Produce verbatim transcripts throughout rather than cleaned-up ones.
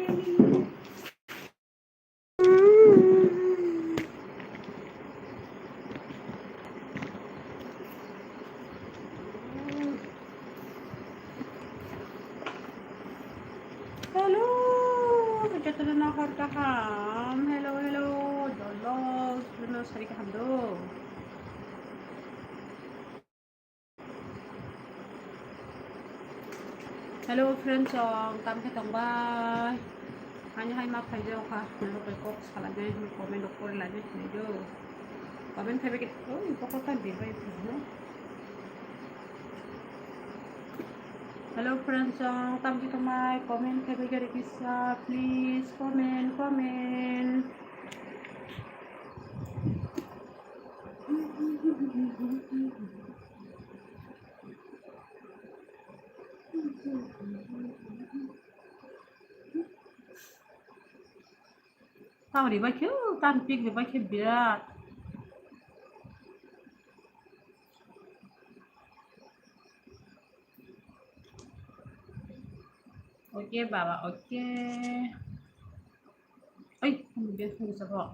Hello, jotono hor kaham. Hello, hello, dolo, jotono sari kaham do. Hello friends, song tam khe tongbai. Hani hai ma phai jao kha, nang bai kok salai nai, comment rok pori lai nai do. Comment khai bai khe, oi, kok ta bir bai phai no. Hello friends, song tam khe tongbai, comment khai bai khe kisa, please comment, comment. Tang ribai khe, tang pik ribai khe birat. Okay, baba, okay. Oi, ang bel phone sa ko.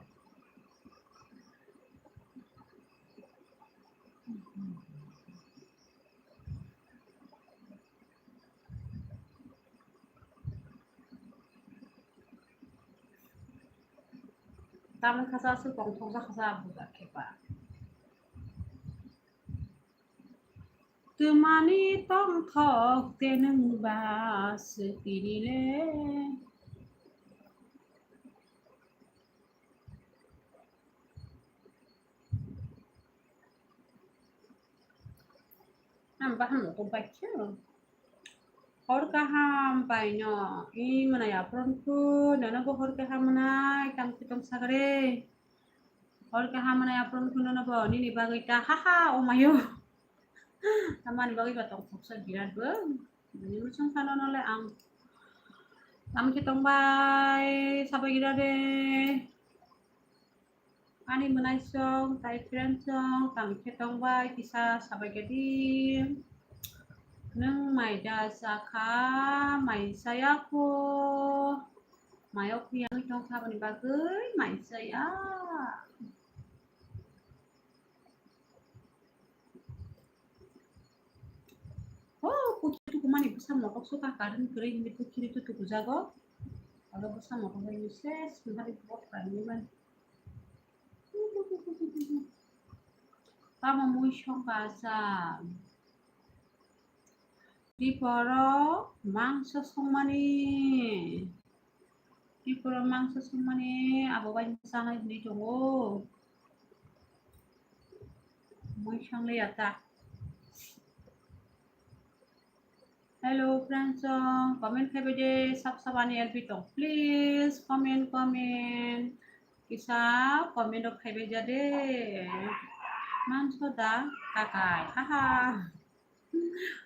Tamni khasa aswk tongthokjak khasa buja khe ba. Twmani tongthok te nwng ba swtini le. Ang baham no tongpai khe. Hor kaham paino. I mwnai apron khe nono bo hor kaham mwnai tang khe tong sagre. Hor kaham mwnai apron khe nono bo nini bagwi ta ha ha omayo. Tamani bagwi ba tongthoksa birat bo. Bini mwchang sano nole ang. Tamo khe tongbai sabai gira de. Ani mwnai song, tai friend song, tamo khe tongbai kisa sabai gadi. Nwng mai da sakha, mai saya kho. Mai o khuyang tongkha boni bagwi mai saya. Oh, pukhiri tukumani bwsa motok suka current kwrwi hinwi pukhiri tu tukujago. Abo bwsa motok bai se singhari bot kainwi mani. Tamo mui song kacha. Tripura mangso songmani. Tripura mangso songmani abo bai chanai hinwi tongo. Mui sangliya ta. Hello friends, song comment khai bai de, sab sab ani L P tong. Please comment, comment. Kisa comment rok khai bai ja de. Mangso da kakai. Haha.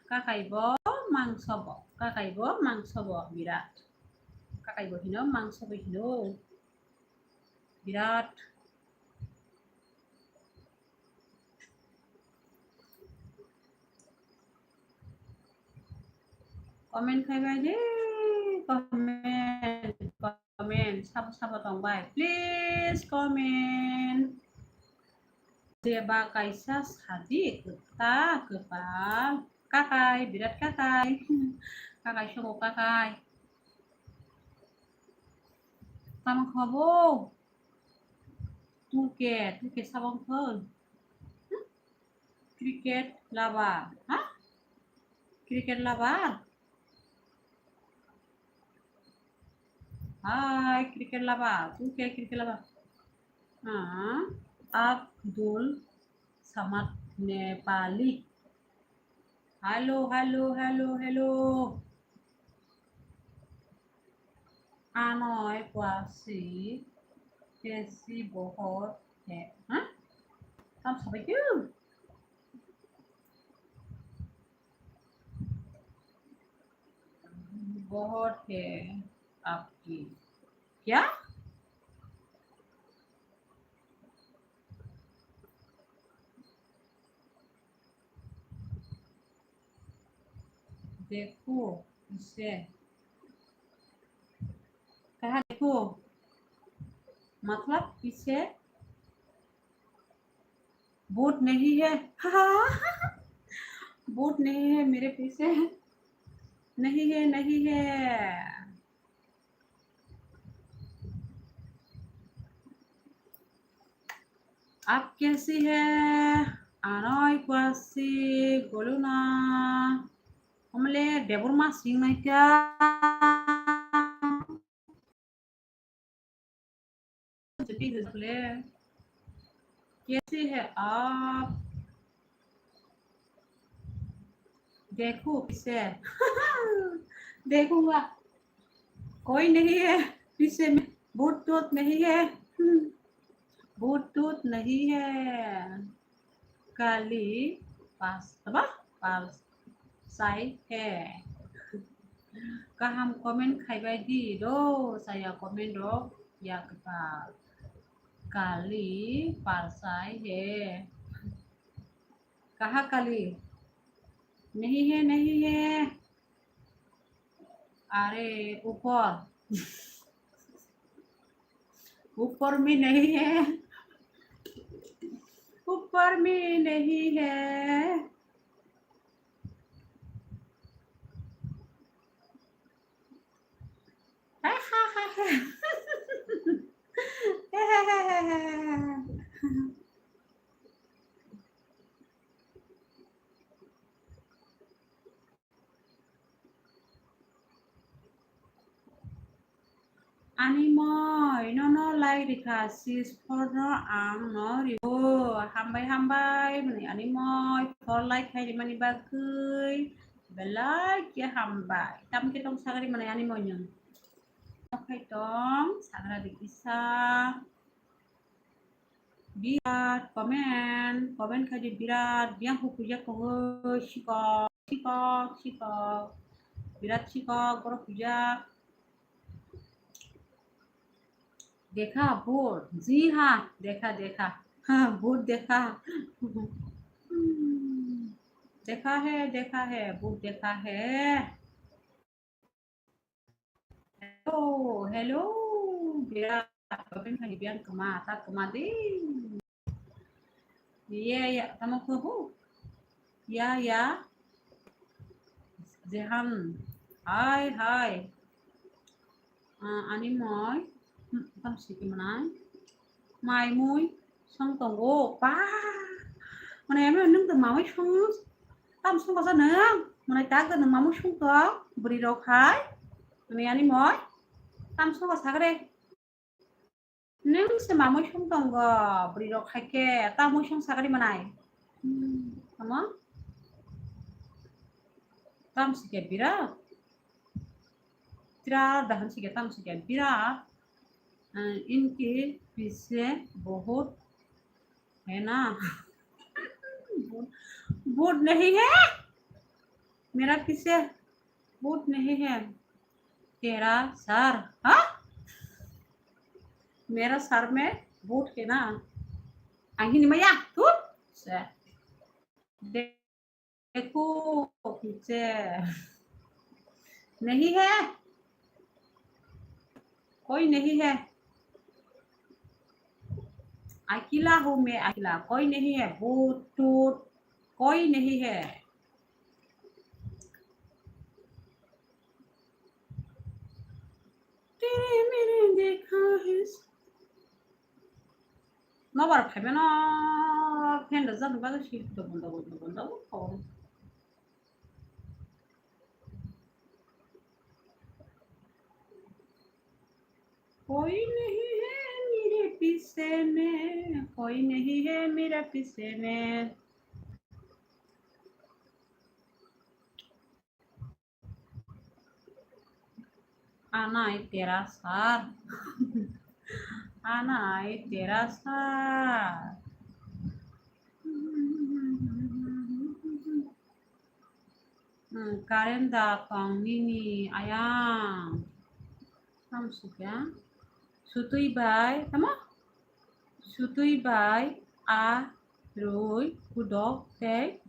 Kakai bo mangso bo. Kakai bo mangso bo birat. Kakai bo hino mangso bo hino. Birat. Comment khai bai de, comment, comment, sabo sabo tong bai, please comment. Jeba kaisa sadi kwta kwpal, kakai, birat kakai, kakai sobo kakai. Tamo khabo? Tuke, tuke sabang phone. Cricket lover, ha? Cricket lover? Hai, cricket lover. Tuke cricket lover. Ha? Abdul Samad Nepali. Hello, hello, hello, hello. Anoi kwasi kesi bohor he. Ha? Tam sabai kyu? Bohor he apki. Kya? Dekho, ise. कहाँ देखो, मतलब पीछे भूत नहीं है। भूत नहीं है मेरे पीछे। नहीं है, नहीं है। आप कैसी है? Anoi kwasi goluna. Omle debor ma sing naika. कैसे है आप? देखो पीछे। देखूंगा। कोई नहीं है पीछे में। भूत टूत नहीं है। हम्म। भूत टूत नहीं है। Kali pas, apa? Pas sai he. Kaham comment khaibai di do, saya comment rok ya kwtal. Kali pas sai he. Kaha kali? Nahi he, nahi he. Are upor. Upor mein nahi hai. Upor mein nahi hai. Ani moi, nono like rikha, sis phone no ang no ribo. Hambai, hambai, mani ani moi, phone like khai rimani bagwi belai khe hambai. Tam khe tong sagari mani ani moi no. Khai tong sagra di kisa. Birat comment, comment khai di birat, biyang hukuya tongo, sikok, sikok, sikok, birat sikok, borok huya. देखा भूत? जी हाँ, देखा, देखा। हाँ, भूत देखा। देखा है, देखा है, भूत देखा है। Hello, hello. Birat, babin hani biang kema, ta kema di. Iya, iya, tamo kebo. Ya, ya. Jehan. Hai, hai. Ah, ani moi. Hmm, tam siki manai. Mai mui. Song tongo. Pa. Mane ami nung to mamai song. Tam song kasa nung. Mane tak da nung mamai song to. Beri rok hai. Mane ani moi. Tam song kasa kare. Nung se mamui sung tongo, bwrwi rok hai khe ta mui sung sagari manai. Hmm, tamo? Tam sikhe birat. Birat dahan sikhe tam sikhe birat. Eh, इनके पीछे बहुत है ना। भूत नहीं है। मेरा पीछे भूत नहीं है। तेरा सर, हाँ? मेरा सर में भूत है ना? Ang hini maya, tu? Se. देखो पीछे। नहीं है। कोई नहीं है। अकेला हूँ मैं, अकेला। कोई नहीं है। भूत, टूट, कोई नहीं है। तेरे मेरे देखा है। Nobar phaimano fan rwjakni bagwi si dogon dogon dogon dogon phone. कोई नहीं है मेरे पीछे में, कोई नहीं है मेरा पीछे में। आना है तेरा साथ। आना है तेरा साथ। Hmm, current da tong nini ayang. Tam sukya. Sutui bai, tamo? Sutui bai a rui kudok tei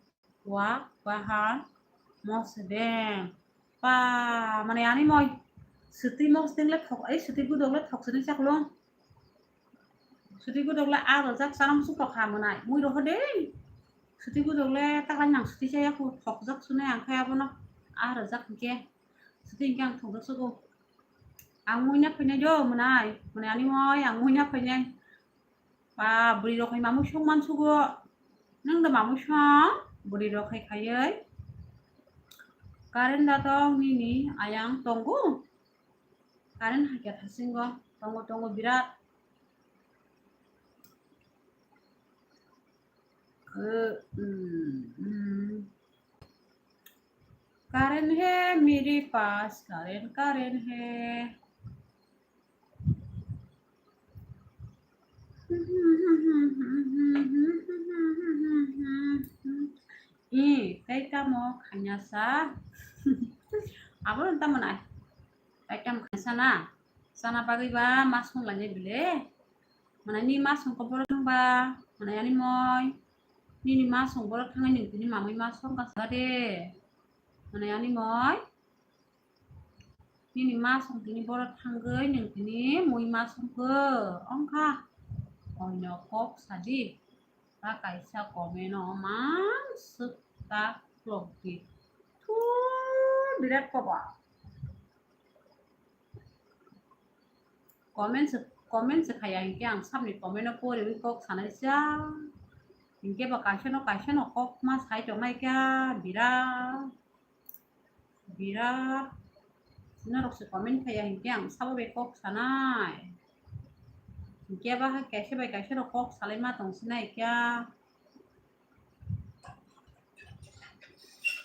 wa bahan mosdeng. Pa, mane ani moi. Swtwi mosdeng le thok, ei swtwi gudok le thok sini chaklong. Swtwi gudok le a rwjak chanam sukrok ha mwnai. Mui roho de. Swtwi gudok le taklai nang swtwi chaya khu thokjak sunai ang khai abono a rwjak hinkhe. Swtwi hinkhe ang thokjak sugo. Ang mui na phainai do mwnai. Mwnai ani moi ang mui na phainai. Ba bwrwi rok hai mamui song mansugo. Nang da mamui song bwrwi rok hai khaioi. Current da tong nini ayang tongo. Current hai khe thasingo tongo tongo birat. Eh, mm, mm. Current hai mere paas, current, current hai. Eh, tei tamo khaina sa? Abo tamo nai. Tei tamo khaina sa na? Sana bagwi ba ma song lainai bile? Mwnai ni ma song ko borok thang ba? Mwnai ani moi. Nini ma song borok thangwi nung tini mamui ma song ka sa de. Mwnai ani moi. Nini ma song tini borok thangwi nung tini mui ma song ko. Ongkha. Oino kok sadi. Ta kaisa comment o mang swk ta klok di. Thu, birat kobo. Comment se, comment se khaya hinkhe ang sabni comment o poriwi kok sanai sa. Hinkhe ba kaisa no kaisa no kok ma sai tongnai kha birat. Birat. Norok se comment khaya hinkhe ang sabo bai kok sanai. Hinkhe ba hai kaisa bai kaisa rok kok salai ma tong sinai kha.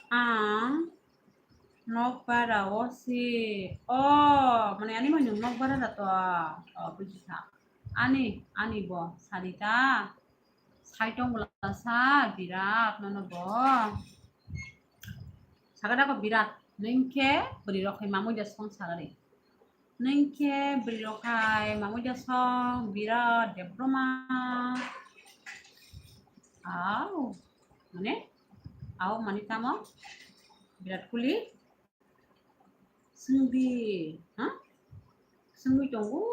Ang nokbar o si. O, mane ani manu nokbar da to. O, bujikha. Ani, ani bo sarita. Sai tong bwla sa birat nono bo. Sagada ko birat. Ningkhe bwrwi rok hai mamui da song sagadi. Ningkhe bwrwi rok hai mamui da song birat Debroma. Au. Mane? Au mani tamo? Birat kuli. Sungdi. Ha? Sungwi tongo.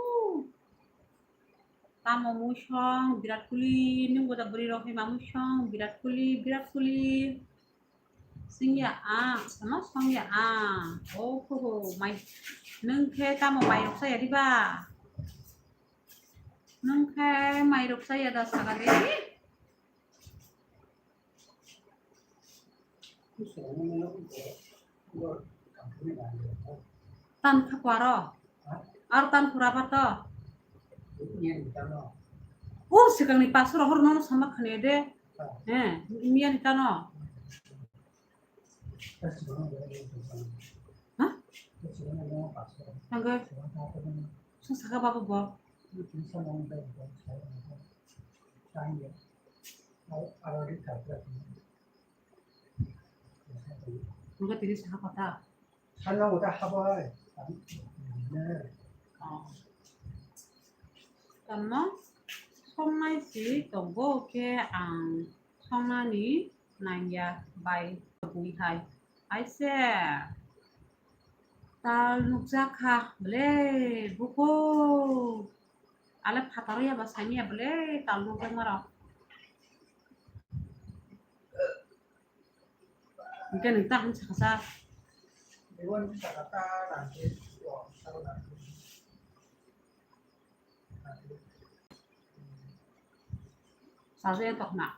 Tamo mui song birat kuli. Nung boda bwrwi rok hai mamui song birat kuli, birat kuli. Singya ang, sama songya ang. Oh, ho, ho, mai. Nung khe tamo mai rok saya diba? Nung khe mai rok saya da sagadi. Tan kha kwaro. Ar tan pura ba to. O sikang ni pasur hor nono sama khane de. He, miya ni tano. Ha? Tangga. Sa saka baba bo. Nungkha tini saha kota. Sana udah habai. Tamo songnai si tongo khe ang songnani nangya bai tongwi hai. Aise tal nukjak kha ble buko. Ale phataro yaba sani ya ble tal nukjak maro. Hingke nung ta hwn sakha sa. Saja ya tokna.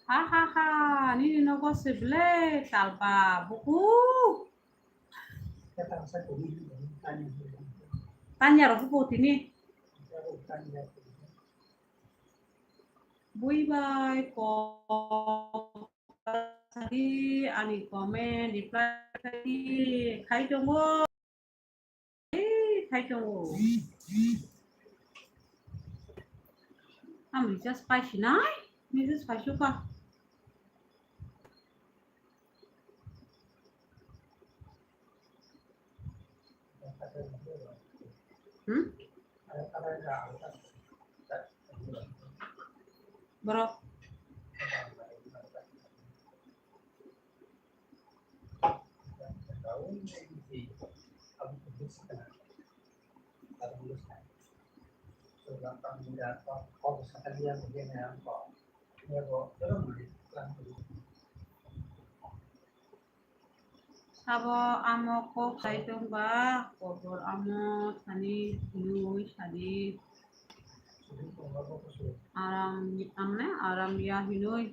Ha ha ha, nini nogo se ble talpa buku. Tanya rok buku tini. Bui bai ko di ani comment reply khai tongo. Ei, khai tongo. Ang recharge pai sinai, message pai suka. Hmm? Borok. Sabo amo kok sai tong ba, kobor amo thani hinui sadi. Aram, amne aram ya hinui.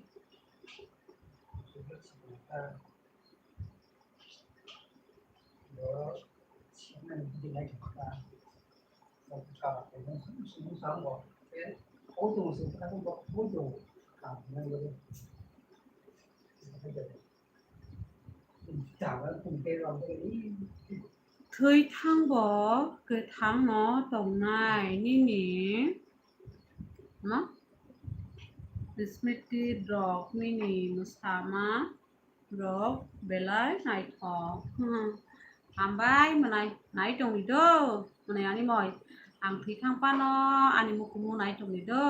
Thwi thangbo kwthangno tongnai nini, no? Smriti rok nini mwsama rok belai naithok. Hmm. Hambai mwnai, nai tongdi do. Mwnai ani moi. Ang thwi thang phano ani mukumu nai tongdi do.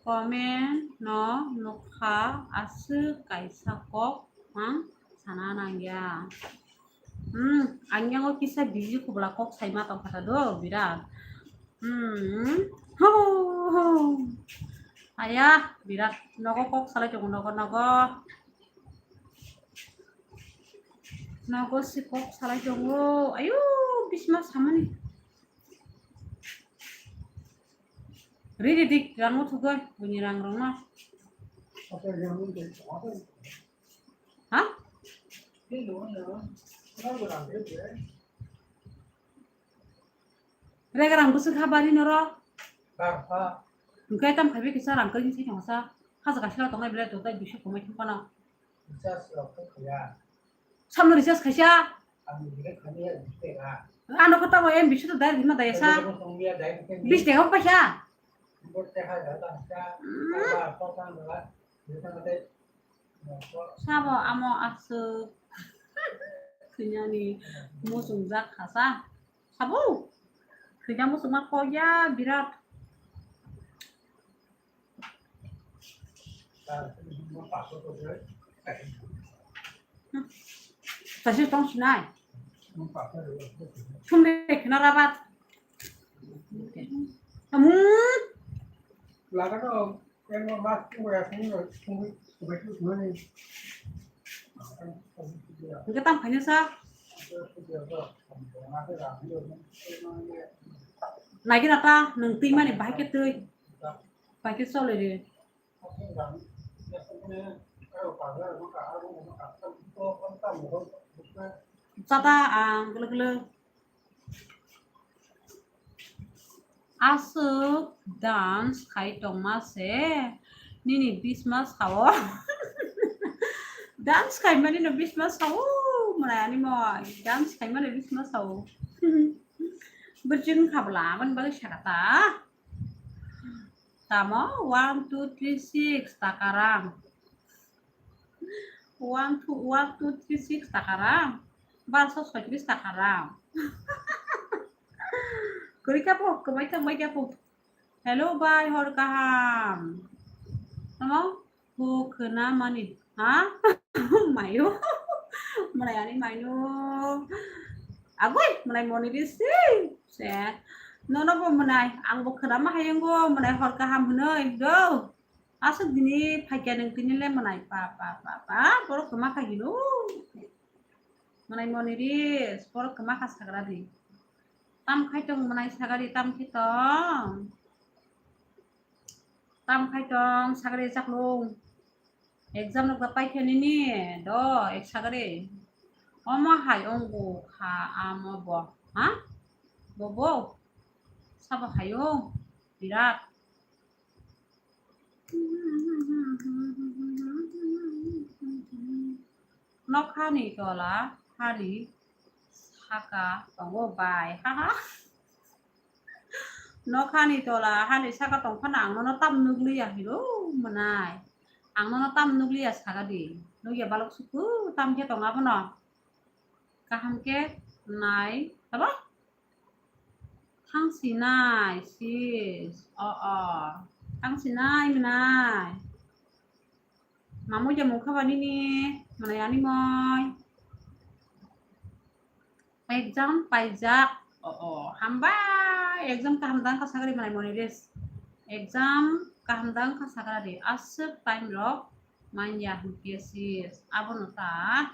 Comment no nukha aswk kaisa kok ang sana nangya. Hmm, ang yango kisa busy kubla kok saima tongkha ta do, birat. Hmm. Ho, ho. Aya, birat nogo kok salai tongo, nogo, nogo. Nogo si kok salai tongo. Ayo, bisma samani. Riri dik, rang uthugoi, bunyi rang rong ma. Ha? Rega rang bwswk ha bari noro? Hwnkhe tam khaibai kisa rang kari sai tongsa. Haja kaisa tongnai belai tongnai bisi komai thung phano. Samno recharge khaisa. Ano kota mo M B C to dai rima dai sa. Bis tega paisa. Sabo amo aswk. Khunyani muchungjak khasa. Sabo. Khunya muchungma kokya birat. Tasi tong sinai. Sumde khna rabat. Amun. Hwnkhe tam khaina sa. Naikhe na ta, nwng twi mani bahai khe twi. Bahai khe choli ri. Chata ang glo glo. Aswk dance khai tongma se nini bisma sao. Dance khai mani no bisma sao, mwnai ani moi. Dance khai mani bisma sao. Birjing khabla, aboni bagwi sakha ta. Tamo one, two, three, six takarang. One, two, one, two, three, six takarang. Barso soitris takarang. Kwrwi kha po, kwbai thangbai kha po. Hello, bai, hor kaham. Tamo? Bo khwna mani, ha? Mayo. Mwnai ani maino. Agoi, mwnai moni di si. Se. Nono bo mwnai, ang bo khwna ma hayungo, mwnai hor kaham hwnoi, do. Aswk dini phaikya nwng tini le mwnai, pa, pa, pa, pa, borok kwma kha hino. Mwnai moni di, borok kwma kha sagra di. Tam khai tong mwnai sagra di, tam khai tong. Tam khai tong sagri chaklung. Exam rok da paikha nini do ek sagri. Omo hai ongkha amo bo. Ha? Bobo. Sabo hai o. Birat. Nokhani tola hani saka tongo bai. Ha ha. Nokhani tola hani saka tongphano ang nono tam nugliya hiro mwnai. Ang nono tam nugliya saka di. Nugya balok suku tam khe tong abono. Kaham khe nai. Tabo? sinai, sis. O, o. Tang sinai, mwnai. Mamui de mungkha ba nini, mwnai ani moi. Exam paijak. O, o, hambai. Exam kaham dang kha sakari mwnai moni res. Exam kaham dang kha sakari. Aswk time rok manya hinkhe sis. Abono ta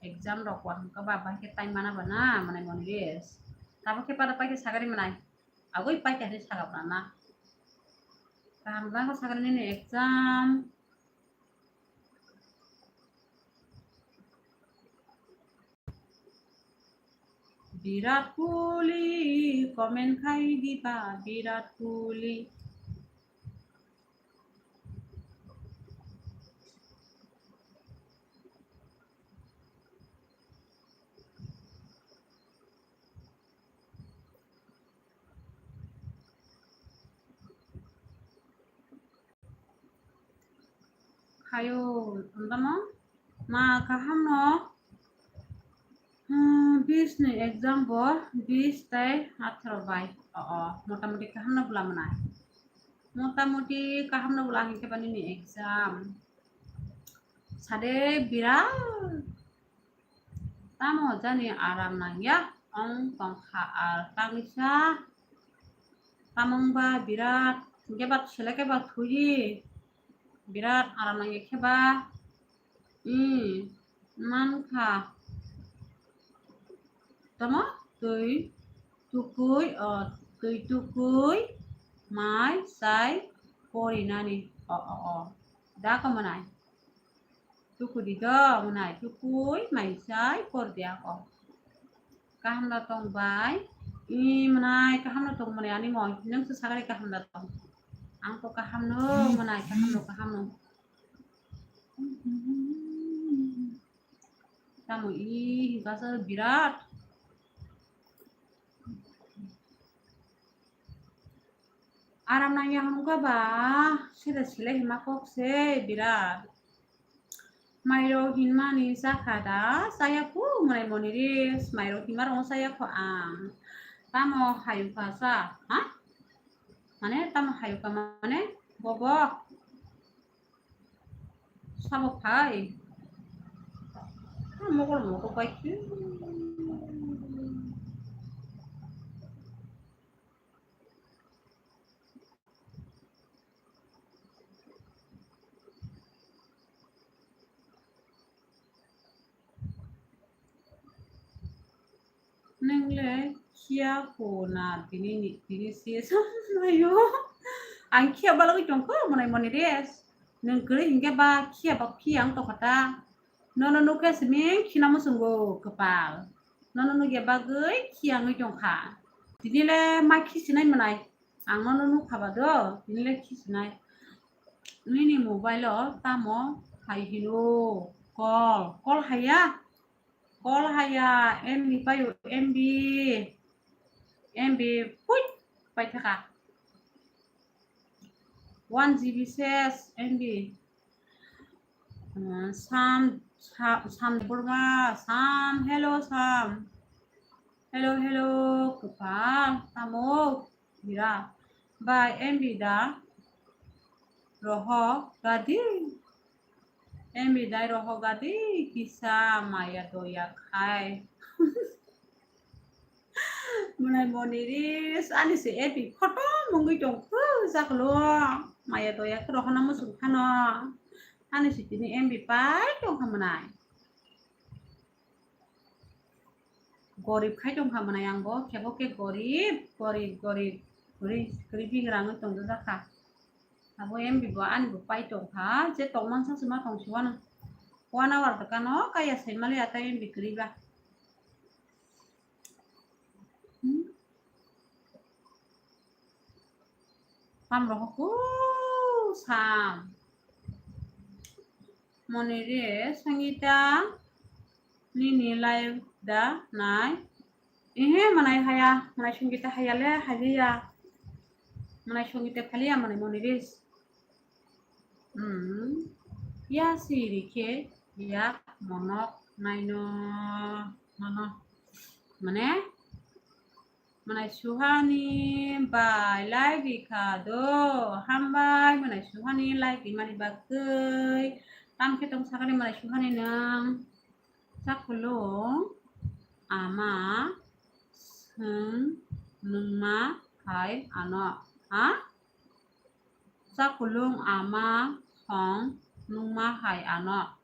exam rok wa hwnkha ba, bahai khe time mana ba na, mwnai moni res. Tamo khe pada pai khe sakari mwnai. Agoi pai khe sakapra na. Kaham dang kha sakari nini exam. Virat Kohli, comment khai diba, Virat Kohli. Hayo, tamo ma kaham no, hmm, bis ni exam bo bis tei atharo bai. O, o, motamoti kaham no bwla mwnai. Motamoti kaham no bwla hinkhe ba nini exam. Sade Virat. Tamo jani aram nangya, ong tongkha ar tangisa. Tamo wngba Virat, hinkhe ba seleke ba thuyi. Virat aram nangya khe ba. Hmm, mankha. Tamo twi tukui, o, twi tukui, mai, sai, porinani. O, o, o. Da ko mwnai. Tukudi do, mwnai, tukui, mai, sai, por dia ko. Kaham da tong bai. I mwnai, kaham da tong mwnai, ani moi. Nung se sagari kaham da tong. Ang to kaham no, mwnai, kaham no, kaham no. Tamo i, hinkha se Virat. Aram nangya hwnka ba, sida sile hima kok se Virat. Mairok hinmani chakha da, chaya khu mwnai moni res, mairok hinma rok chaya khu ang. Tamo hayuka sa, ha? Mane tamo hayuka mane bobo. Sabo phai. Mokol mokol pai. Nwngle khiya kho na tini ni, tini si ayo. Ang khiya balagwi tongkho mwnai moni res. Nwng kwrwi hinkhe ba khiya ba khiya ang tongkha ta. Nono nukhe simi khina muchungo kwpal. Nono nukya bagwi khiya wngwi tongkha. Tini le ma khisinai mwnai. Ang nono nukha ba do, tini le khisinai. Nini mobile o tamo hai hino call, call haya. Call haya, M B paio, M B. M B, pui, paithaka. One G B ses, M B. Uh, Sam, Sa-, Sam Debbarma, Sam, hello, Sam. Hello, hello, kwpal, tamo. Bira, bai, M B da rohok gadi. M B dai rohok gadi kisa maya doya khai. Mwnai moni res ani se M B photo mungwi tong khu jaklo. Maya doya khe rohona muchung khano. Ani se tini M B pai tong kha mwnai. Gorib khai tong kha mwnai ang bo, khe bo khe gorib, gorib, gorib, gorib, gorib hingra wngwi tong jakha. Abo M B bo ani bo pai tong kha, je tong mansa se ma tong si uanw. One hour ta kano kaya sai mali ata M B kwrwi ba. Hmm? Sam rohok ku sam. Moni re Sangita nini live da nai. Ehe, mwnai haya, mwnai Sangita haya le haliya. Mwnai Sangita khaliya mwnai moni res. Hmm. Ya siri khe ya monok naino nono. Mane Mwnai Suhani bai like rikha do. Hambai mwnai Suhani like rimani bagwi. Tamkhe tong sakani mwnai Suhani nwng. Chakhulung ama song nungma hai ano. Ha? Chakhulung ama song nungma hai ano.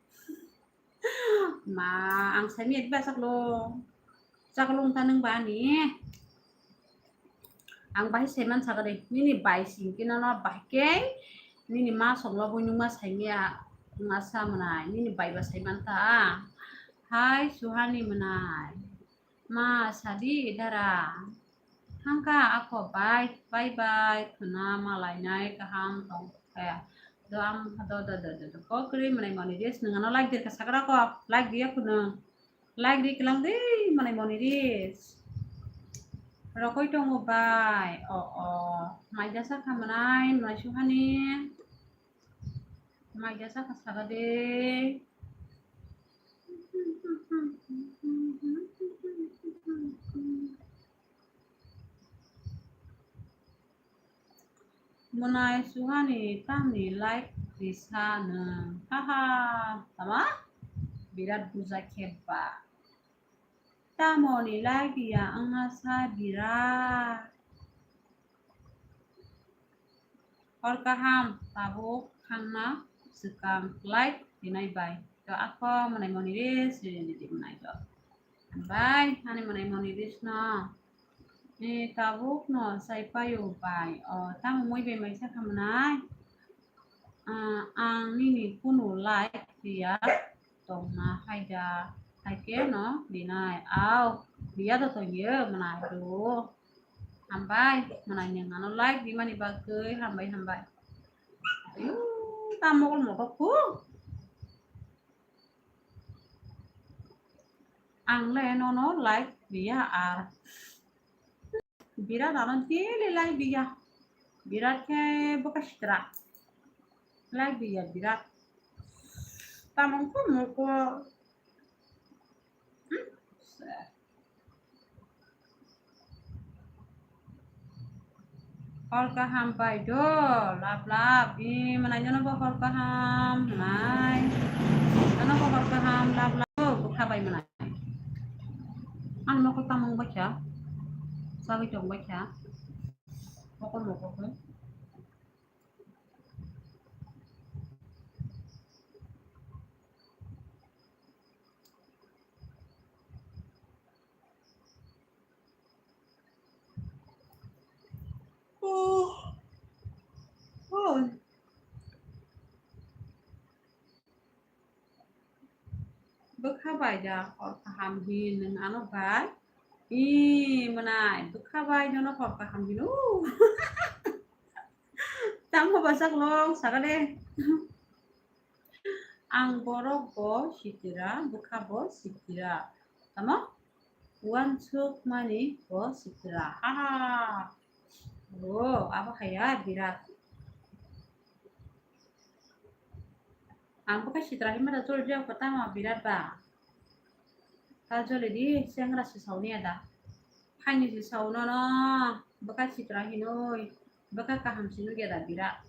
Ma, ang saimiyadi ba chakhulung. Chakhulung ta nwng ba ani. Ang bahai saiman sakha de. Nini bai singkhe nono bahai khe. Nini ma songlo bui nungma saimiya. Masa mwnai. Nini bai ba saiman ta. Hai, Suhani mwnai. Ma sadi dara. Hangka ako bai, bai bai khwna malainai kaham tong khe. Do am do do do do do. Kokri mwnai moni ris nwng ano like dirka sakra ko. Like diya khwna. Like di klang di mwnai moni ris. Rokoi tongo bai. O o. Maida sakha mwnai, mwnai Suhani. Maida sakha sakha de. Mwnai Suhani tamni like risa nwng. Haha, tama? Birat buja khe ba. Tamoni like ya wngna sa Birat. Hor kaham, tabuk thangna swkang like rinai bai. To ako mwnai moni ris rini di mwnai to. Bai, ani mwnai moni ris no. E, tabuk no sai payo bai. O, tamo moi bai mai sakha mwnai. Ah, ang nini kunu like riya tongna haida. Haikhe no rinai. Au, riya to tongyo mwnai do. Hambai, mwnai nwng ano like rimani bagwi hambai, hambai. Ayuu, tamo kol motok khu. Ang le nono like riya ar. Birat ano daily like riya. Birat khe bwkha sitra. Like riya Birat. Tamo kol moko. Hmm? Hor kaham pai do, lap lap. I mwnai jono bo hor kaham, mwnai. Jono bo hor kaham, lap lap. O, bwkha bai mwnai. Ang nokol tamung baikha. Sagwi tong baikha. Mokol mokol khe. Oh. Oh. Bwkha bai da hor kaham hin nwng ano bai. I mwnai bwkha bai nono hor kaham hin. Tamo bwsajlong sakha de. Ang borok bo sitra, bwkha bo sitra. Tamo? Uansuk mani bo sitra. Ha ha. O, abo haya Birat. Ang bwkha sitra hinma da jol jia ko tamo Birat ba. Ta joli di sengra si sauni ada. Phaini si sauno no bwkha sitra hinoi. Bwkha kaham si nugya da Birat.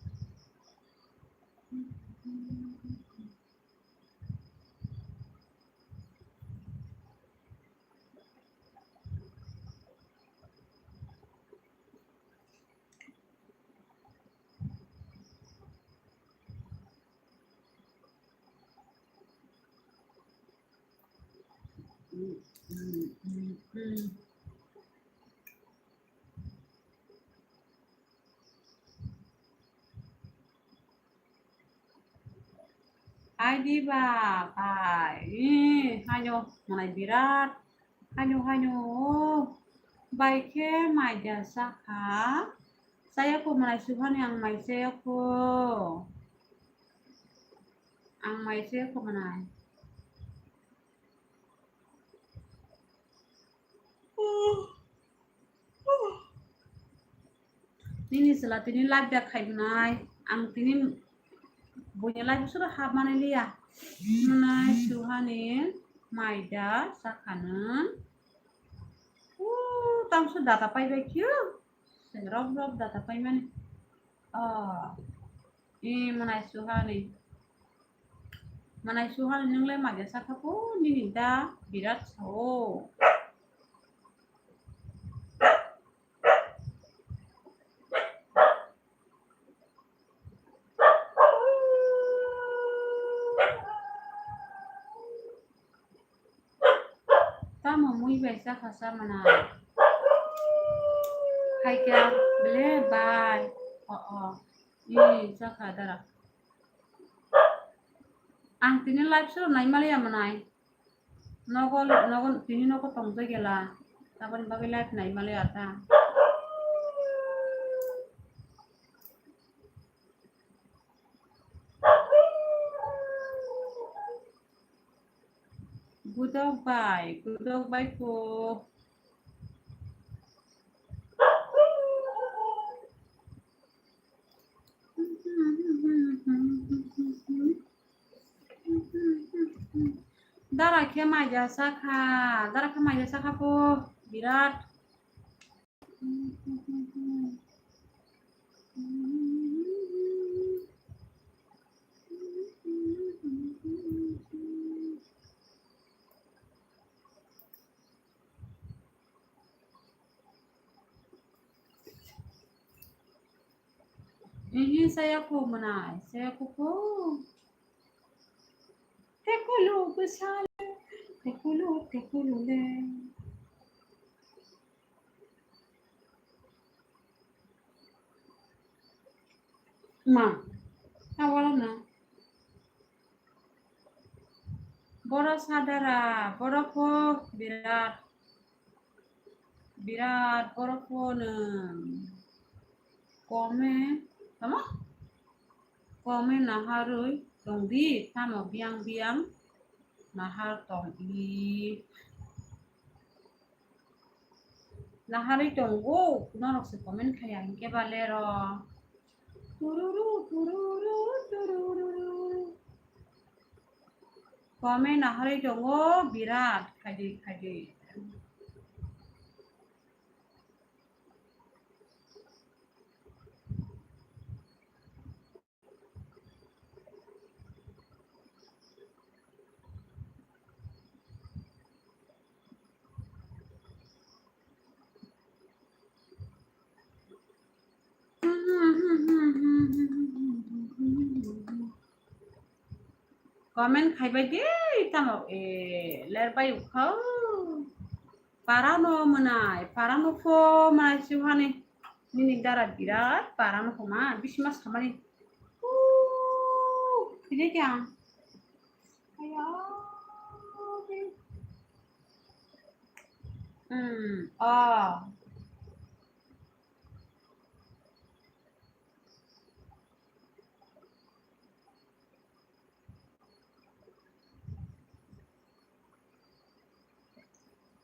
Hai di ba, bai. Ih, haino, mwnai Birat. Haino, haino, o. Bai khe mai da sakha. Chaya kho mwnai Suhani ang mai chaya kho. Ang mai chaya kho mwnai. Nini chwla tini live da khainai. Ang tini buini live sura hapmani liya. Mwnai Suhani mai da sakha nwng. Tamsu data paibai khe. Rob rob data paimani. Oh. I manai suhani. Manai suhani nungle maja sakha po nini da birat sao. Tamo mui bai chakha chamana. Khaikya bele bai. O o. I chakha dara. Ang tini live show nai maliya manai. Nogo nogo tini nogo tong jagela. Taboni bagwi live nai maliya ta. Gudok bai, gudok bai ko. Dara khe maija sakha, dara khe maija sakha po birat. Ini saya ko manai, saya ko ko. Tekulu besal, tekulu, tekulu le. Ma, awalna. Borok sadara, borok po birat, birat borok po nwng kome, tamo? Kome naharwi tongdi, tamo biyang biyang nahar tongdi. Naharwi tongo, norok se comment khaya hinkhe ba lero. Tururu, tururu, tururu. Comment naharwi tongo, birat khaidi, khaidi. Comment khaibai de tamo, e, ler bai ukha. Parano mwnai, parano pho mwnai siwhani. Nini dara birat parano pho ma, bisi ma samani. Ooh, khide kya? Aya. Hmm, ah.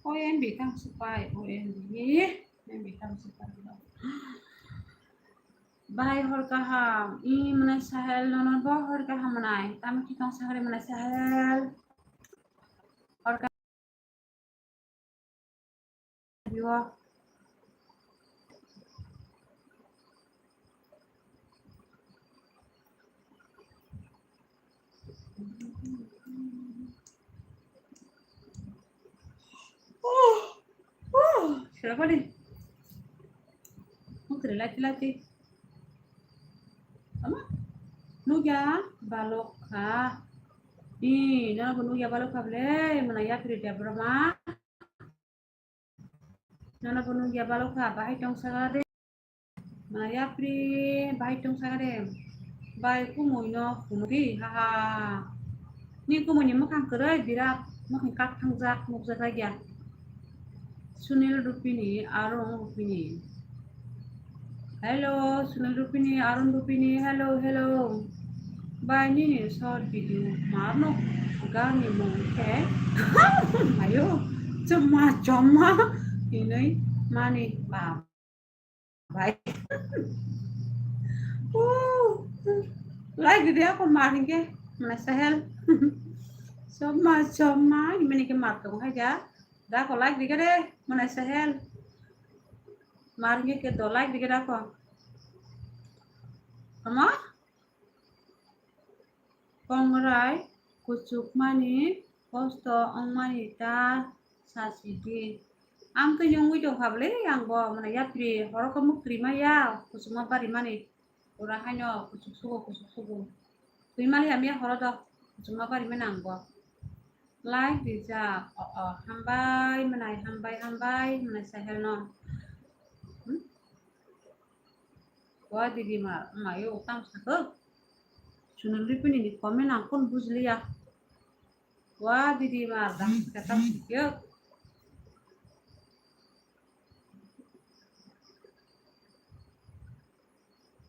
O M B tang supai, O M B, O M B tang supai. Bahai hor kaham, i mwnai Sahel, nono bo hor kaham mwnai, tamo ki tong sagre mwnai Sahel. Hor kaham. Oh, oh, sila pali. Mukri lati lati. Ama? Nugya balok kha. Ih, nono bo nugya balok kha ble, mwnai yapri debra ma. Nono bo nugya balok kha, bahai tong saga de. Mwnai yapri, bahai tong saga de. Bai kumui no phunukdi, ha ha. Ni kumui ni mwkhang kwrwi birat, mwkhang kak thangjak, nukjak ya. Sunil Rupini, Arung Rupini. Hello, Sunil Rupini, Arun Rupini, hello, hello. Bai nini short video marno gani mung khe. Ayo, chuma chuma. Inui mani ba. Bai. Ooh. Like video ko mar hinke. Mana Sahel. Chuma chuma. Imani ke mar tong hai ja. Da ko like dikhe de, mwnai Sahel. Mar hingke ke dolai dige dako. Ama? Kongrai kuchukmani kosto wngmani ta sasidi. Ang twi wngwi tongkha bwle, ang bo mane yapri horo khe muktri maya, kuchukma barimani. Pura haino kuchuk sugo, kuchuk sugo. Twi mali hamya horo do, kuchukma barimani ang bo. Like rijak, o, o, hambai mwnai, hambai, hambai mwnai Sahel no. Hmm? Wa didi ma, mayo tam sakho. Sunil Rupini ni comment ang kon bujliya. Wa didi ma, dam kata sikyo.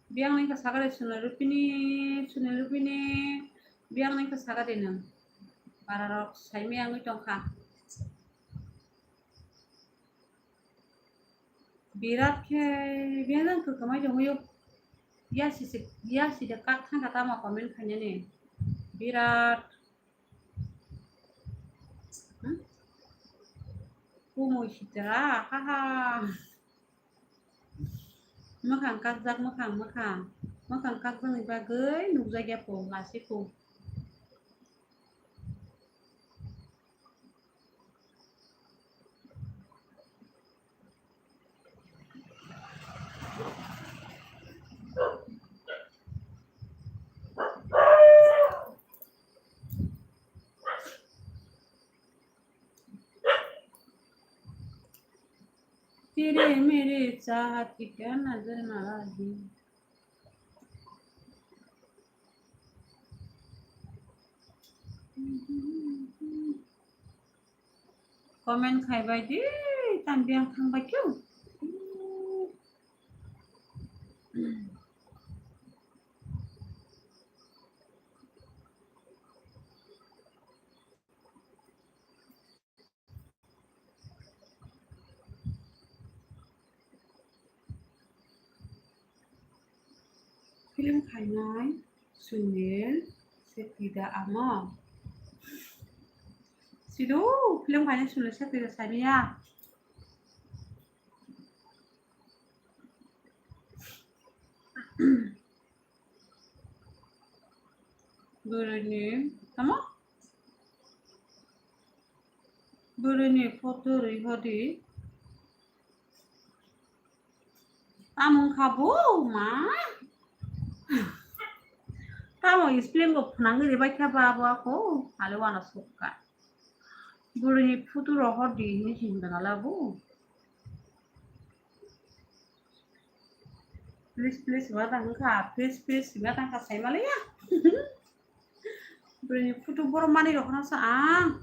Biang nang ka sagade Sunil Rupini, Sunil Rupini, biang nang ka sagade nang. Para rok saimi ang tongkha. Birat khe biang nang kwkamai tongwi. Ya si si, ya si de kak thang kata ma comment khainani. Birat. Hmm? Kumui sitra, ha ha. Mwkhang kakjak, mwkhang, mwkhang. Mwkhang kakjakni bagwi nukjakya po, lasi po. तेरे मेरे चाहत की क्या नजर ना लगी। Comment khai bai di, tam biang thang bai kyo. Film khainai Sunil Shetty da amo. Sido film khainai Sunil Shetty da samiya. Bwrwini, tamo? Bwrwini photo rwi hodi. Tamo wngkha bo, ma? Tamo spelling bo phwnangwi ribaikha ba bo ako, ale wana sokha. Bwrwini photo rok hor di hinwi hinwi gana labo. Please, please, ma tang kha, please, please, ma tang kha, sai malaya. Bwrwini photo borok mani rok khna sa ang.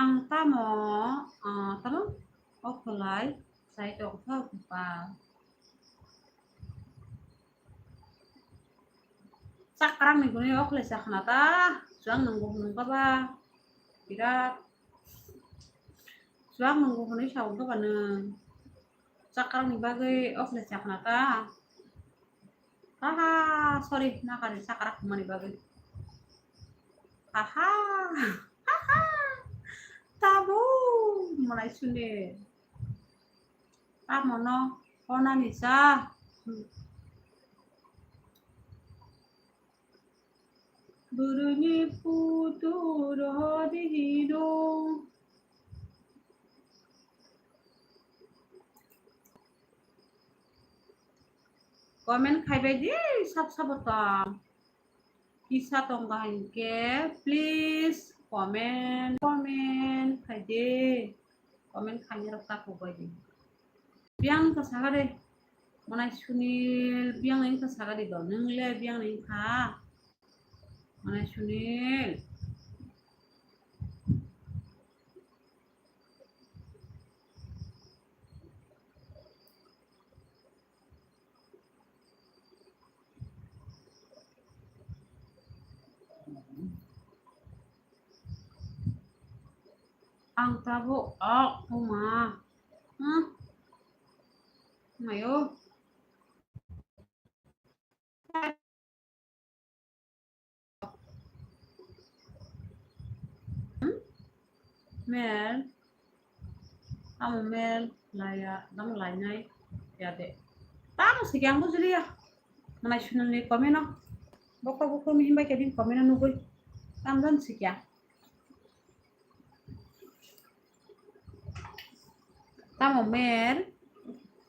Ang tamo, ah, tamo, o kholai, sai tong kha, ba. Chakrang ni gwnwi o khlai sa khna ta, chuang nungbo hwnwi baba, birat chuang nungbo hwnwi sa o baba nwng. Chakrang ni bagwi o khlai sa khna ta. Haha, sorry, nakari chakrang hwnmani bagwi. Haha, haha, tabuk, malai sune. Tamono honani cha. Bwrwini photo rw di hino. Comment khai bai di, sab sabo tong. Kisa tong ba hinkhe, please comment, comment khai di. Comment khaina rok ta kok bai di. Biang ka saga de. Monai Sunil, biang nai ka saga de do. Nung le biang nai ka. Monai Sunil. Ang tabuk, oh, uma. Hmm? Mayo. Hmm? Mel. Tamo mel laya, tamo lainai ya de. Tamo sikya ang bujiliya. Manai sunil ni comment no. Bokok bokok ni himbai khe din comment no nugui. Tamo dan sikya. Tamo mel,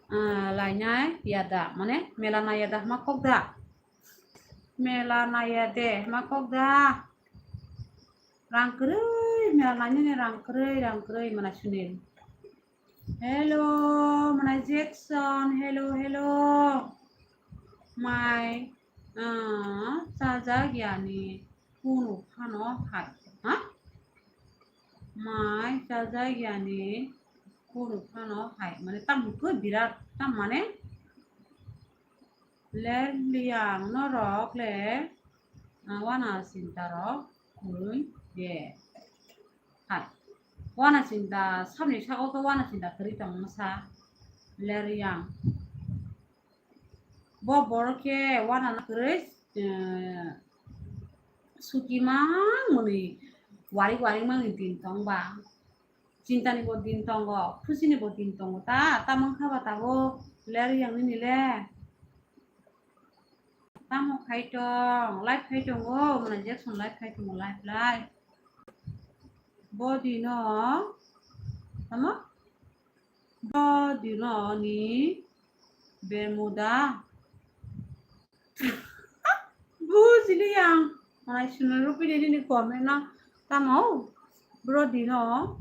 ah, lainai ya da. Mane mela nai ya da ma kok da. Mela nai ya de ma kok da. Rang kwrwi, mela nainani rang kwrwi, rang kwrwi, mana Sunil. Hello, mana Jackson, hello, hello. Mai, ah, chajak yani kunu phano hai, ha? Mai chajak yani kunu phano hai, mane tam hwnkhe birat, tam mane Ler liang norok le, ah, wana sinta rok kwrwi de. Hai. Wana sinta samni saka o khe wana sinta kwrwi tongma sa. Ler yang. Bo borok khe wana no kwrwi, eh, suki mang mwnwi warik warik mangni din tong ba. Chintani bo din tongo, khusini bo din tongo ta, tamang kha ba tabuk ler yang nini le. Tamo khai tong, live khai tongo, mana Jackson live khai tongo, live, live. Bo dino, tamo? Bo dino ni Bermuda. Bujili ang. Manai suna rupi ni nini comment no tamo bro dino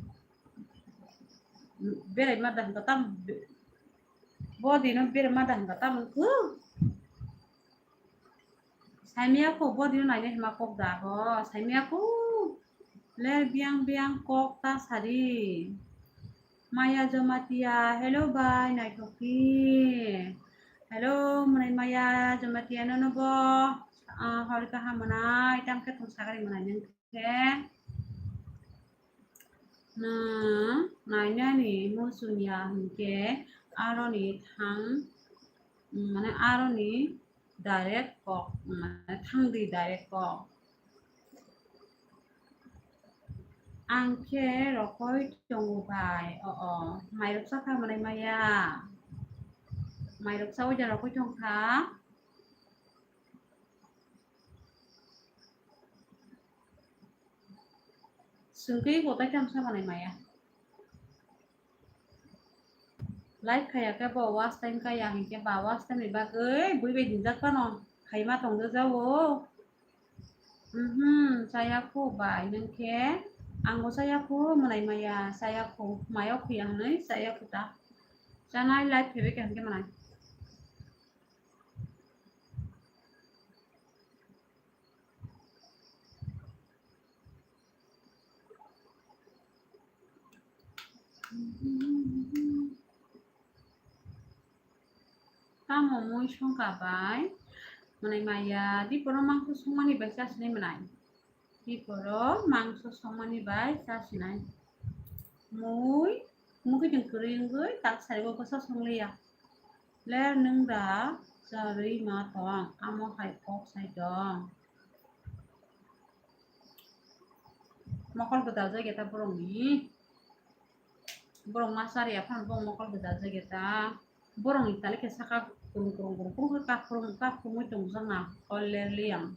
berai ma da hwnkha tam bo dino berai ma da hwnkha tam wngkhu. Saimaya kho bo dino naina hima kok da bo saimaya kho. Ler biang biang kok ta sari. Maya Jamatia, hello bai, naithok khe. Hello, mwnai Maya Jamatia, nono bo, ah, hor kaham mwnai, tam khe thong sagari mwnai nang khe. Nwng nainani muchung ya hwnkhe aroni thang, mane aroni direct kok, mane thangdi direct kok. Ang khe rokoi tongo bai, o, o, mairok sakha mwnai Maya. Mairok saui da rokoi tongkha. Sungkhe bo tai tamo sa mwnai Maya. Live khaya khe bo watch time kaya hinkhe ba watch time ni bagwi bui bai dinjak phano khaima tongdo jao. Mhm, chaya kho bai nang khe. Ang bo chaya kho mwnai Maya, chaya kho mayo khuya hwnwi chaya kho ta. Chanai live phaibai kha hinkhe mwnai. Tamo mui songkha bai mwnai Maya, diporo mangso songmani bai chasinai mwnai. Diporo mangso songmani bai chasinai. Mui, mui khe chwng kwrwi wngwi tak sarigo bwsa songliya. Ler nwng da charwi ma tong, amo hai kok sai tong. Mokol gwdal jageta borokni. Borok ma chariya phano bo mokol gwdal jageta. Borokni tali khe saka kurung kurung kurung kurung khe kaphurung kaphurungwi tongjakna o ler liang.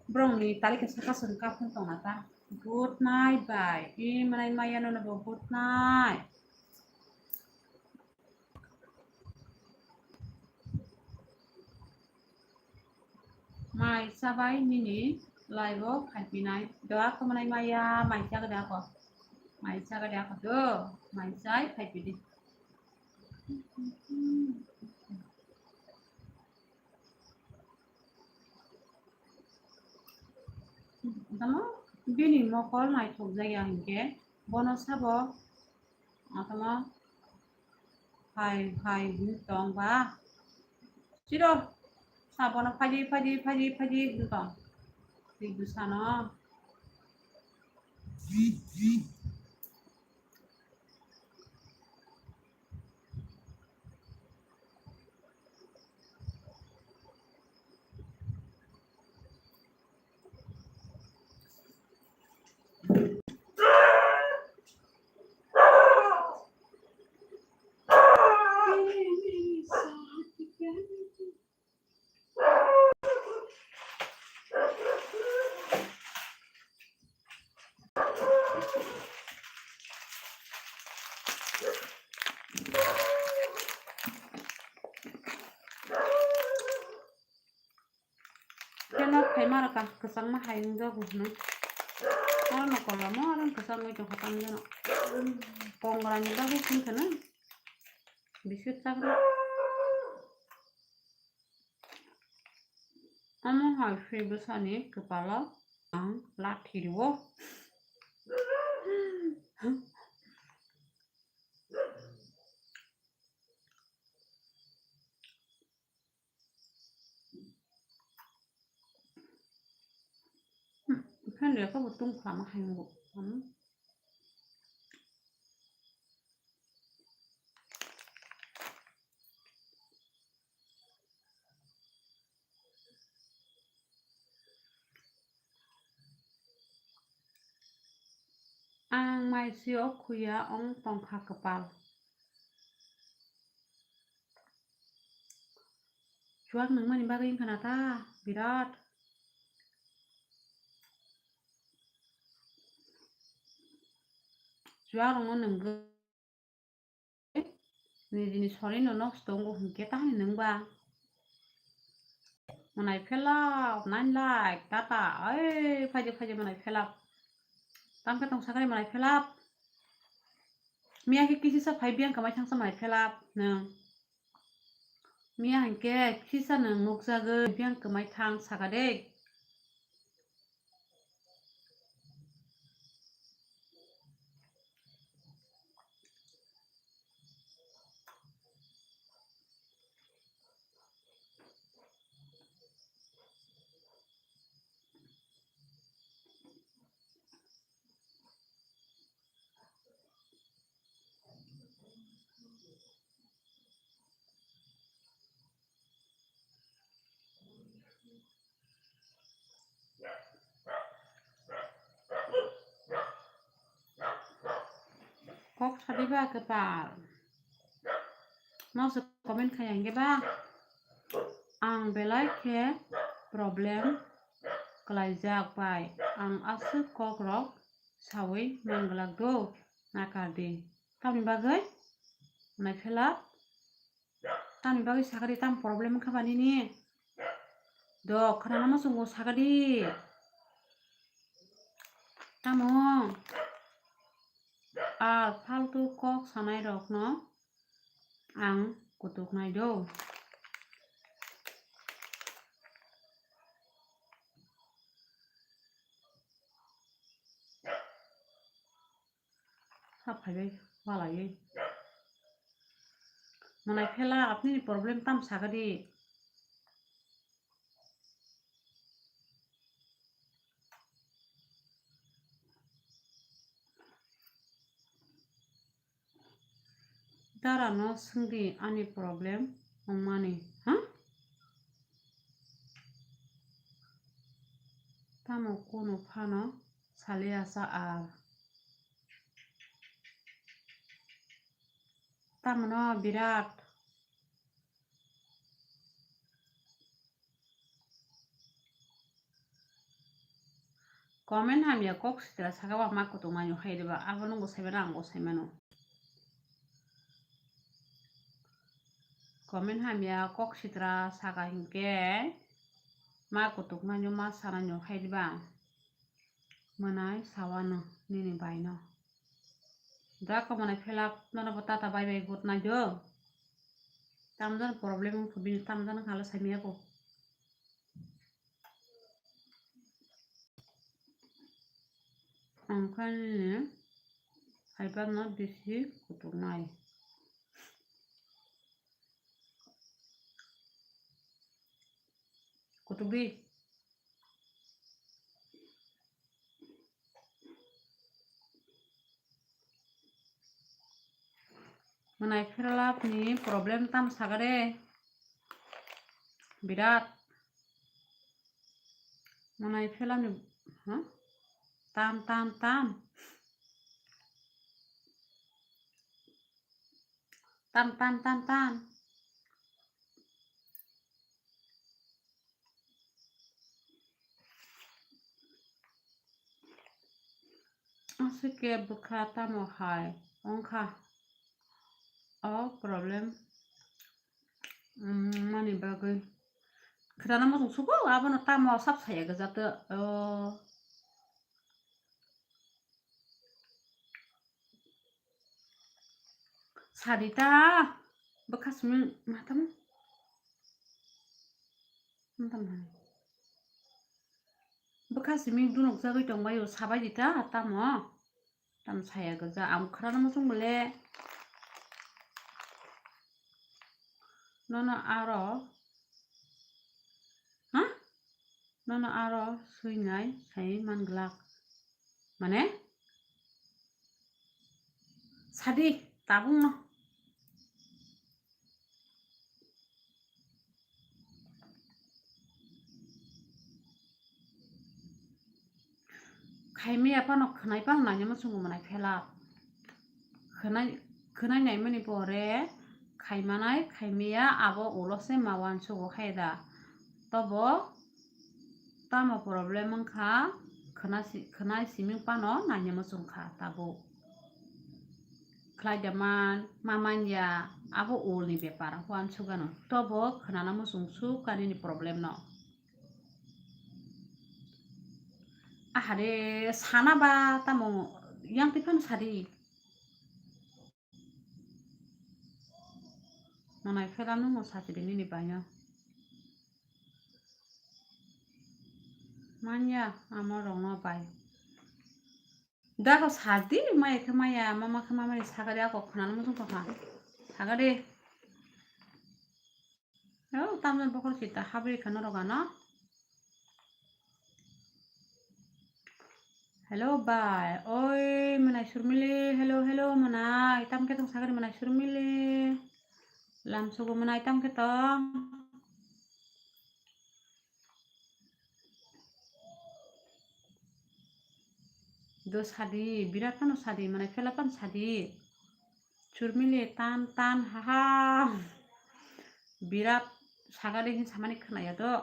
Borokni tali khe saka sari kaphung tongna ta. Good night bai. I mwnai Maya nono bo good night. Mai chabai nini live o khaipinai. Do ako mwnai Maya, mai chaga de ako. Mai chaga de ako do. Mai chai khaipidi. Tamo bini mokol naithok jaya hinkhe bono sabo atama hai hai hwnwi tong ba. Chiro sabono phaidi phaidi phaidi phaidi hwnwi tong. Twi bwsano. Mara ka kwchangma hai wngjago hwnwi. Aro no kolamo aro kwchangwi tongkha tamjano. Kongrani bagwi chwng kheno biscuit chakra. Omo hai swi bwsani kwpalo ang lathi rwo. Phan rwkhe bo tungphla ma hai wngbo. Ang mai sio khuya ong tongkha kwpal. Chuak nangmani bagwi wngkha na ta birat. Chuak rokno nangwi nijini sorino nosto wngo hwnkhe tahani nwngba. Mwnai phelap, nine lakh, tata, oi, phaidi, phaidi mwnai phelap. Tamkhe tong sakani mwnai phelap. Miya khe kisisa phai biyang kamai thangsa mwnai phelap, nwng. Miya hinkhe kisa nwng nukjagwi biyang kwmai thang saka de. Kok sadi ba kwpal. Noksa comment khai hwnkhe ba. Ang belai khe problem kwlaijak bai. Ang aswk kok rok sawi manglak do nakar di. Tamni bagwi? Nai phelak? Tamni bagwi sakadi tam problem wngkha ba nini? Do khwnana muchungo sakadi. Tamo? Ar faltu kok sanai rokno ang kutuk nai do. Sa phaibai walaiwi. Mwnai phela apni problem tam sagadi. Dara no swngdi ani problem wngmani, ha? Tamo kunu phano saliya sa ar. Tamono birat. Comment hamya kok sitra saka ba ma kutung mano hai de ba, abo nung bo sai mano, ang bo sai mano. Comment hamya kok sitra saka hinkhe ma kutuk mano, ma sana nyo hai de ba. Mwnai sawano nini baino. Da ko mwnai phelak nono bo tata bai bai gut nai do. Tamjani problem wngkha bini, tamjani khala saimaya bo. Ang kha nini haiba no bisi kutuk nai. Kutuk di. Mwnai phelap ni problem tam sagade. Birat. Mwnai phelap ni, ha? Tam, tam, tam. Tam, tam, tam, tam. Aswk khe bwkha tamo hai wngkha o problem, mm, mani bagwi. Khwnana muchung sugo, abono tamo sab saya gajak to. O. Sadi ta, bwkha simi ma tamo? Ma tamo hai? Bwkha simi dunok jagwi tongbaio, sabai di ta, tamo? Tam saya gajak, ang khwnana muchung bole. Nono aro, ha? Nono aro swinai sai man glak. Mane? Sadi, tabukno. Khaimaya phano khwnai phano naina muchungo mwnai phela. Khwnai, khwnai naimani pore khaimanai, khaimaya abo ulo se ma uansugo khe da. Tobo tamo problem wngkha, khwna si-, khwnai siming phano naina muchung kha tabuk. Khlai da man, ma manya, abo ulni bepar, uansugano. Tobo khwnana muchung suk kanini problem no. Ahare, sana ba tamo yang twi phano sadi. Mwnai phela nungno sadi de nini baino. Manya amo rokno bai. Dako sadi, maya khe maya, mama khe mama ni sagari ako khwnana muchung tongkha. Sagari. Hello, tamni bokhor sita habri kha norok ano. Hello, bai. Oi, mwnai Surmili. Hello, hello, mwnai. Tam khe tong sagari mwnai Surmili. Lam sugo mwnai tam khe tong. Do sadi, birat phano sadi, mwnai phela phano sadi. Churmili tan tan haha. Birat sagade hin samani khwnaya do.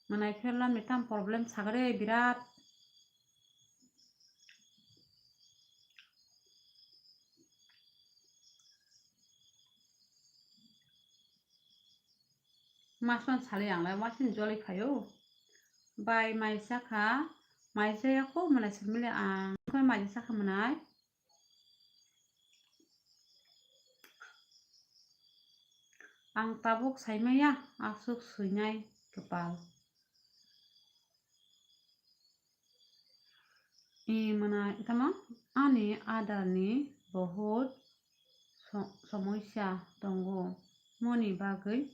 Mwnai phela ni tam problem sagade birat. Masman sali ang lai masini joli phaio. Bai mai sakha, mai saya ko mwnai simi le ang koi mai sakha mwnai. Ang tabuk saimaya aswk swinai kwpal. I mwnai tamo ani adar ni bohut so-, somosya tongo, moni bagwi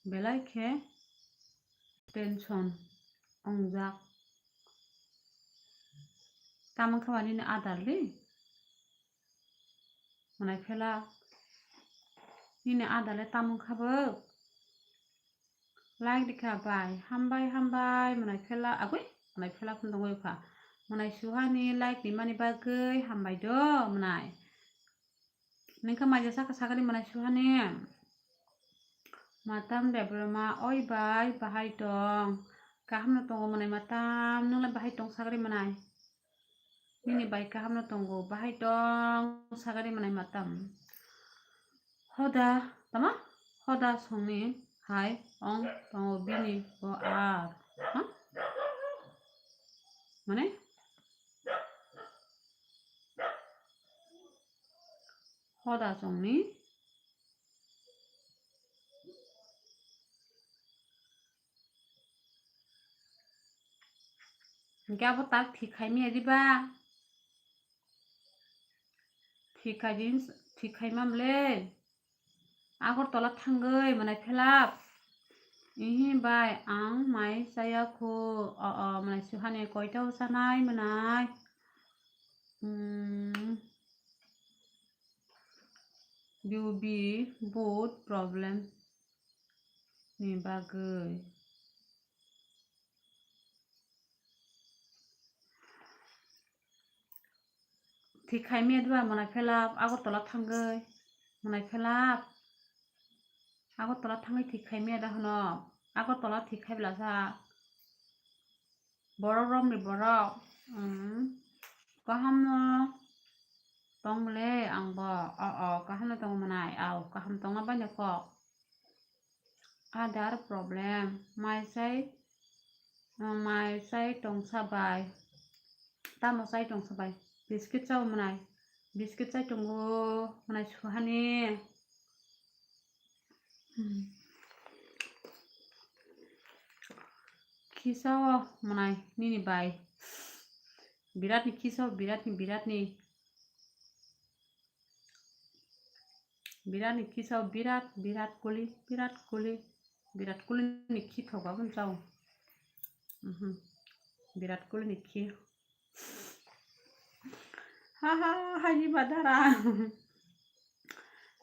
belai khe tension wngjak. Tamo khe ba nini adar le? Mwnai phela nini adar le tamo kha bo? Like rikha bai, hambai, hambai, mwnai phela, agui, mwnai phela phun tongwi kha. Mwnai suhani like ni mani bagwi hambai do, mwnai. Ningkha maija saka sakani mwnai suhani. Matam Debbarma, oi bai, bahai tong. Kaham no tongo mwnai matam, nung le bahai tong sakani mwnai. Nini bai kaham no tongo, bahai tong sagari mwnai matam. Hoda, tama? Hoda songni hai ong tongo bini bo ar. Ha? Mane? Hoda songni Hingke abo tak thik khaimaya diba? Thik khai din, thik khaimam le. Agartala thangwi mwnai phelap. Ihi bai ang mai chaya khu. O, o, mwnai suhani koitao chanai mwnai. Hmm. U B boat problem ni bagwi. Thik khaimaya diba mwnai phelap Agartala thangwi? Mwnai phelap Agartala thangwi thik khaimaya da hwno? Agartala thik khai bwlasa. Borok romni borok, um, kaham no tong le ang bo, o, o, kaham no tongo mwnai, au, kaham tongna baino kok. Other problem. Mai chai, mai chai tongsa bai. Tamo chai tongsa bai. Biscuit chao mwnai. Biscuit chai tongo mwnai suhani. Hmm. Khi sao mwnai nini bai. Biratni khi sao, biratni, biratni. Biratni khi sao, birat, birat kuli, birat kuli. Birat kuli ni khi thok babun chao. Mhm. Birat kuli ni khi. Ha ha ha, hi ba dara.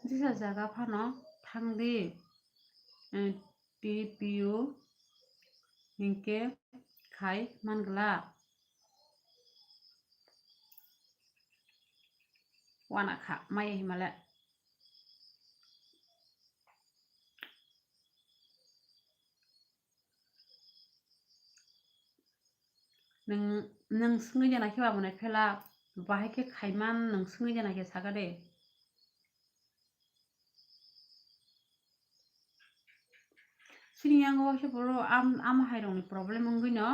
Jesa jaga phano thangdi. Eh, T P U hinkhe khai mangla. Wana kha, maya himale. Nwng, nwng swngwi jana khe ba mwnai phela, bahai khe khaiman nwng swngwi jana khe saka de. Chini yango khe boro am-, ama hai rokni problem wngwi no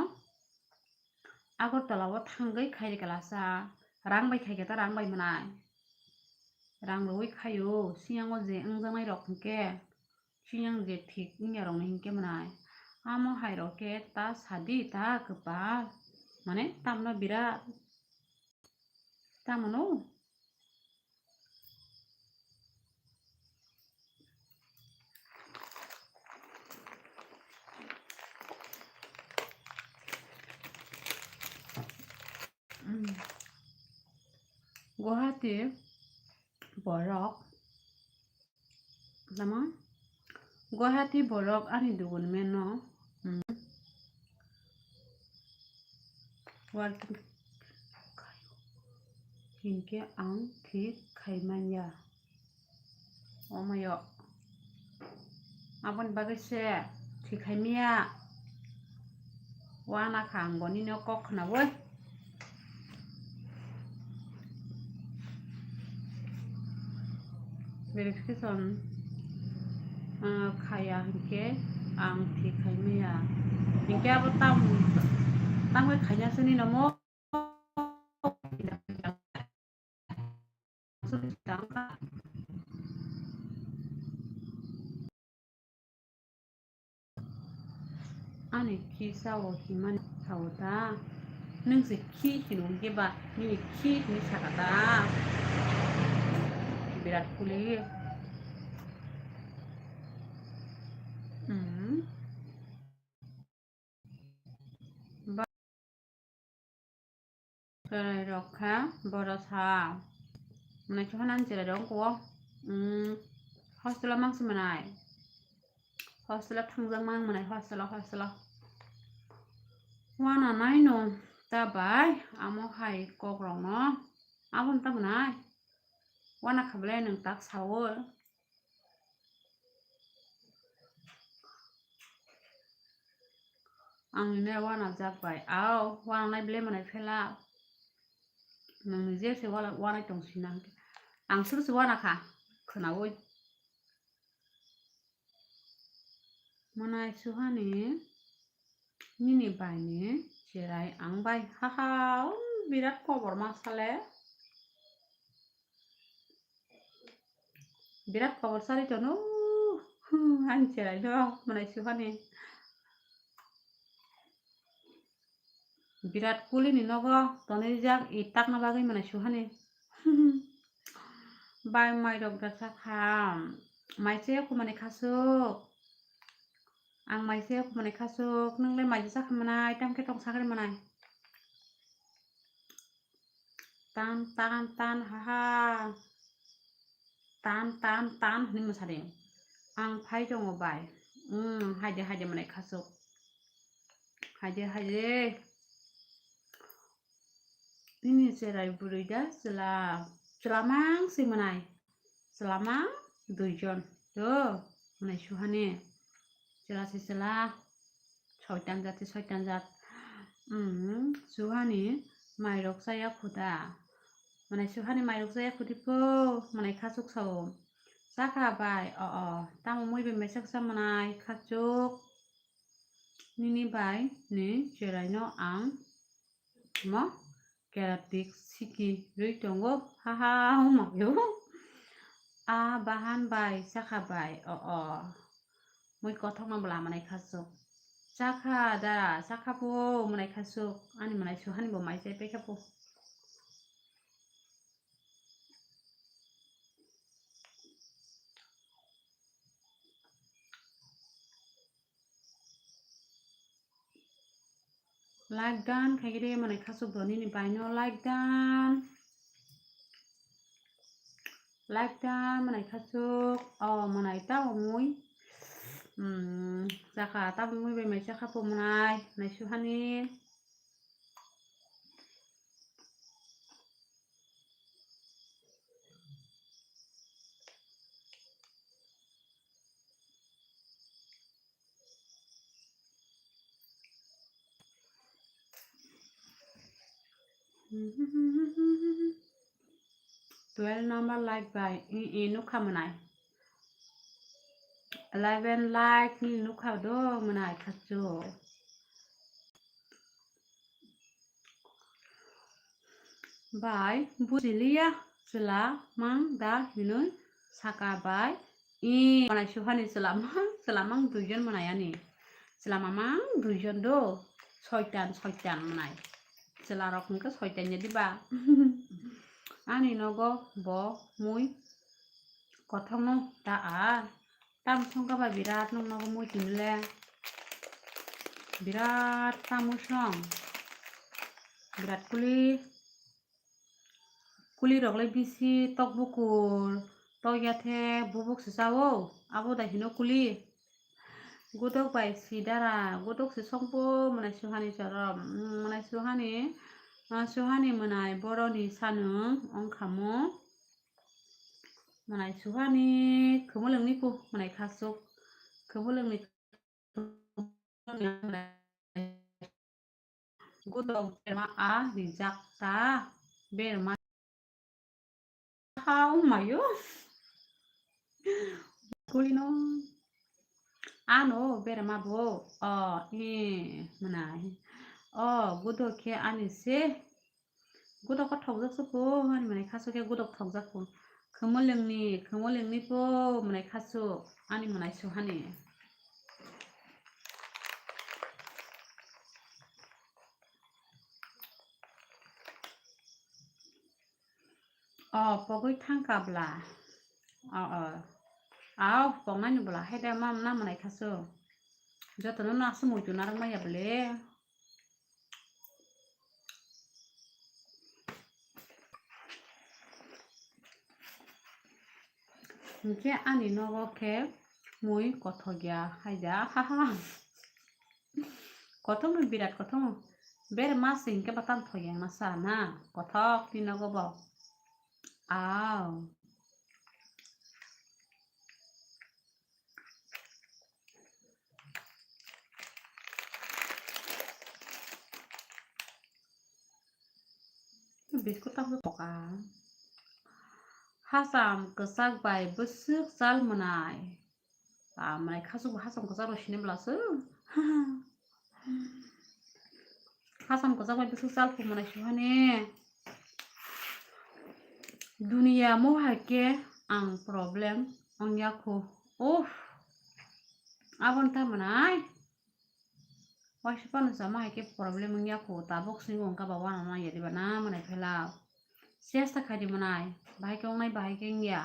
Agartala o thangwi khai rikala sa, rang bai khai khe ta rang bai mwnai. Rang rwui khaio, siyang o je wngjaknai rok hinkhe, siyang je thik wngya rokni hinkhe mwnai. Amo hai rok khe ta sadi ta kwpal, mane tamno birat, tamno. Guwahati borok, tamo? Guwahati borok ani duguni meno, mm, working hinkhe ang thik khai manya. Omayo. Aboni bagwi se thik khai manya. Wana kha ang bo nini o kok khnaui. Verification, ah, khaya hinkhe ang thik khai manya. Hinkhe abo tam, tamkhe khaina sini nomo. Ani khi sao himani sao ta? Nwng se khi hino hwnkhe ba nini khi hinwi saka ta? Birat kuli. Hmm. Ba-, cherai rok kha boro sa. Mwnai khe phano ang cherai rok wngkha o. Hmm. Hostel o mangsi mwnai. Hostel o thangjak mang mwnai, hostel o, hostel o. Wana nai no ta bai, amo hai kok rok no. Abo no ta mwnai. Wana kha belai nwng tak sao. Ang nini wana jak bai. Au, wana nai belai mwnai phela. Nwng ni je se wana, wana tong sina. Ang suru se wana kha. Khwnaui. Mwnai suhani nini bai ni cherai ang bai. Haha, um, birat kobor ma sale. Birat kobor sari tono, ani cherai no mwnai suhani. Birat kuli ni nogo tonwi jak i takna bagwi mwnai suhani. Bai mai rok da sakha, mai se kumani khasuk. Ang mai se kumani khasuk, nwng le mai se sakha mwnai, tam khe tong sakha mwnai. Tan, tan, tan, haha. Tan, tan, tan, hwnwi mwsadi. Ang phai tongo bai. Hmm, haide, haide mwnai khasuk. Haide, haide. Nini cherai bwrwi da chwla, chwla mang se mwnai. Chwla mang duijon. To, mwnai suhani. Chwla se chwla. Soitan jat se soitan jat. Hmm, suhani mairok chaya khuda. Mwnai suhani mairok chaya khudi po, mwnai khasuk sao. Chakha bai, o, o, tamo mui bai mesa kisa mwnai khachuk. Nini bai ni cheraino ang mo keratik siki rwi tongo, ha ha, huma yo. A bahan bai, chakha bai, o, o. Mui kothokno bwla mwnai khachuk. Chakha da, chakha po mwnai khachuk. Ani mwnai suhani bo mai chai paikha po. Like dan khaigede mwnai khachuk do nini baino like dan. Like dan mwnai khachuk. O mwnai ta omui. Hmm, chakha ta omui bai mai chakha po mwnai, mwnai suhani. Twelve number like bai, i, i, nukha mwnai. Eleven like ni nukha do mwnai khachuk. Bai bujiliya chwla mang da hinwi saka bai i mwnai suhani chwla mang, chwla mang duijon mwnai ani. Chwla mamang duijon do, soitan, soitan mwnai. Chwla rok hwnkhe soitan ya diba? Ani nogo bo mui kothokno ta a. Tam thongkha bai birat noknogo mui tini le. Birat tamo song. Birat kuli. Kuli rok le bisi tok bukur. Tok ya the bubuk se sao. Abo da hino kuli. Godok bai si dara. Godok se songpo mwnai suhani choro. Mwnai suhani. Ah, suhani mwnai boroni sanung ongkhamo. Mwnai suhani khumulwngni ku mwnai khasuk. Khumulwngni godok berma a rijak ta berma. Hao mayo. Kulino. Ano berma bo. O, e, mwnai. O, godok khe ani se. Godok o thokjak se po, ani mwnai khasuk khe godok thokjak po. Khumulwngni, khumulwngni po, mwnai khasuk, ani mwnai suhani. O, pogwi thangkha bwla. O, o. Ao, poknani bwla, hai da ma, na mwnai khasuk. Jotono no aswk muitu narwk maya bwle. Hinkhe ani nogo khe mui kothok ya, hai da, ha, ha. Kothok no birat kothok no. Berma se hinkhe ba tamo thok ya masa na. Kothok ni nogo bo. Ao. Biskut tamo poka. Hasam kwchak bai bwswk chal mwnai. Ba mwnai khasuk bo hasam kwchak rok sini bwla se. Hasam kwchak bai bwswk chal khu mwnai suhani. Duniya mo hai khe ang problem wng ya khu. Uff. Aboni ta mwnai. Waisa phano sama hai khe problem wng ya khu. Tabuk singo wng kha ba uanama ya diba na mwnai phela. Chesta khai di mwnai. Bahai khe wngnai bahai khe wng ya.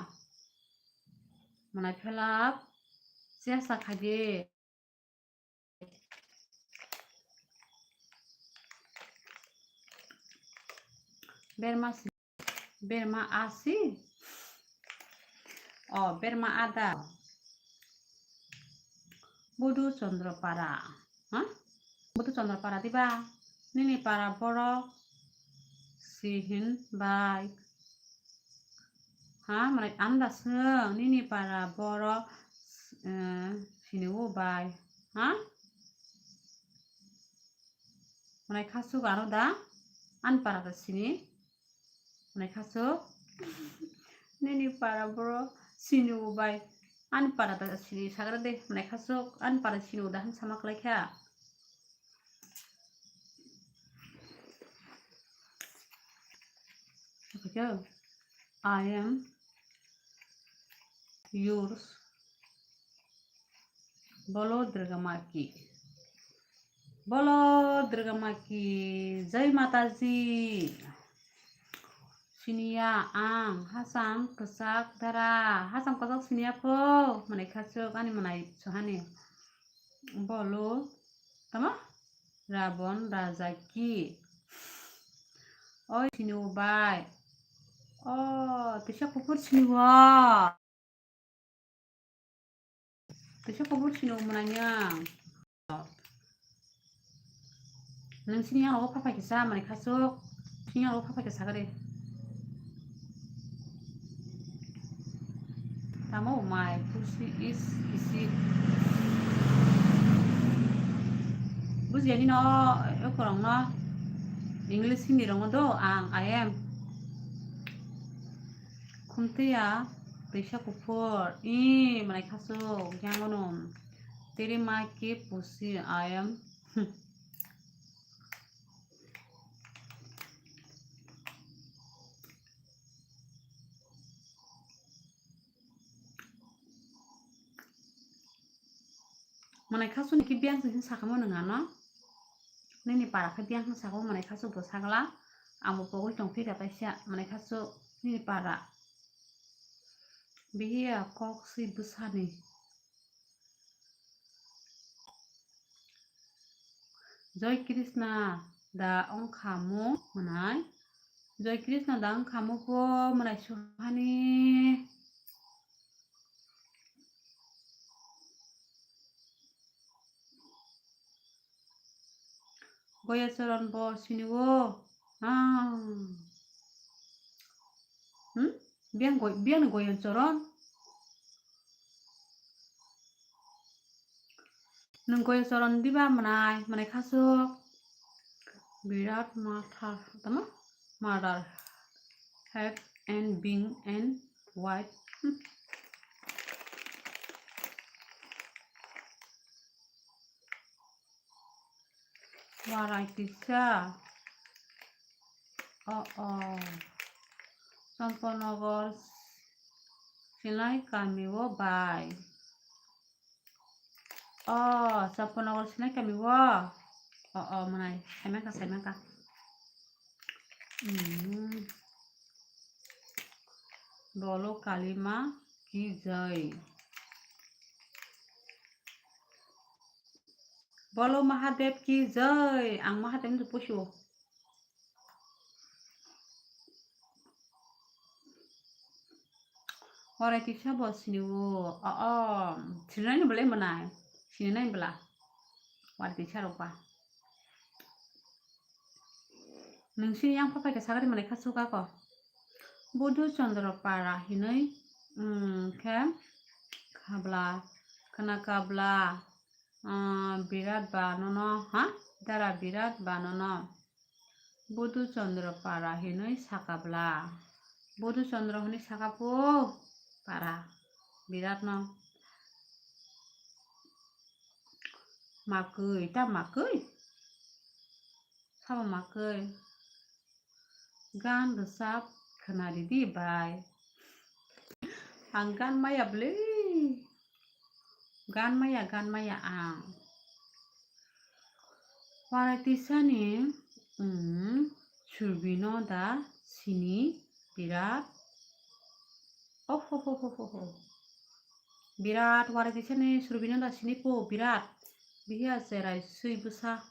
Mwnai phela. Chesta khai di. Berma si, berma asi. O, berma ada. Budu Chandra para. Ha? Budu Chandra para diba? Nini para borok si hin bai. Ha, mwnai ano da swng, nini para borok, eh, sini o bai. Ha? Mwnai khasuk ano da? Ani para da sini? Mwnai khasuk? Nini para borok Sini o bai. Ani para ta sini sagra de, mwnai khasuk, ani para sini o da han sama klai kha. Oke, I am yours. Bolo Durga Maki. Bolo Durga Maki. Jai Mataji. Siniya ang hasam kwchak dara. Hasam kwchak siniya pho. Mwnai khasuk ani mwnai sohani. Bolo. Tama? Rabon Raja ki. Oi sini o bai. O, tisa kupur sini o. Tisa kupur sini o mwnanya. Nung sini yang logo papa kisa mani khasuk. Sini yang logo papa kisa kare. Tamo mai pusi is isi. Bujiani no, ekorong no. English Hindi rongo do ang, I am. Khumtiya, tisa kuphur. I, mani khasuk, yang ono. Teri ma ke pusi, I am. Mwnai khasuk ni khe biyang se sakamo nung ano. Nini para khe biyang se sako mwnai khasuk bo sagla. Ang bo pogwi tong phi kha taisa mwnai khasuk nini para. Bihiya kok si bwsani. Joy Krishna da wngkha mo mwnai. Joy Krishna da wngkha mo pho mwnai suhani. Goya Charan bo sini o. Ah. Hmm? Biang goi, biang ni Goya Charan. Nung Goya Charan diba mwnai, mwnai khasuk. Birat matha, tama? Murder. Have and being and white. Hmm. Warai kisa. O, o. Champanagar Sinai kami o bai. O, Champanagar Sinai kami o. O, o, mwnai. Saimangka, saimangka. Hmm. Bolo Kalima ki jai. Bolo Mahadev ki jai. Ang Mahadev ni pusu. Warai tisa bo sini o. O, o. Sinai ni bwlai mwnai. Sinai bwla. Warai tisa rok ba. Nung sini yang papai ka sagari mwnai kha suka ko. Bodhu Chandra para hinui, mm, khe khabla, khna kabla, ah, birat ba nono, ha? Dara birat ba nono. Bodhu Chandra para hinui saka bla. Bodhu Chandra hinui saka po para. Birat no. Makui, ta makui. Sabo makui. Gan rwchap khna ridi bai. Ang gan maya bwlwi. Gan maya, gan maya ang. Warai tisani, mm, Surbino da sini birat. Oh, ho, ho, ho, ho, ho. Birat, warai tisani Surbino da sini po birat. Bihiya serai sui bwsa.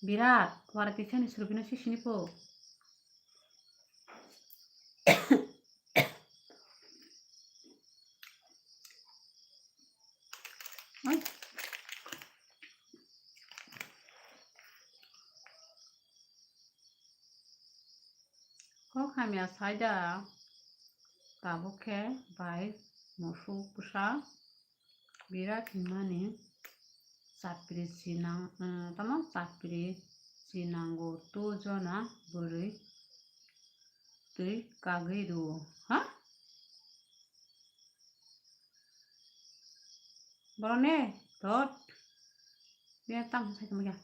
Birat, warai tisani Surbino si sini po. Oi. Kok hamya saida tabuk khe bai musuk bwsa. Birat hinmani chapri chinang, mm, tamo chapri chinango tu jona bwrwi twi kagwi rw, ha? Borok ne dot. Bini tamo sai tongma ya.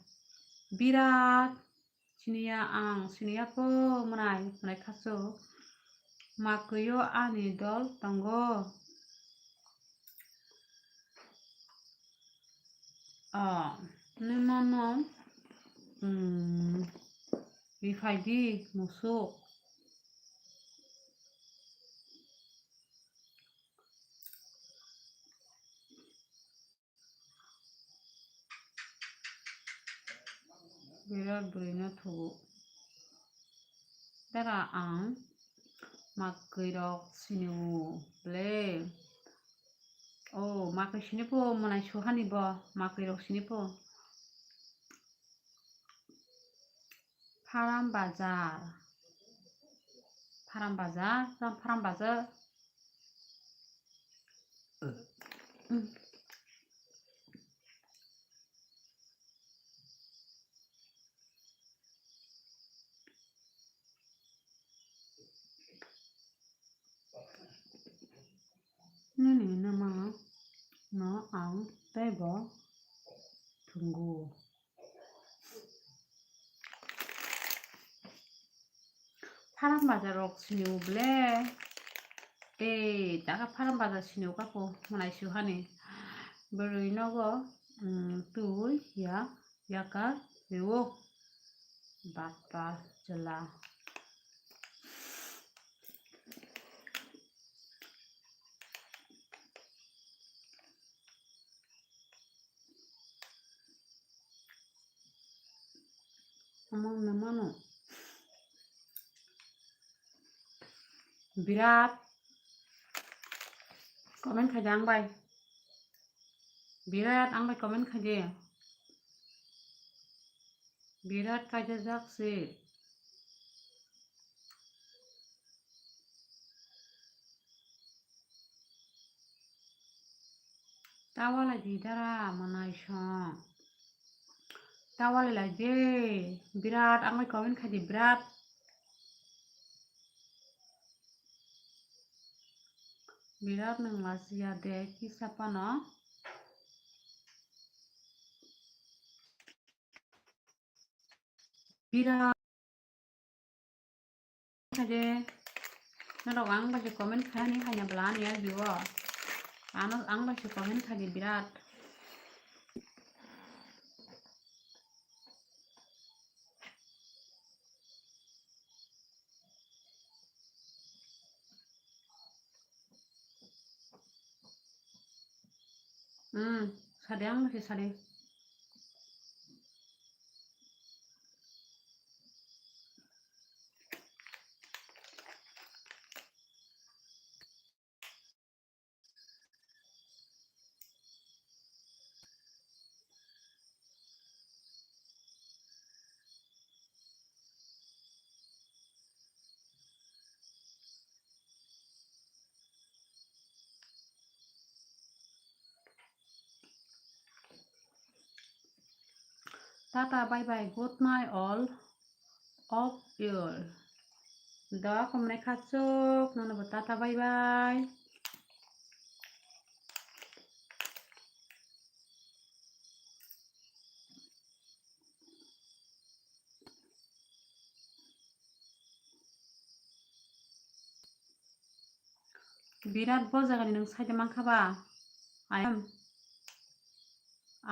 Birat. Siniya ang, siniya po mwnai, mwnai khasu. Makwiyo ani dol tongo. O, nini mano, mm, riphai di musuk. Birat bwrwino thugo. Dara ang makwirok sini-o ble. O, makwi sini po, mwnai suhani bo, makwirok sini po. Pharam bazar. Pharam bazar, pharam bazar. Nini nama no ang teibo thwngo. Pharam bazar rok sini-o ble. Ei, taka pharam bazar sini-o kapo mwnai suhani. Bwrwi nogo, mm, twi ya, yaka, rewo. Bapa chwla. Omo no mano. Birat comment khaidi ang bai. Birat ang bai comment khaidi. Birat kaijajak se. Tawalai di dara mwnai song. Tawalai lai je. Birat ang bai comment khaidi birat. Birat nwng lachiya de kisa phano. Birat. Khaje. Norok ang bai se comment khaini khaina bwla ani a view o. Ano ang bai se comment khaidi birat. Hmm, sade ang masi sade. Tata, bye bye, good night all of you. Doa khumnai khachuk, nono bo tata, bye bye. Birat bo jagani nwng saide mankha ba? I am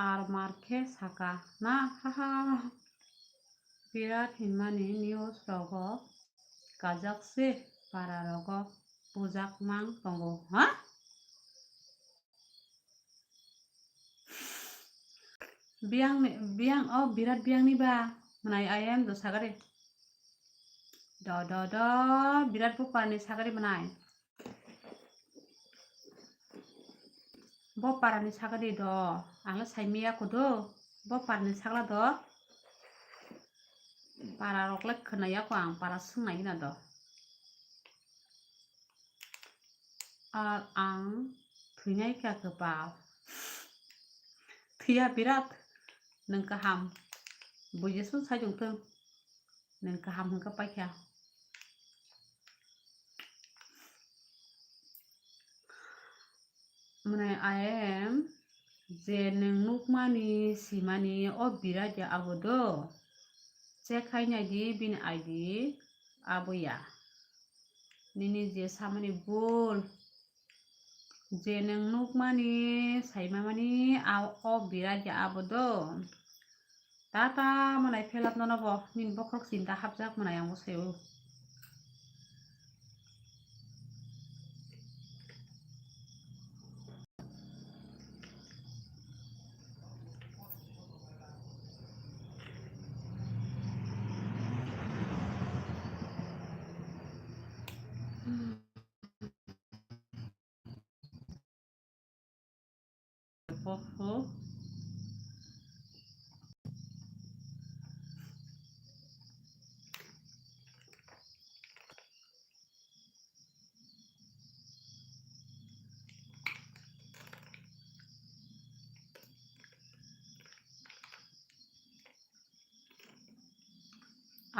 ar mar khe saka na, haha. Birat hinmani news rogo kajak se para rogo bujak mang tongo, ha? Biyang ni, biyang, o Birat biyang ni ba? Mwnai I am do sagari. Do, do, do, Birat bo parani sagari mwnai. Bo parani sagari do. Ang le saimiya kudu. Bo parani sagla do. Para rok le khwnaya ko ang, para swngnai gina do. Ar ang thwinai kha kwpal. Thwiya Birat, nwng kaham. Buijesung sai tongthwng. Nwng kaham hwnkhe paikha. Mane I am Je nwng nukmani, simani, o Birat ya abo do? Check khai nai di bini I D abo ya. Nini je samani bul. Je nwng nukmani, saimamani, a-, o Birat ya abo do? Tata manai phelap nono bo, nini bokhorok chinta hapjak manai ang bo sayo.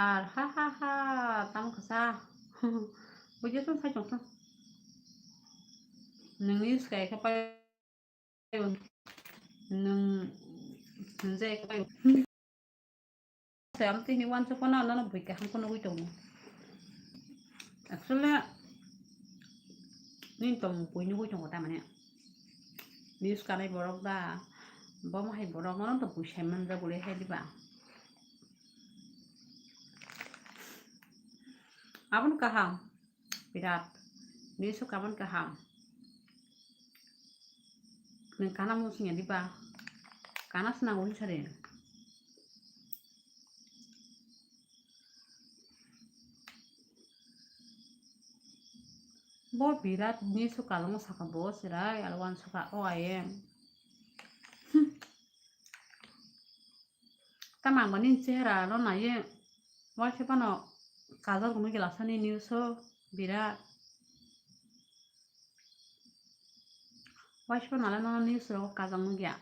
Ar ha ha ha, tamo kasa. Bujo tong sai tong tong. Nungni swkai khe pai. Nung, nung je khe pai. Sam tini uansuk phano nono bui kaham khe nugui tongo. Actually, nini tongmung bui nugui tongo tamani. News kanai borok da, bomo hai borok nono to bui sai manjak bole hai diba. Abono kaham, birat. News o kaman kaham. Nwng kana muchung ya diba? Kana se nango hinsa de. Bo birat ni su kalongo saka bo sirai alwan saka o ayeng. Hmm. Tamo ang bo nini chehra no naiye, waisa phano kajol gwnwi gela sani news o birat. Waisa phano le nono news rogo kajak nukya.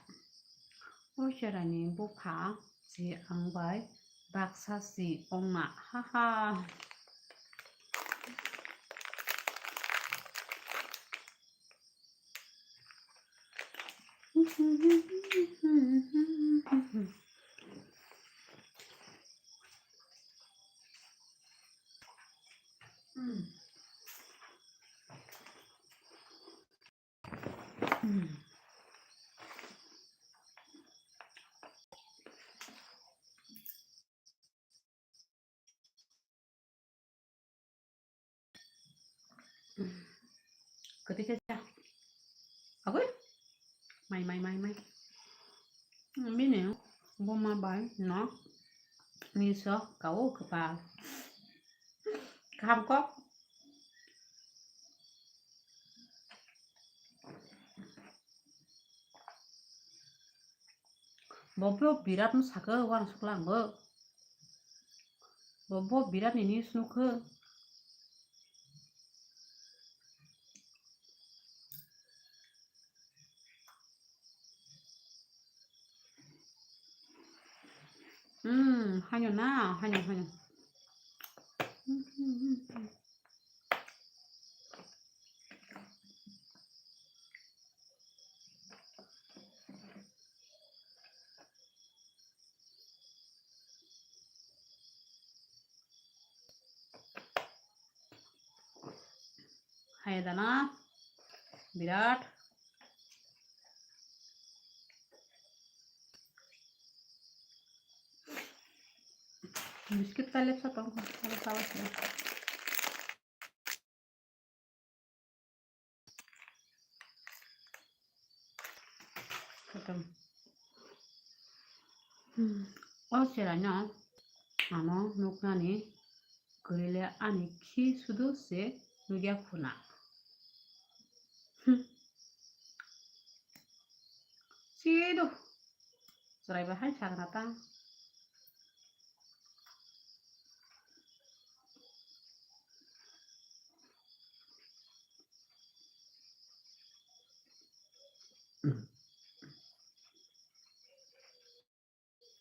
O chwraini bupha se ang bai baksa si ongna, haha. Kwtwi khe cha. Agoi. Mai, mai, mai, mai. Bini buma bai no miso kao kwpal. Kaham kok. Bo bo birat no sakhe uansukla ang bo. Bo bo birat ni news nukhe. Hmm, haino na, haino, haino. Hai dana, birat. Biscuit kailep sa tong kho, sabo sabo se. Khatam. Hmm. O chwraino ano nuknani kwrwile ani khi sudu se nukya khuna. Hmm. Sido. Chwrai bahai sakna ta.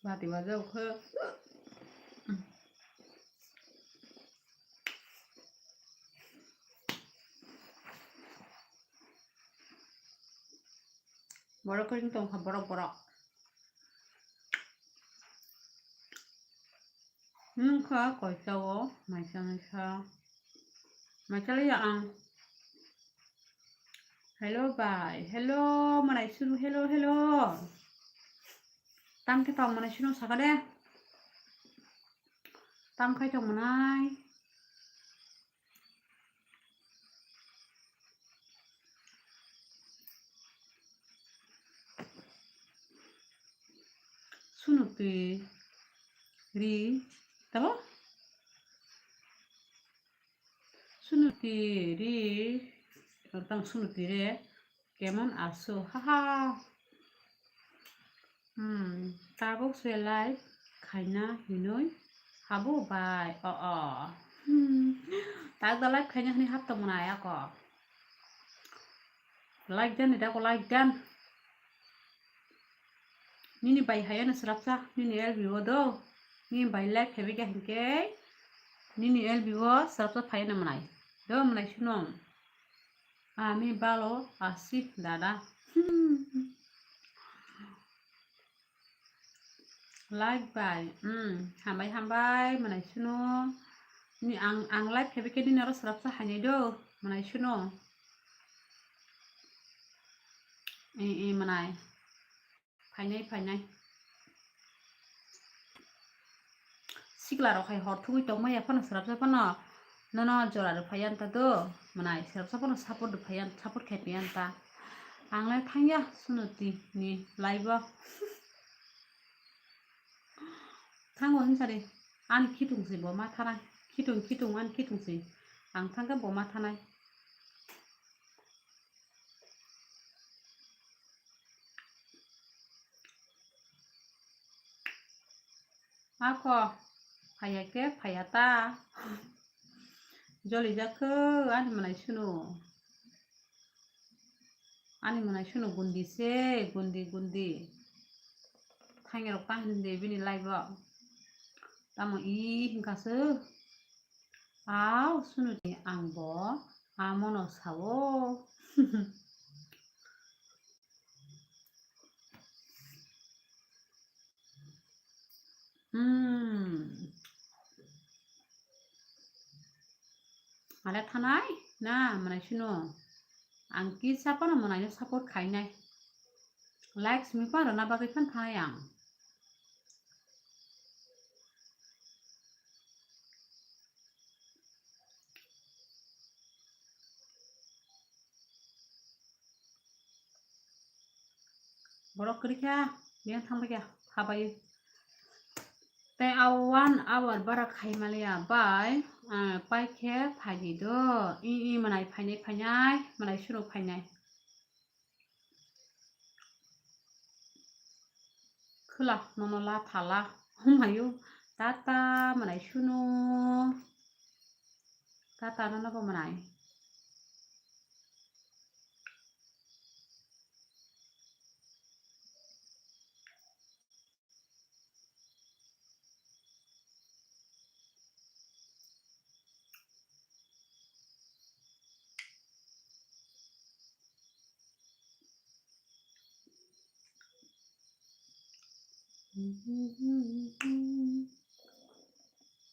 Bati waja ukhe. Borok khe wng tongkha borok borok. Wngkha koitao maisa maisa. Maisa le ang. Hello bai. Hello manai sunu. Hello, hello. Tam khe tong manai sunu saka de. Tam khai tong manai. Sunuti ri tabo? Sunuti ri tang sunuti re kemon aso haha. Hmm, tabuk se live khaina hinwi habo bai o o. Hmm, tak da live khaina hinwi hap tong mwnai ako. Like dan, ida ko like dan. Nini bai hayano srapsa, nini L B o do. Nini bai like hebi ga hinke. Nini L B o srapsa phayano mwnai. Do mwnai suno. Ami balo asi dada. Like bai. Hmm, hambai hambai mwnai suno. Ni ang ang like hebi ke nini oro srapsa hainai do mwnai suno. I i mwnai. Phainai phainai. Sikla rok hai hor thugwi tongmaya phano srapsa phano nono jora rw phaiya nta do mwnai srapsa phano support rw phaiya support khai phaiya nta. Ang le thangya Sunuti ni live o. Thango hinsa de ani khitung si bo ma thanai khitung khitung ani khitung si ang thangkha bo ma thanai. Ako phaya khe phaya ta. Joli jak kho ani mwnai suno. Ani mwnai suno gundi se gundi gundi. Thangi rok ta hindi bini live o. Tamo i hinka se. Aw, Sunuti, ang bo amono sao. Hmm. Ale thanai na mwnai suno. Ang kisa phano mwnaino support khainai. Like simi phano rwna bagwi phan thanai ang. Borok kwrwi kha, biyang thang bai kha, habai. Tei a one hour bara khai maliya bai, ah, pai khe phaidi do. I, i mwnai phainai, phainai, mwnai suro phainai. Khwla nono la thala. Humayo tata mwnai suno. Tata nono bo mwnai.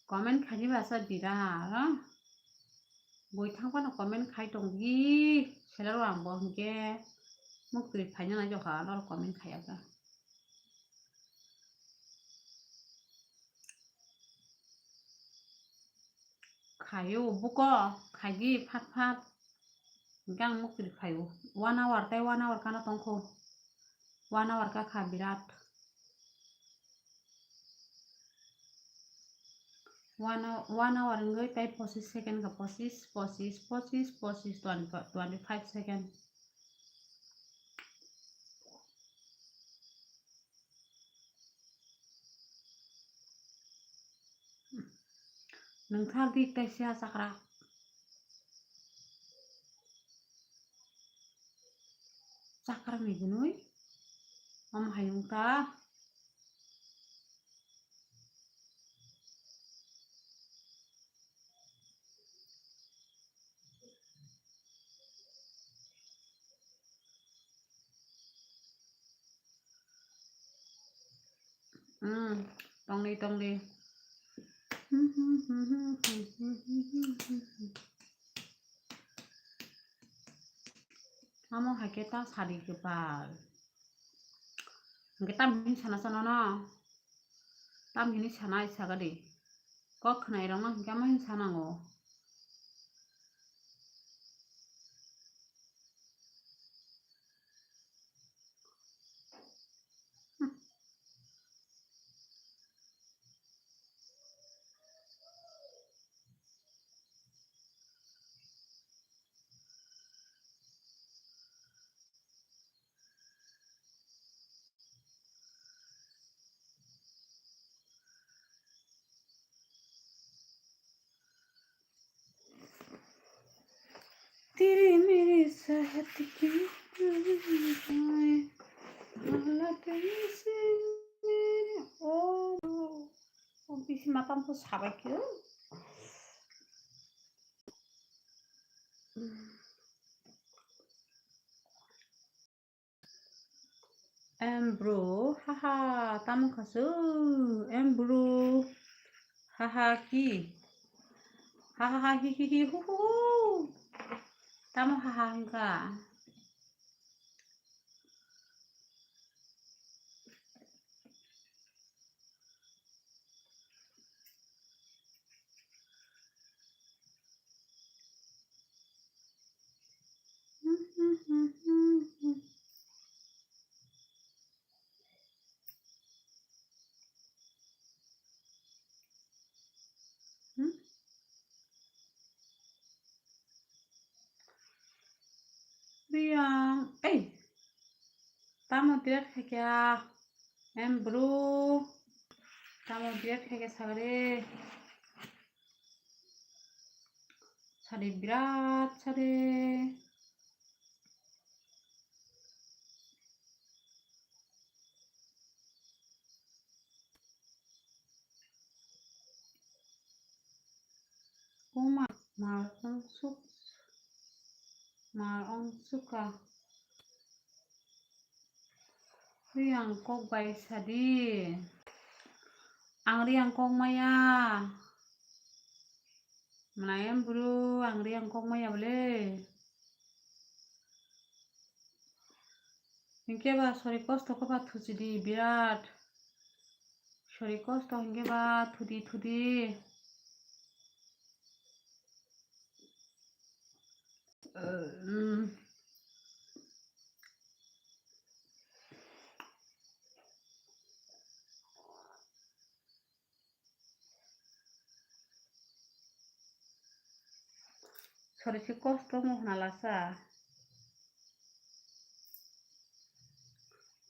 Comment khaini basa bira, boi thang phano comment khai tong di, selero ang bo hinkhe muktwi phaina nai jokha, noro comment khaiya kha. Khaio buko, khaidi phat phat. Hinkhe ang muktwi khaio. One hour tei one hour kana tongkho. One hour ka kha birat. One hour, one hour wngwi tei pochis second ka, pochis, pochis, pochis, pochis, twenty, twenty five second. Nwng thar di tei sia chakra. Chakra ni gwnwi. Omo hai wng ta. Hmm, tongdi, tongdi. Amo hai khe ta sadi kwpal. Hwnkhe tam hini sana sana no? Tam hini sana ai saga di. Kok khwnairokno hwnkhe amo hini sanango. तेरे मेरे साथ की दुनिया है, हालात ऐसे मेरे, ओ, ओ, bisi matam ko sabai khe. Em bro, haha, tamo khasu, em bro, haha ki, haha hi hi hi hu hu hu, tamo haha hwnkha. Hmm? Riyang, ei, tamo birat khaikha, em bro, tamo birat khaikha sagre, sadi birat sadi. Uma, mal ongsuk, mal ongsuka. Riyang kok bai sadi. Ang riyang kok maya. Mwnai em bro, ang riyang kok maya bole. Hinkhe ba sori kosto khe ba thuchidi birat. Sori kosto hinkhe ba thudi thudi. Sori se kosto wngmung hwnalasa.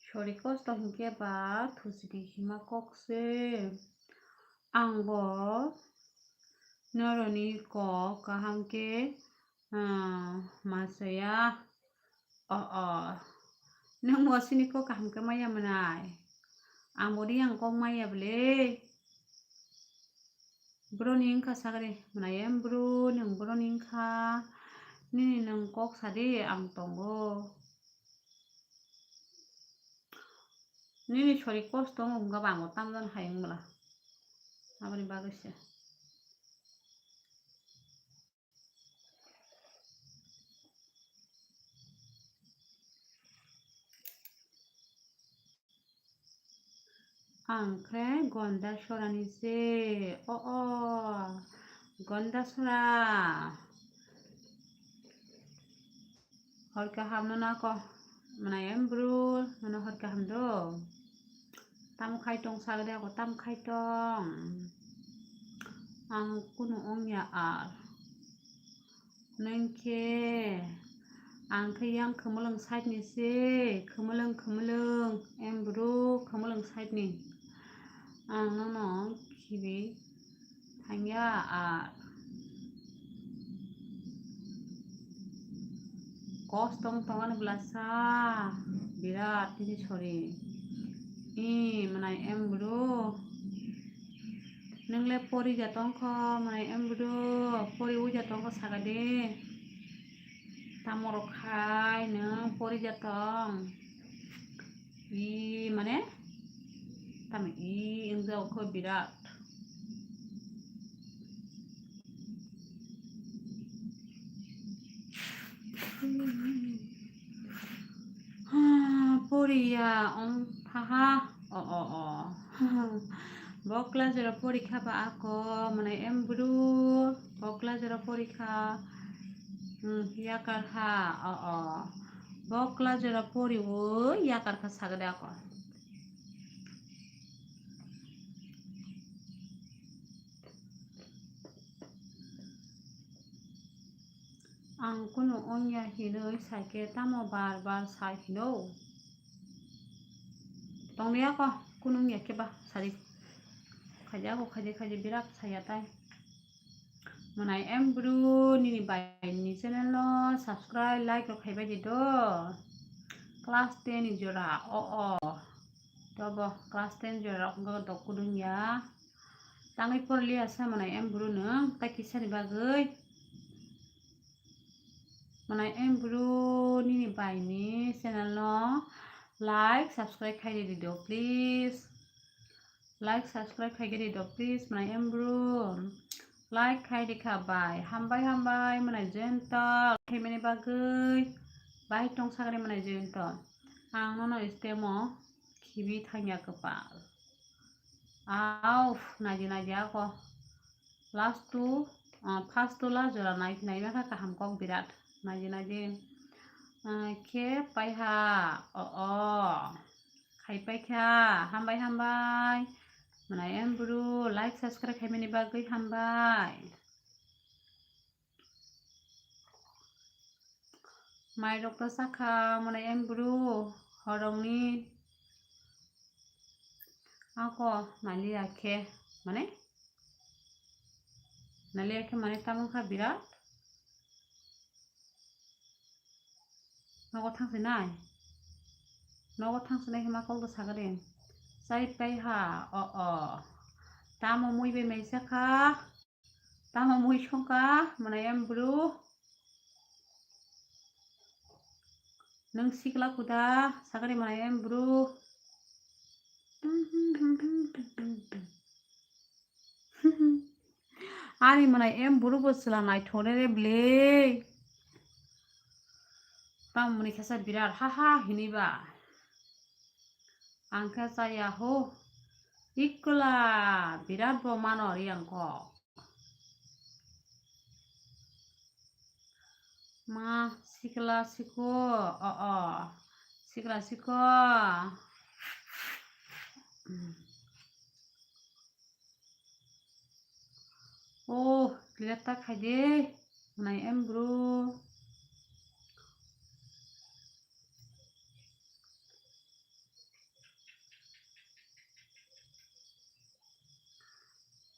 Sori kosto hinkhe ba thuchidi hima kok se. Ang bo noroni kok kaham khe, ah, ma chaya. O, o. Nwng bo chini kok kaham khe maya mwnai. Ang bo riyang kok maya bole. Broni wngkha sagre, mwnai em bro, nwng broni wngkha. Nini nwng kok sadi, ang tongo. Nini sori kosto wngkha ba, ang bo tamjani hai wngmala. Aboni bagwi se. Ang khe Gondasora ni se. O, o, Gondasora. Hor kaham no nako. Mwnai em bro, nono hor kaham do. Tam khai tong sagde ako, tam khai tong. Ang kunu ongya ar. Nwng khe, ang khe yang khumulwng side ni se, khumulwng, khumulwng, em bro, khumulwng side ni. Ang nono khibi thangya ar. Kos tong tong ani bwlasa, birat tini sori. I, mwnai em bro. Nwng le pori ja tong kho, mwnai em bro, pori ui ja tong kho saka de. Tamo rok khai nwng pori ja tong. I, mane, Kami i wngjago kho birat. Ha, poriya ong thaha. O, o, o. Bo class jora porikha ba ako, mwnai em bru. Bo class jora porikha. Hmm, yakar ha. O, o. Bo class jora poriwo yakar kha sagade ako. Ang kunu wngya hinwi saikhe tamo bar bar sai hino? Tongya ko, kunu wngya khe ba sadi. Khaidi ako khaidi khaidi birat saya tai. Mwnai em bru nini bai ni channel no subscribe, like rok khaibai di do. Class ten ni jora o o. Tobo class ten jora rok wngkha dok kudung ya. Tangwi porliya sa mwnai em bru nwng ta kisa ni bagwi. Mwnai em bru nini bai ni channel no like subscribe khai di do please. Like subscribe khai di do please mwnai em bru. Like khai di kha bai. Hambai hambai mwnai Jayanta khaimani bagwi. Bai tong sagri mwnai Jayanta. Ang nono stemo khibi thangya kwpal. Au, naidi naidi ako. Last to, ah, first to last jora nai, nai ma kha kaham kok birat. Naidi naidi. Ah, khe paiha, o, o. Khai paikha, hambai hambai. Mwnai em bru, like subscribe khaimani bagwi hambai. Mai rok ta sakha mwnai em bru horongni ako naliya khe mane naliya khe mane tamo kha birat nogo thangsinai nogo thangsinai hima kok da sagade chai pai ha o o tamo mui bai mai sakha. Tamo mui songkha mwnai em bru. Nwng sikla kuda sakari mwnai em bru. Ani mwnai em bru bo chwla naithok re ble. Tamoni khe sa birat ha ha hini ba. Ang khe chaya ho. Ikla birat bo mano ri ang kok. Ma sikla siko, o, o. Sikla siko. Oh, leta khai de. Nai em bro.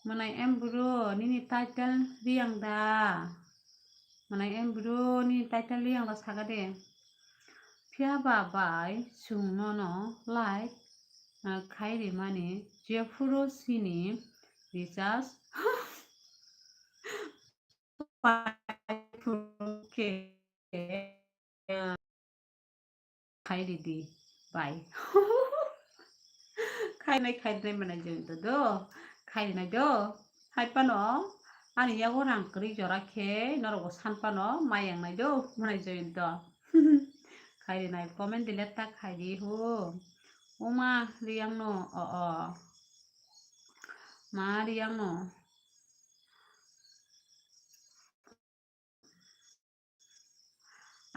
Mwnai em bro, nini title Riang da? Mwnai em bro, nini title Riang da saga de. Phiya ba bai chwng nono like, ah, khai rimani jephuru sini recharge pai phuru khe. Khai ridi bai. Khainai khainai mwnai Jayanta do. Khainai do. Hai pano ani yago rang kwrwi jora khe norok bo san pano mai yang nai do mwnai Jayanta. Khai rinai comment delete ta khai di ho. Oma Riang no o o. Ma Riang no.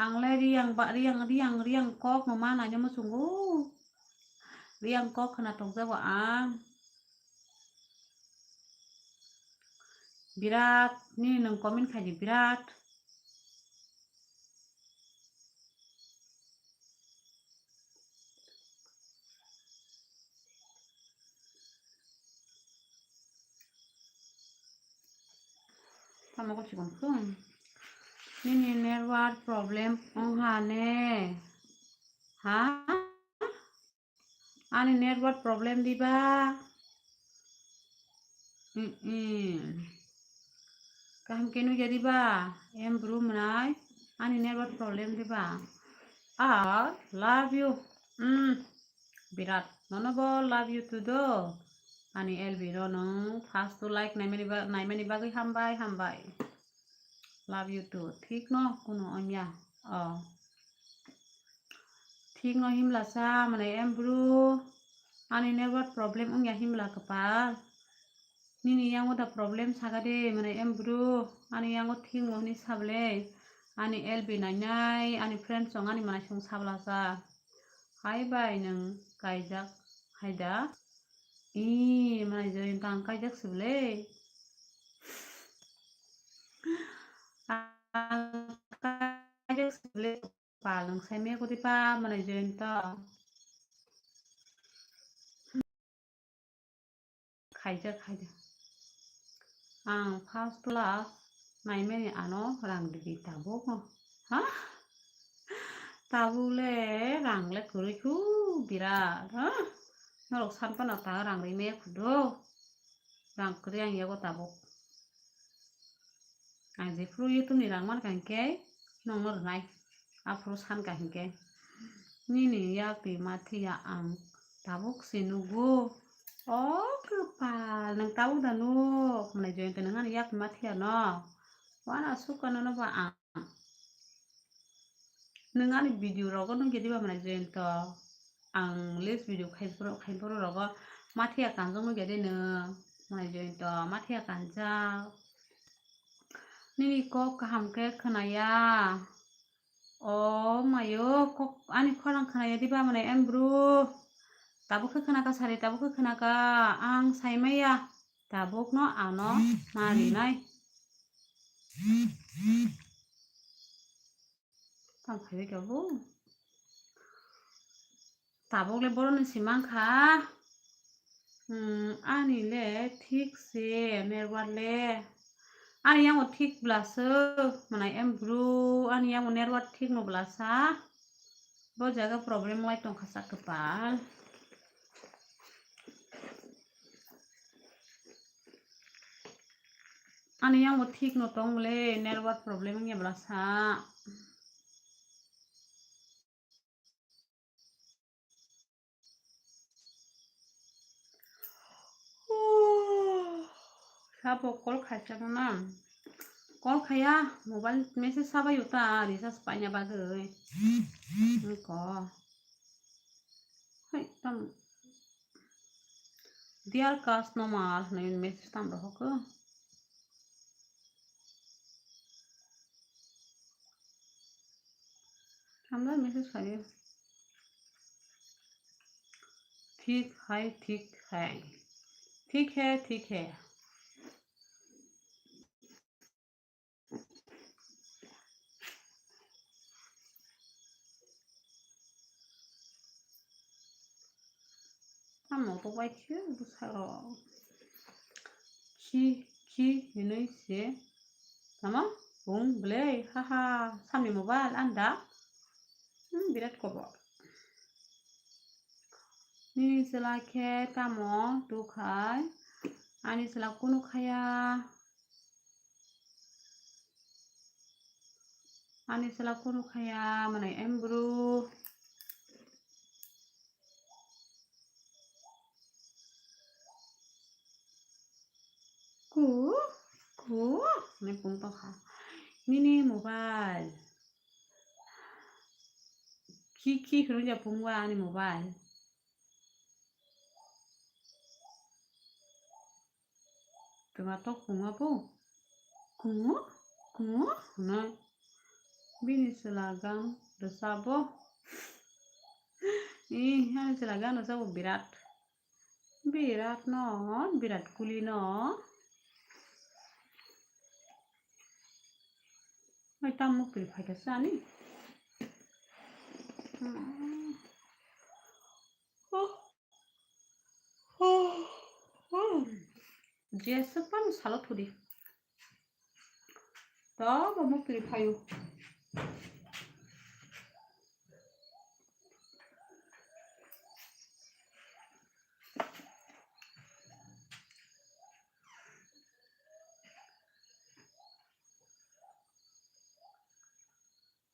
Ang le Riang ba, Riang, Riang, Riang kok no ma nai no muchungo. Riang kok khna tong jago ang. Birat, nini nwng comment khai di, birat. Tamo ko chikon khum. Nini network problem ong ha ne? Ha? Ani network problem diba? Mm-mm. Kaham kenu jadi ba? Em bru mwnai. Ani network problem diba? I love you. Mm. Birat, nono bo love you too do. Ani L B no nwng first to like naimani ba-, naimani bagwi hambai, hambai. Love you too. Thik no kuno onya. Oh. Thik no himla sa, mane em bro. Ani network problem wngya himla kwpal. Nini yango da problem saga de, mane em bro. Ani yango thik no hwnwi sablai. Ani L B nainai, ani friends song ani mane song sabla sa. Hai bai nwng kaijak hai da? Ih, mane Joyanta ang kaijak se bwle. Ang kaijak se bwle. Pal nwng sai maya kwtwi pa mane Joyanta. Khaijak, khaijak. Ang first class naimani ano rang rwdi tabuk no. Ha? Tabuk le rang le kwrwi khu birat, ha? Norok san phano ta rang rwi maya khu do. Rang kwrwi ang yago tabuk. Ang jephuru YouTube ni rang mankha hinkhe nongno rwnai. Aphuru sankha hinkhe. Nini yakni mathiya ang tabuk se nugo. O kwpal, nwng tabuk da nuk? Mwnai Joyanta, nwng ani yakni mathiya no? Wana sukha nono ba ang. Nwng ani video rogo nukya diba mwnai Joyanta? Ang last video khai phuru, khai phuru rogo mathiya kanjak nukya de nwng mwnai Joyanta, mathiya kanjak. Nini kok kaham khe khwnaya. O mayo, kok ani khorang khwnaya diba mwnai em bro? Tabuk khe khwnaka sari, tabuk khe khwnaka. Ang saimaya. Tabuk no ano ma rinai. Tamo phaibai khe bo. Tabuk le bohrok ni si mankha. Hmm, ani le thik se network le. Ani yango thik bwla se, mwnai em bro, ani yango network thik no bwla sa. Bo jaga problem lai tongkha sa kwpal. Ani yango thik no tong bwle, network problem wngya bwla sa. Sabo call khaisa na. Call khaya, mobile message sabai uta, recharge paina bagwi. Ko. Hai, tam. Dear customer, hwnwi message tam rohok. Hambai message khaio. ठीक है, ठीक है। ठीक है, ठीक है। Tamo to bai khe bwsarok. Khi, khi hinwi se. Tamo? Bung bwlai, ha ha. Samni mobile anda. Hmm, birat kobor. Nini chwla khe tamo tukhai? Ani chwla kunu khaya. Ani chwla kunu khaya, mwnai em bro. Ku, ku, hwnwi pung tongkha. Nini mobile. Khi, khi hwnwi ja pungba ani mobile. Twma tok pungma bo. Kungo, kungo, hwnwi. Bini chwla gan rwchabo. Ih, ani chwla gan rwchabo birat. Birat no, birat kuli no. Oi, tam muk twi phaikha se ani. Hmm. Oh. Oh. Oh. Jesa pan salo thudi. To, bo muk twi phaio.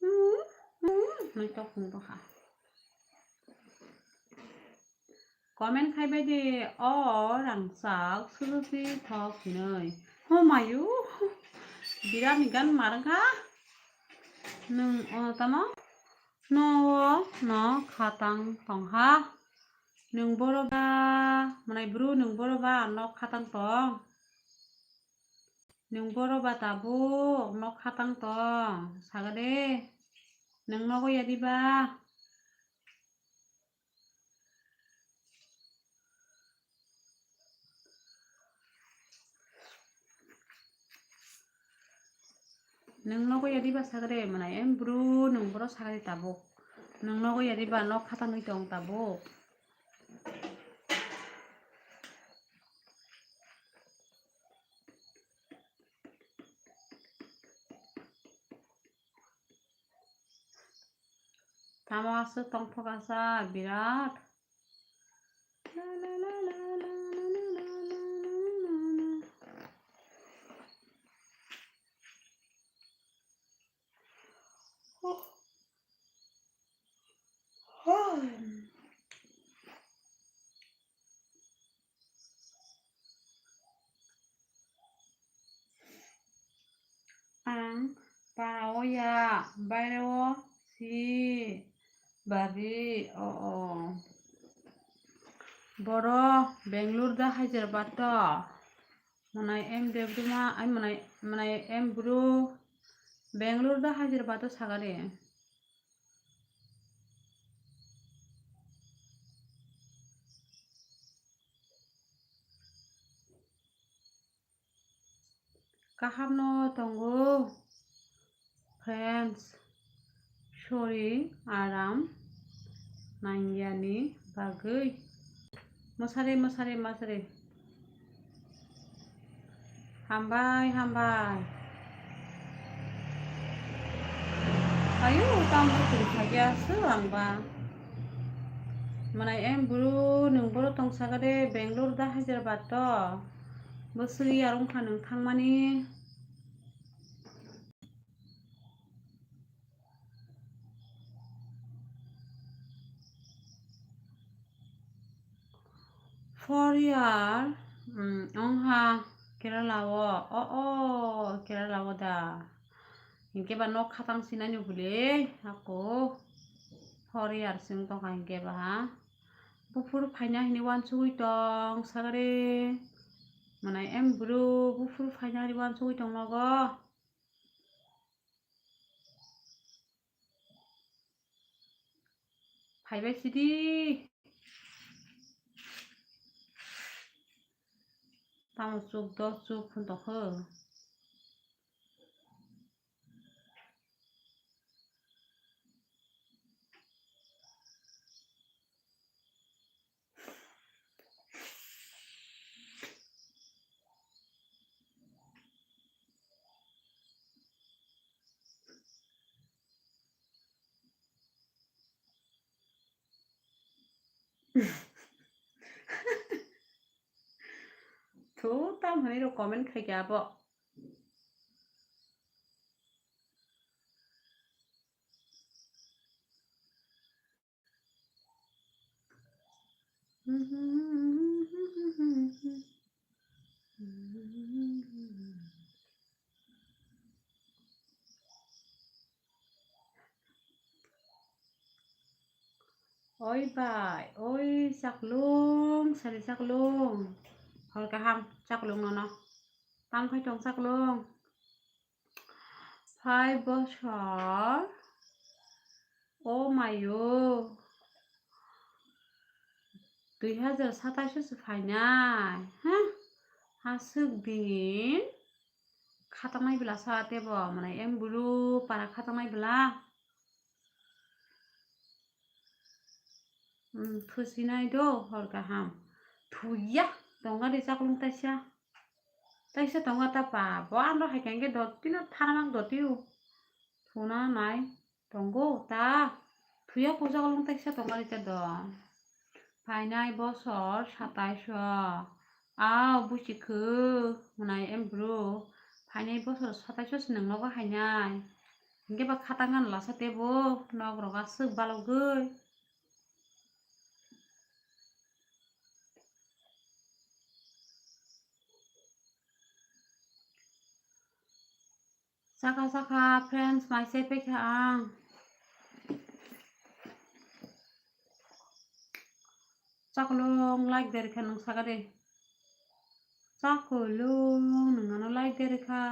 Hmm, hmm, nai tok phung tongkha. Comment khai bai di, o rangchak sujuti thok hinwi. Homayu, birani gan marwngkha. Nwng o tamo? No o no khatang tongha. Nwng boro ba, mwnai bru nwng boro ba nok khatang tong. Nwng boro ba tabuk nok khatang tong. Saga de. Nwng nogo ya diba? Nwng nogo ya diba sagre, mwnai em bru, nwng boro sagre tabuk. Nwng nogo ya diba, nok khatangwi tong tabuk. Tamo aswk tongthok asa birat. Ang para o ya, baire o si, bari o o. Boro Bangalore da Hyderabad to. Mwnai em debduma, ai mwnai, mwnai em bru Bangalore da Hyderabad to sagari. Kaham no tongo, friends. Sorry, aram nangyani bagwi. Mwsari, mwsari, mwsari. Hambai, hambai. Ayo, tamo tong khaikya swk ang ba. Mwnai em bru, nwng boro tong saga de, Bangalore da Hyderabad to. Bwswk ya wngkha nwng thangmani. Four year, um, wngha Kerala o, o, o, Kerala o da. Hinkhe ba nok khatang sinani bwle, ako four year sing tongkha hinkhe ba ha. Buphuru phaina hini wansugwi tong sagare. Mwnai em bru buphuru phaina hini wansugwi tong nogo. Phaibai sidi. Tamo chuk dos chuk phun tongkho. Thu, tam hwnwi rw comment khai khe abo. Oi bai, oi chaklung, sari chaklung. Hor kaham chaklung nono. Tam khai tong chaklung. Phai bosor. O mayo. Dui hajar satais o se phainai. Ha? Aswk din. Khatanai bwla sa tebo. Mane em buru para khatanai bwla. Hmm, thusinai do hor kaham. Thuya, tonga de chaklung taisa. Taisa tonga ta pa. Bo ano hai khe dotino thanamak dotio. Thuna nai tongo ta. Thuya ko chaklung taisa tonga de ta do. Phainai bosor satais o. Ao busi khe mwnai em bro. Phainai bosor satais o se nwng nogo hainai. Hinkhe ba khatangan lasa tebo. Nok rok aswk balogwi. Chakha chakha friends, mai se pekha ang. Chakolong like de rikha nung saka de. Chakolong nung ano like de rikha.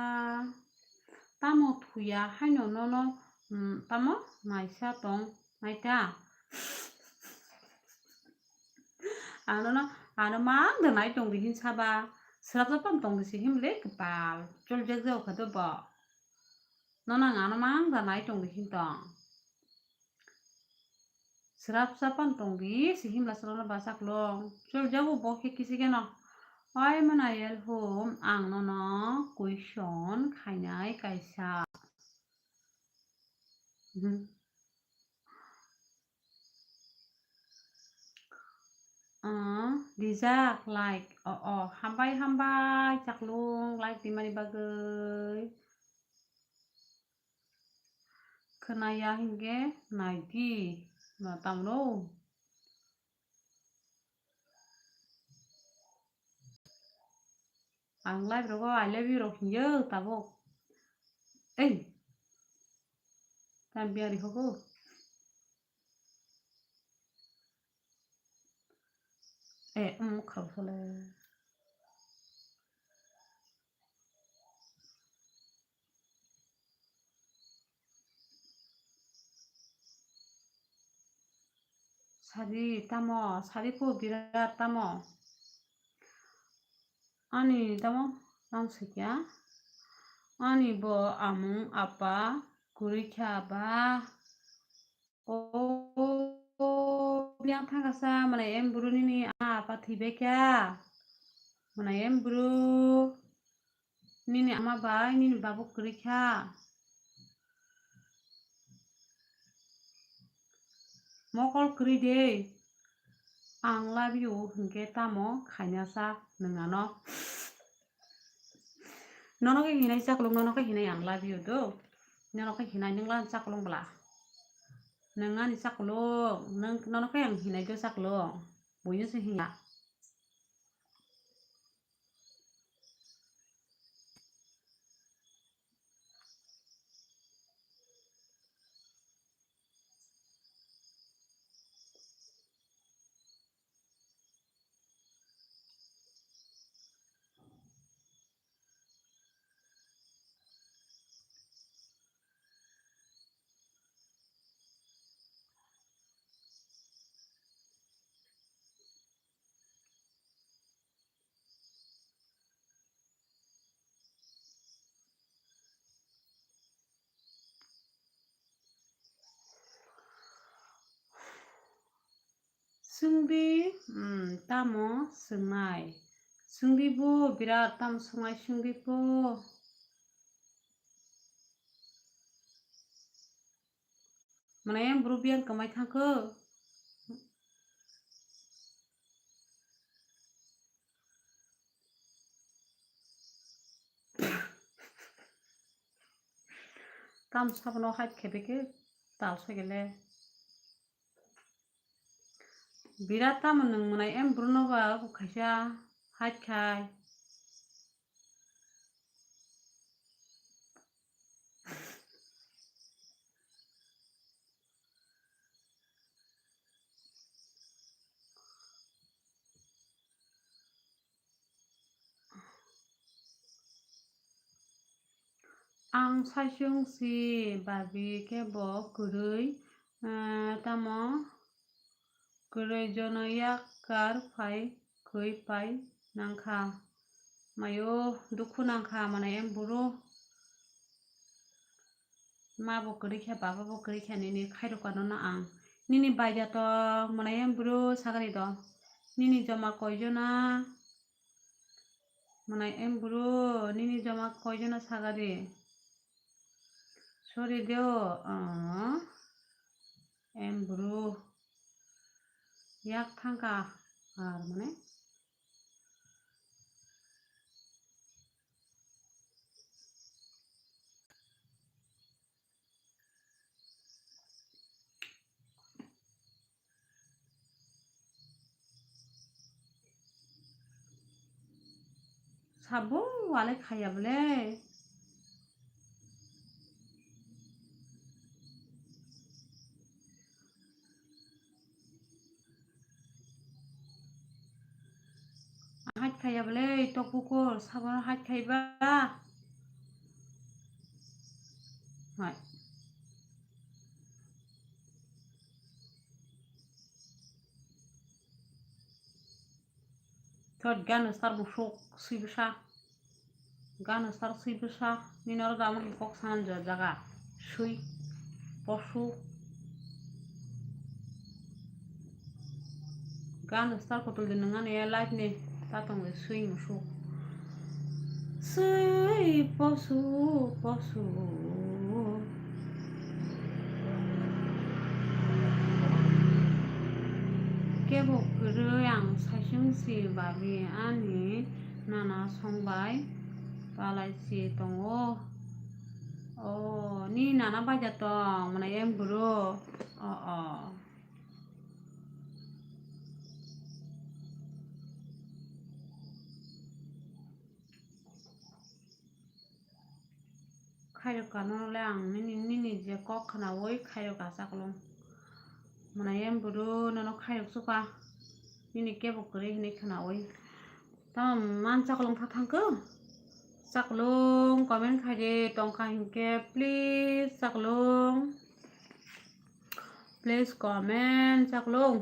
Tamo thuya haino nono, mm, tamo naisa tong naita. Ano no, ano mang da nai tong di hin saba. Srap srap tong di si him le kepal. Chol jak jak kha to bo. No nang ano mang da nai tong di hin tong. Srap srap tong di si him la srap ba chakolong. Chol jak bo khe kisi keno. Oi mana yel hum ang nono question khainai kaisa. Mhm. Ah, dijak like. Oh, oh, hambai, hambai, chakolong like dimani bagwi. Khwnaya hinkhe naidi. No, tamno. Ang live rogo I love you rok hiyo tabuk. Ei. Tam biyari hogo. Eh, um, khau sole. Sadi tamo, sadi po birat tamo. Ani tamo, tamo sikya. Ani bo amung apa kwrwi kha ba. O, o, biyang thangkasa, mane em buru nini ama apa thwibai kha. Mane em buru nini ama bai nini babu kwrwi kha. Mokol kwrwi de. Ang love you hinkhe tamo khainasa nwng ano. Nono khe hinai chakolong, nono khe hinai ang love you do. Nono khe hinai nwng lan chakolong bwla. Nwng ani chakolong, nwng, nono khe ang hinai do chakolong. Buino se hinga. Swngdi, um, tamo swngnai? Swngdi bo birat tamo swngnai swngdi bo. Mane em buru biyang kwmai thangkho. Tam sabono hait khe beke tal sogele. Birat tamo nwng mwnai em buru no ba khaisa hait khai. Ang saichung si babi khe bo kwrwi, eh, tamo kwrwi jono yak kar phai kwi pai nangkha. Mayo dukhu nangkha mane em buru. Ma bo kwrwi kha, baba bo kwrwi kha, nini khairokano no ang. Nini baida to mane em buru sagari do. Nini joma koijona? Mwnai em buru, nini joma koijona sagari? Sorry deo, ah, em buru. Yak thangka ar mane. Sabo wale khaya bole. Khaiya bole tok bukur sabon hai khaiba. Hai. Thot gana sar musuk sibisa. Gana sar sibisa. Nini oro dama kok sanan jaga. Sui. Posu. Gana sar kotul din nangani ya live ni. Tatong sui musuk. Sui posu posu. Kebo kwrwi ang saichung si babi ani nana songbai palai si tongo. O ni nana baja tong mwnai em buru. O o. Khairokha nono le ang nini, nini je kok khnaui khairokha chaklung. Mwnai em buru nono khairok suka. Nini kebo kwrwi hinwi khnaui. Tamo man chaklung tha thangkhe? Chaklung comment khaidi tongkha hinkhe please chaklung. Please comment chaklung.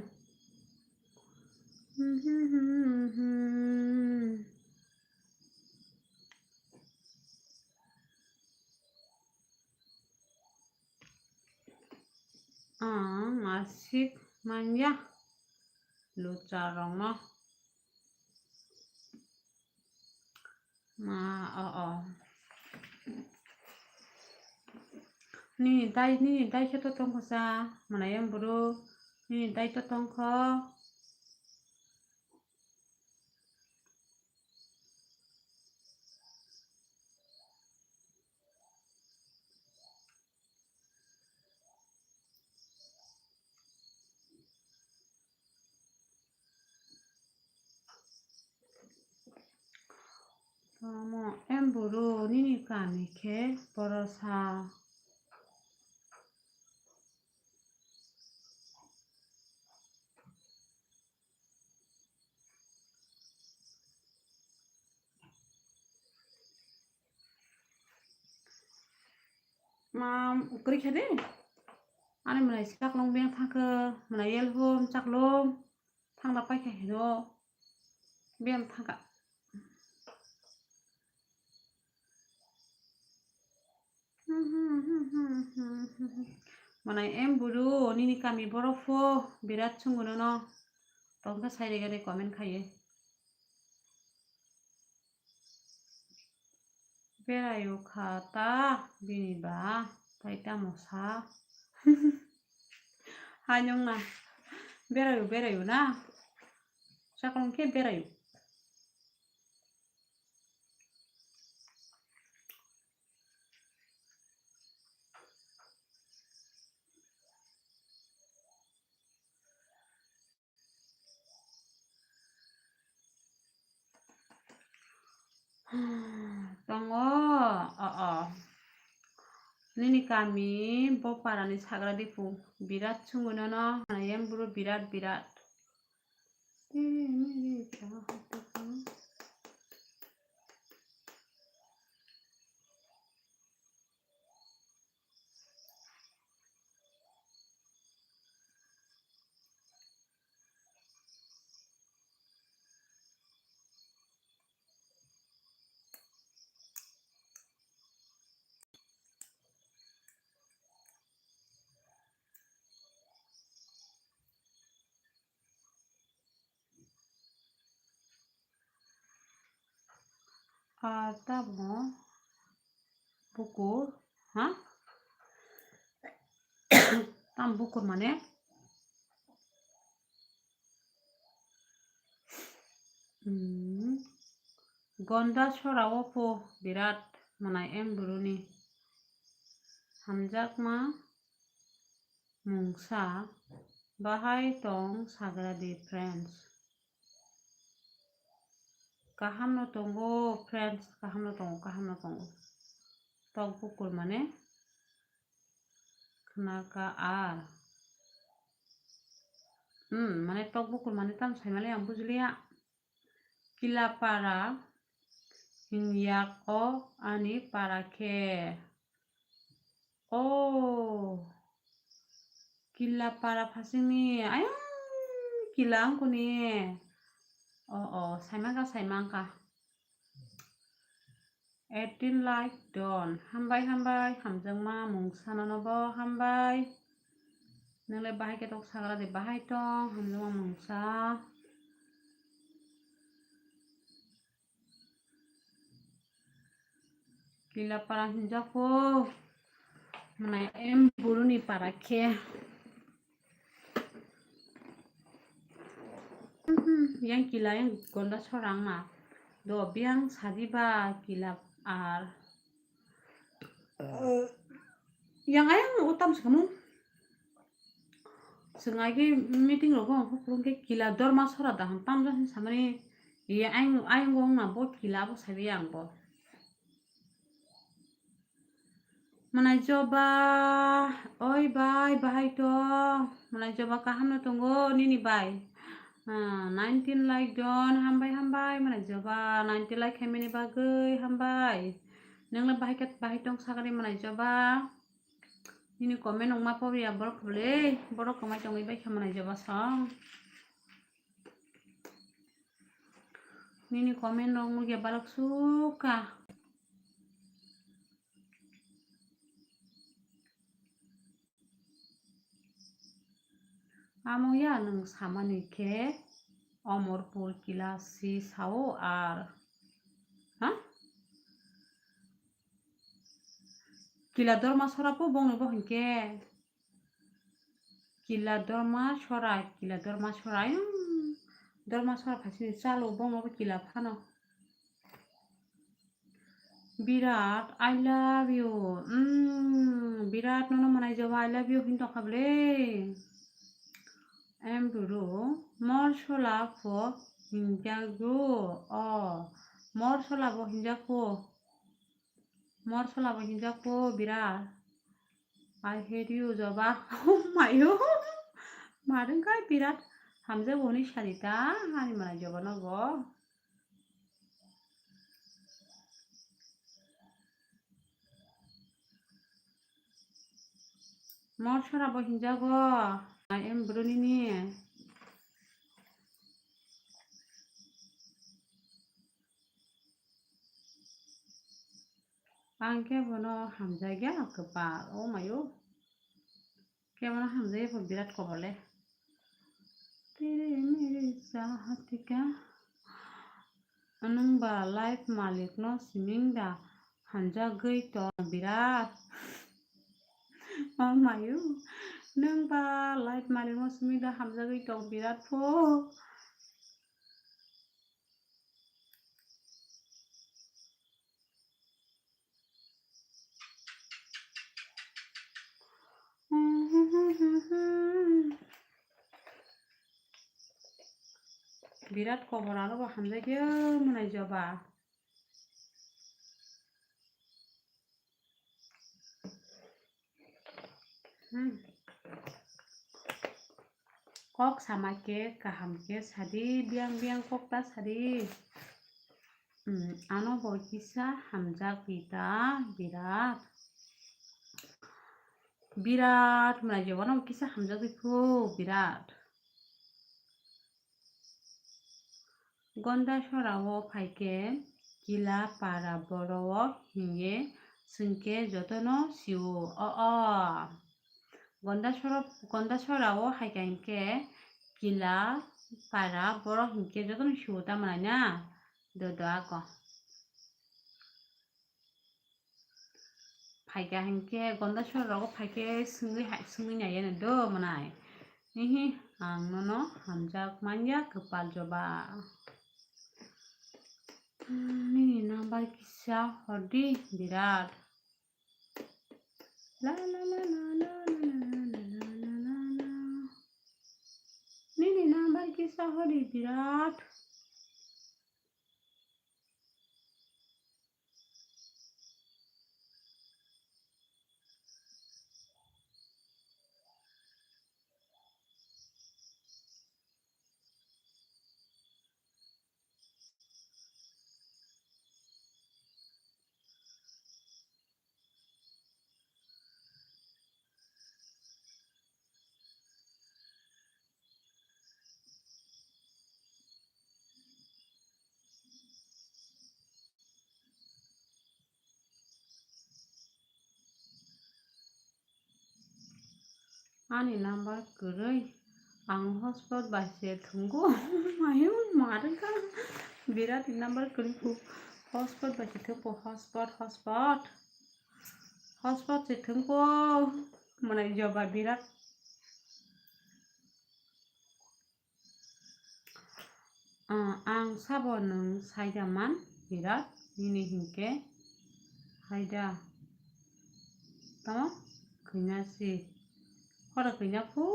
Ang aswk manya lucha rokno. Ma, o, o. Nini dai, nini dai khe to tongkho sa, mwnai em buru, nini dai to tongkho. Tamo em buru nini kami khe borosa. Ma kwrwi kha de. Ani mwnai chaklung beng thangkhe, mwnai yel hum chaklung thangla paikha hino beng thangkha. Mwnai em buru nini kami borok pho birat chungo nono tongkha sai rega de comment khaiye. Berayo kha ta bini ba tai tamo sa. Hai nung na berayo berayo na chaklung khe berayo. Tongo, o, o. Nini kami bo parani sagra dipu birat chungo nono, ayang buru birat birat. Ah, tamo bukur, ha? Tam bukur mane? Hmm. Gonda sora o po birat mwnai em buruni. Hamjakma mungsa bahai tong sagra di friends. Kaham no tongo friends, kaham no tongo, kaham no tongo. Tok bukur mane khna ka ar. Hmm, mane tok bukur mane tam sai male ang bujiliya. Kila para hinya o ani para khe. O, Kila para phasingni ayang Kila wngkuni. O, o, saimangkha, saimangkha. Eighteen like don. Hambai, hambai, hamjakma mungsa nono bo hambai. Nwngle bahai khe tok sagra de bahai tong, hamjakma mungsa. Kila para hinjako. Mwnai em buruni para khe. Yang Kila yang Gonda Sora wngma. Do biyang sadi ba Kila ar. Yang ayang utam sikamu. Chwng agi meeting rogo hokhlong khe Kila Dorma Sora da hwn tamjani samani. Iya ayang ayang wngma bo Kila bo sabi yang bo. Mwnai joba, oi bai, bahai tong. Mwnai joba kaham no tongo nini bai. Ah, nineteen like don, hambai, hambai. Mwnai joba, nineteen like khaimani bagwi, hambai. Nwngle bahai khe, bahai tong sakani mwnai joba. Nini comment wngma poria borok khle, borok kwmai tongwi bai khe mwnai joba song. Nini comment rok nugya balok sukha. Amo ya nwng samani khe Omorpur Kila si sao ar, ha? Kila Dorma Sora po bongni bo hinkhe. Kila Dorma Sora, Kila Dorma Sora, ayang Dorma Sora phasini chalo bongno bo Kila phano. Birat, I love you. Mm, Birat nono mwnai joba I love you hin tongkha bwle. Em duru, mor sola pho hinjago. O, mor sola bo hinjago. Mor sola bo hinjago Birat. I hate you, joba. Oh mayo. Madung kai Birat. Hamjago hwnwi sadi ta, ani mwnai joba nogo. Mor sora bo hinjago. Ai em brunini. Ang khe bono hamjakya kwpal, o mayo. Kebono hamjagwi pho birat kobor le. Tere mere chahat ka. Nwng ba life malik no siming da hamjagwi tong birat. O mayo, nwng ba life malik no siming da hamjagwi tong birat pho. Birat kobor aro bo hamjakya mwnai joba. Hmm. Kok sama khe kaham khe sadi, biyang biyang kok ta sadi. Hmm, ano bo kisa hamjak ita birat. Birat mwnai joba no kisa hamjak iko birat. Gonda sora o phai khe kila para borok hinye swng khe jotono sio. O, o. Gonda sora, Gonda sora o hai kha hinkhe kila para borok hinkhe jotono sio ta mwnai na. Do, do, ako. Phaikha hinkhe Gonda sora rogo phaikhe swngwi hai, swngwi naiya no do mwnai. Hihi, ang nono hamjak manya kwpal joba. Hmm, nini number kisa hordi birat. La la la la la. Nini number kisa hordi birat. Ani number kwrwi. Ang hotspot bai se thwngkho. Ayung, ma rwkha. Birat ni number kwrwi kho. Hotspot bai se thwngkho. Hotspot, hotspot. Hotspot se thwngkho. Mwnai joba Birat. Ah, ang sabo nwng saida man, Birat, nini hinkhe haida. Tamo? Khaina si. Hora khaina phu.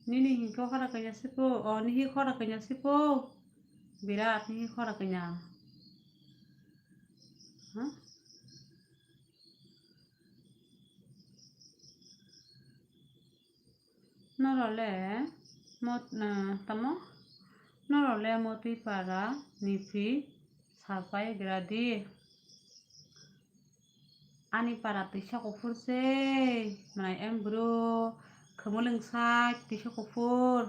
Nini hinkhe hora khaina si phu. O, nihi hora khaina si phu. Birat, nihi hora khaina. Ha? Norok le mot-, ah, tamo? Norok le Motwi para ni phi sapai gra di. Ani para twisa kuphur se, mwnai em bro, khumulwng sak twisa kuphur.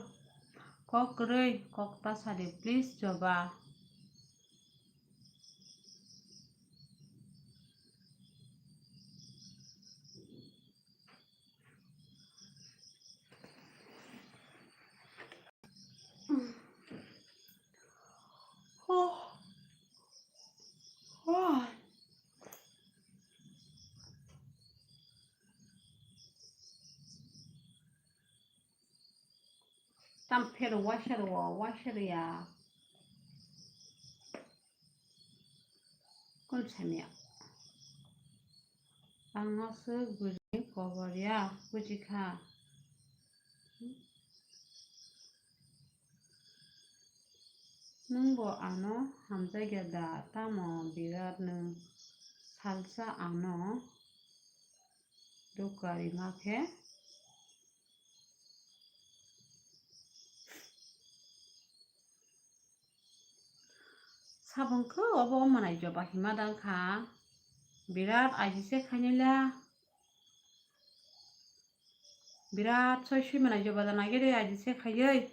Kok kwrwi, kok ta sadi, please joba. Tam phero waisa rwo, waisa rwya. Kun samya. Ang aswk bwrwi kobor ya, buji kha. Nwng bo ano hamjakya da, tamo Birat nwng salsa ano dukha rima khe? Sabong khe obo mwnai joba hima dang kha. Birat aji se khainai la. Birat soi soi mwnai joba da nai de aji se khaiwi.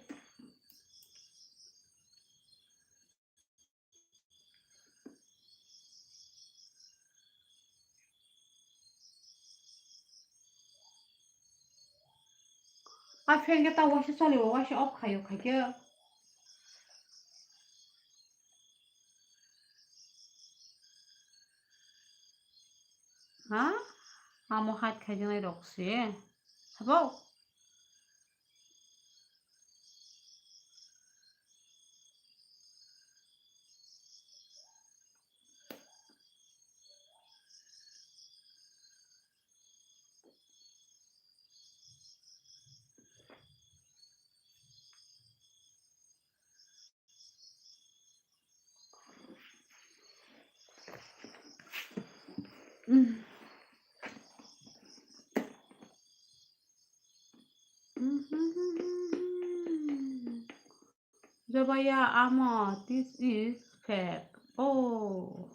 A fan khe ta waisa chaliwo, waisa off khaio, khaikhe. Ha? Amo hide khaijaknai rok se. Sabo? Jobaya amo, this is fake. Oh,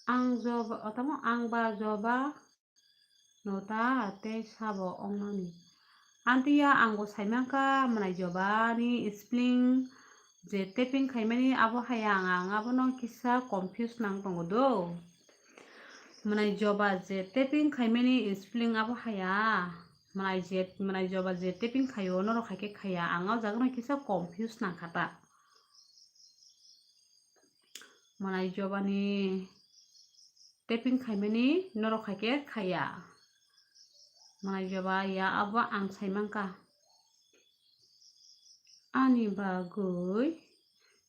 ang joba, tamo ang ba joba no ta tei sabo wngnani. Antiya ang bo saimankha mwnai joba ni spelling je typing khaimani abo haya ang, ang abono kisa confuse nang tongo do. Mwnai joba je typing khaimani spelling abo haya. Mwnai je, mwnai joba je typing khaio, norok hai khe khaya. Ang o jaga no kisa confuse nang kha ta. Mwnai joba ni typing khaimani norok hai khe khaya. Mwnai joba ya abo ang saimankha. Ani bagwi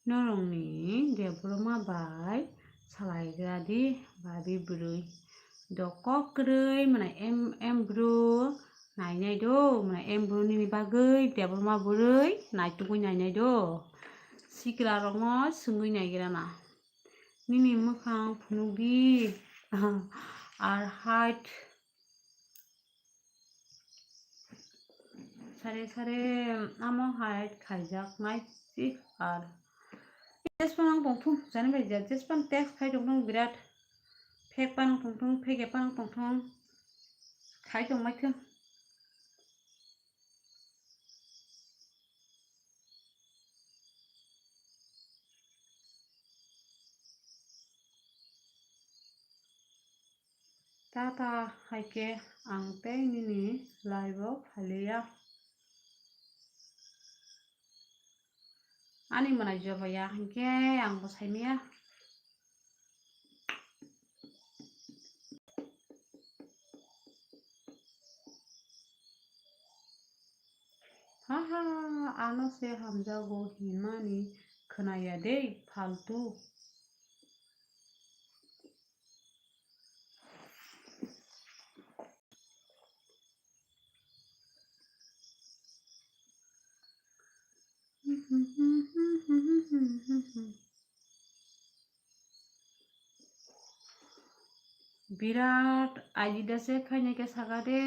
norokni Debbarma bai salaigra di, babi bwrwi. Dokok kwrwi mwnai em, em bro nainai do, mwnai em bro nini bagwi Debbarma bwrwi naitugwi nainai do. Sikla rokno swngwi naigra na. Nini mwkhang phunukdi. Ar hide. Sare sare amo hai khaijak nai si ar. Jespan ang tongthung, jani bai ja, jespan text khai tongthung birat. Phek pan tongthung, phek ya pan tongthung. Khai tong mai thung. Tata hai khe ang tei nini live o phaliya. Ani mwnai joba ya hinkhe ang bo saimaya. Haha, ano se hamjago hinmani khwnaya de, faltu. Birat ajida se khaina khe saka de.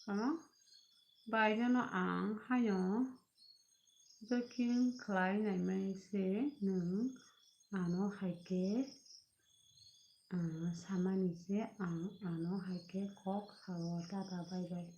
Ano baino ang haino joking khlai naimani se nwng ano hai khe, ah, samani se ang ano hai khe kok sao. Tata bye bye.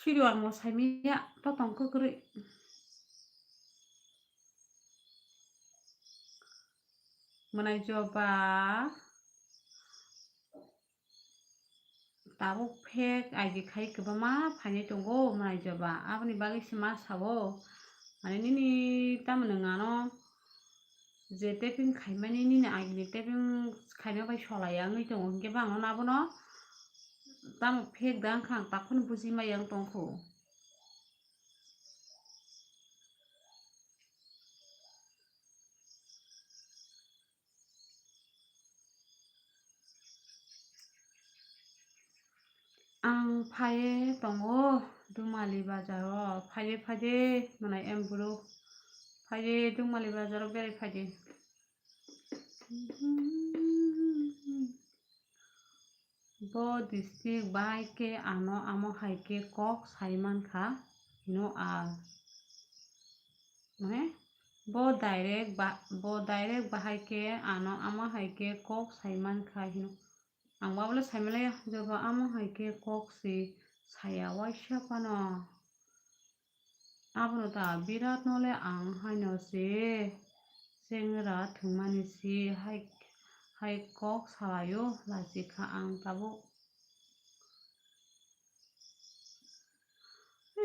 Siri ang bo saimaya to tong kwkrwi. Mwnai joba tabuk fake I D khai kwbangma phainai tongo mwnai joba, aboni bagwi se ma sao. Ani nini tamo nwng ano je taping khaimani nini agini taping khaima bai solai ya wngwi tongo, hinkhe bangno abono tamo fake da wngkha, ang takhwno buji maya wng tongkho. Ang phaiwi tongo Dumali bazaro, phaiwi phaidi mwnai em bwrwi, phaidi Dumali bazaro berai phaidi. Bo district bahai khe ano amo hai khe kok sai mankha hino a. Mane bo direct ba, bo direct bahai khe ano amo hai khe kok sai mankha hino. Ang babole saimalayo, joba amo hai khe kok se saya waisa phano. Abono ta Birat nole ang haino se chengra thwngmani se hai, hai kok salaio, lachikha ang tabuk.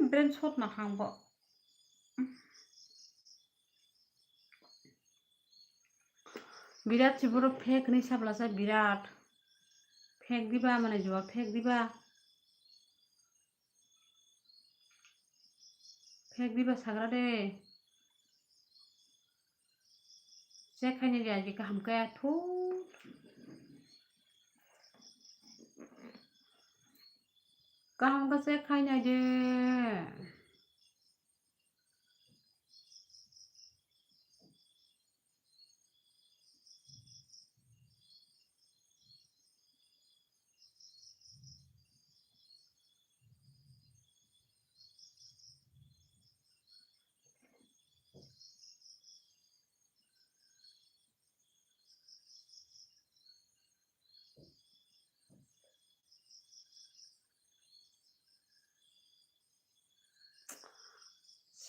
Brain shot na hang bo. Birat se boro fake ni sabla sa Birat. Fake diba mane joba fake diba. Fake diba sagra de. Check khaina de aji kaham kaya thu. Kaham khe check khaina de.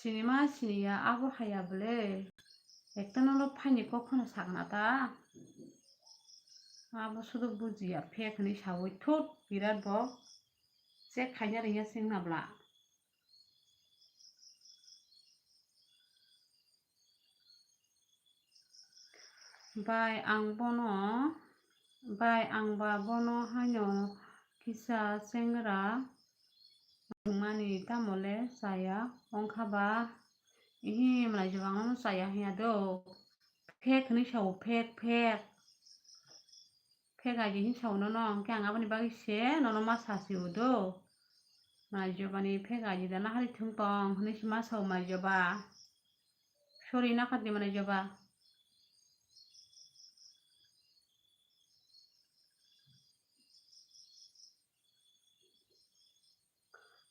Sinima siniya abo haya bole. Ekta nolo phaini kok phano sakna ta. Abo sudu bujiya, fake hinwi sawi thut, Birat bo check khaina ringya singna bla. Bai ang bono, bai ang ba bono haino kisa chengra Thwngmani tamo le chaya wngkha ba? Ihi, manai joba ang nono chaya hinya do. Fake hinwi sao, fake, fake. Fake I D hinwi sao nono, hwnkhe ang aboni bagwi se nono ma sa si o do. Manai joba ni fake I D da nahari thwng tong hinwi se ma sao manai joba. Sorry, nakardi manai joba.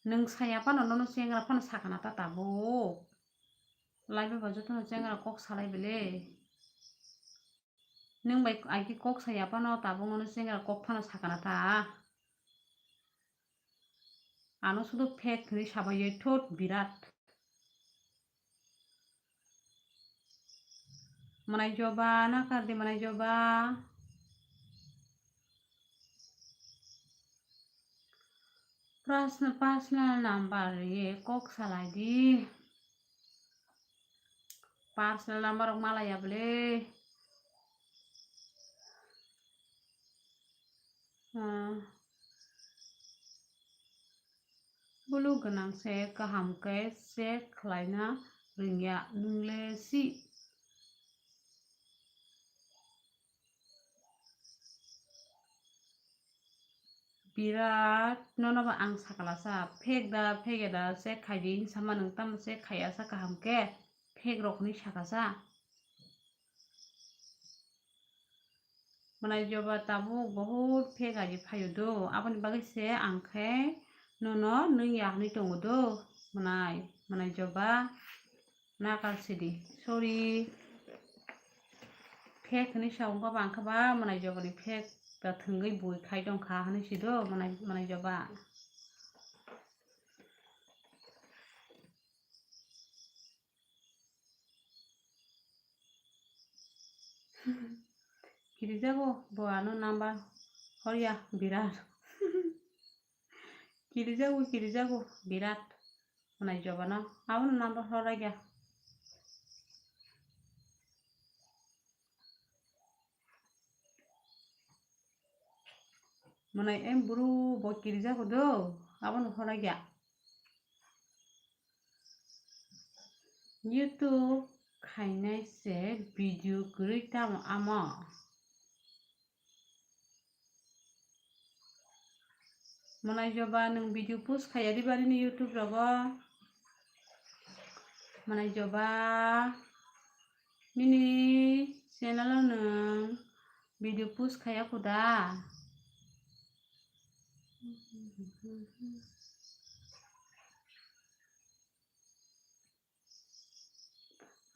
Nwng saya phano nono chengra phano sakana ta tabuk. Laibe ba jotono chengra kok salai bele. Nwng bai aiki kok saya phano tabuk nono chengra kok phano sakana ta. Ano sudu fake hinwi sabai thot birat. Manai joba, nakardi manai joba. Personal, personal number ye kok salai di. Personal number rok malaya bole. Ah. Bulu gwnang se kaham khe check khlaina rwngya, nwng le si. Birat nono bo ang sakala sa, fake da, fake da, check khai di hinwi sama, nwng tamo check khaiya sa kaham khe, fake rok hinwi saka sa. Manai joba tabuk bohut fake I D phaio do, aboni bagwi se ang khe nono nwng ya hinwi tongo do, manai, manai joba. Nakal sidi, sorry. Fake hinwi sa wngkha ba, ang khe ba manai joba ni fake da thwngwi bui khai tongkha hinwi si do, manai, manai joba. Kirijago bo ano number horya birat. Kirijago, kirijago birat. Manai joba no. Abono number horaikha. Manai em buru bo kirijago do. Abono horaikha. YouTube khainai se video kwrwi tamo amo. Manai joba nwng video post khaiya di ba nini YouTube rogo? Manai joba nini channel o nwng video post khaiya kho da?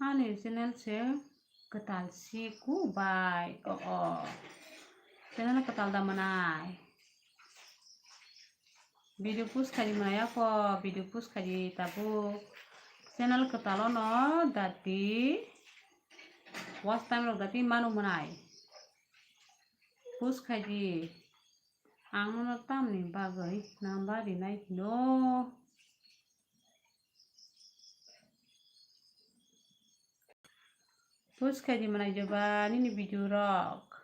Ani channel se kwtal si ku bai. O, o. Channel kwtal da manai. Video post khai di manai ako, video post khai di tabuk. Channel kwtal ono dati. Watch time rok dati manu manai. Post khai di. Ang nono tamni bagwi number rinai hino. Post khai di manai joba nini video rok.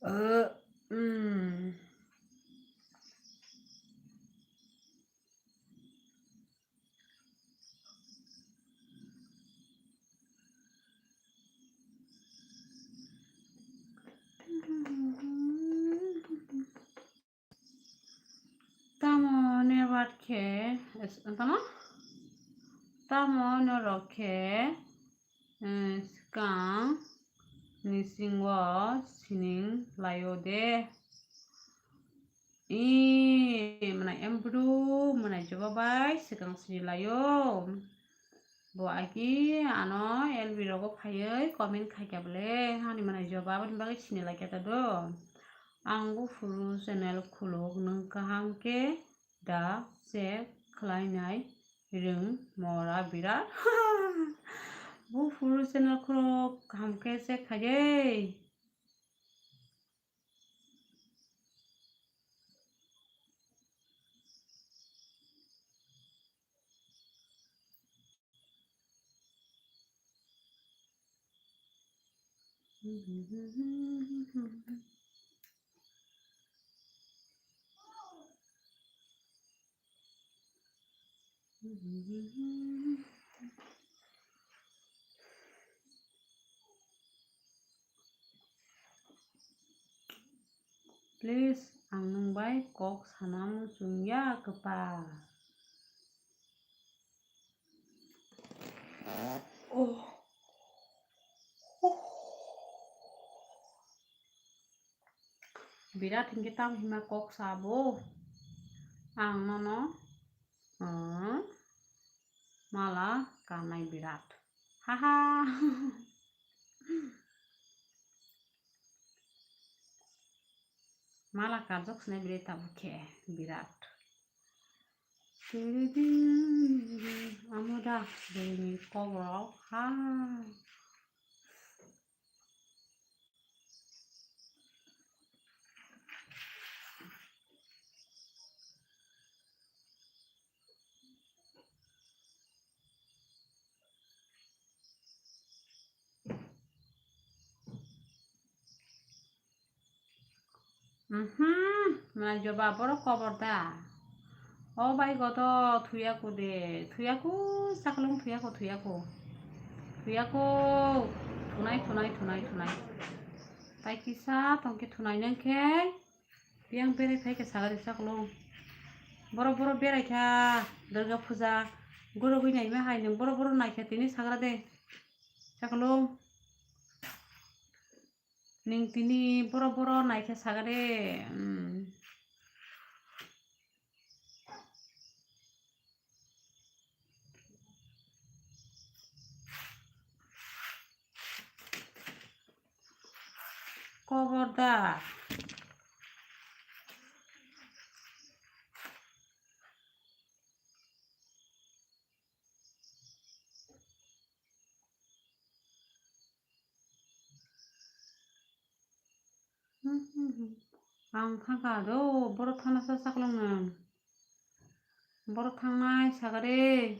Uh, mm. Tamo ne bat khe, tamo? Tamo norok khe, eh, swkang ni singo sining laio de. Ee, mwnai em bru, mwnai joba bai swkang sini laio. Bo agi ano L B rogo phaiwi comment khaikha bole, hani mwnai joba aboni bagwi sini laikha ta do. Ang buphuru channel khuluk, nwng kaham khe da check khlainai rwng mora birat. Buphuru channel khuluk kaham khe check khaide. Please, ang nwng bai kok sana muchung ya, kwpal. Oh. Birat hinkhe tamo hima kok sabo. Ang nono, hmm, mala kanai birat. Haha. Mala karjak sinai bwrwi tabuk khe birat. Amo da bwrwini kokrok ha. Mhm, mai joba borok kobor da. O bai godo thuyaku de, thuyaku, saklung thuyaku, thuyaku. Thuyaku, thunai, thunai, thunai, thunai. Tai kisa tongkhe thunai nangkhe. Biyang berai phai khe sagari saklung. Borok, borok berai kha Durga puja. Gurugwi naima hai nwng borok, borok naikha tini sagra de. Saklung. Nwng tini borok, borok naikha sagari. Hmm. Kobor da. Ang thangkha do, borok thangna sa saklong nang. Borok thangnai sagari.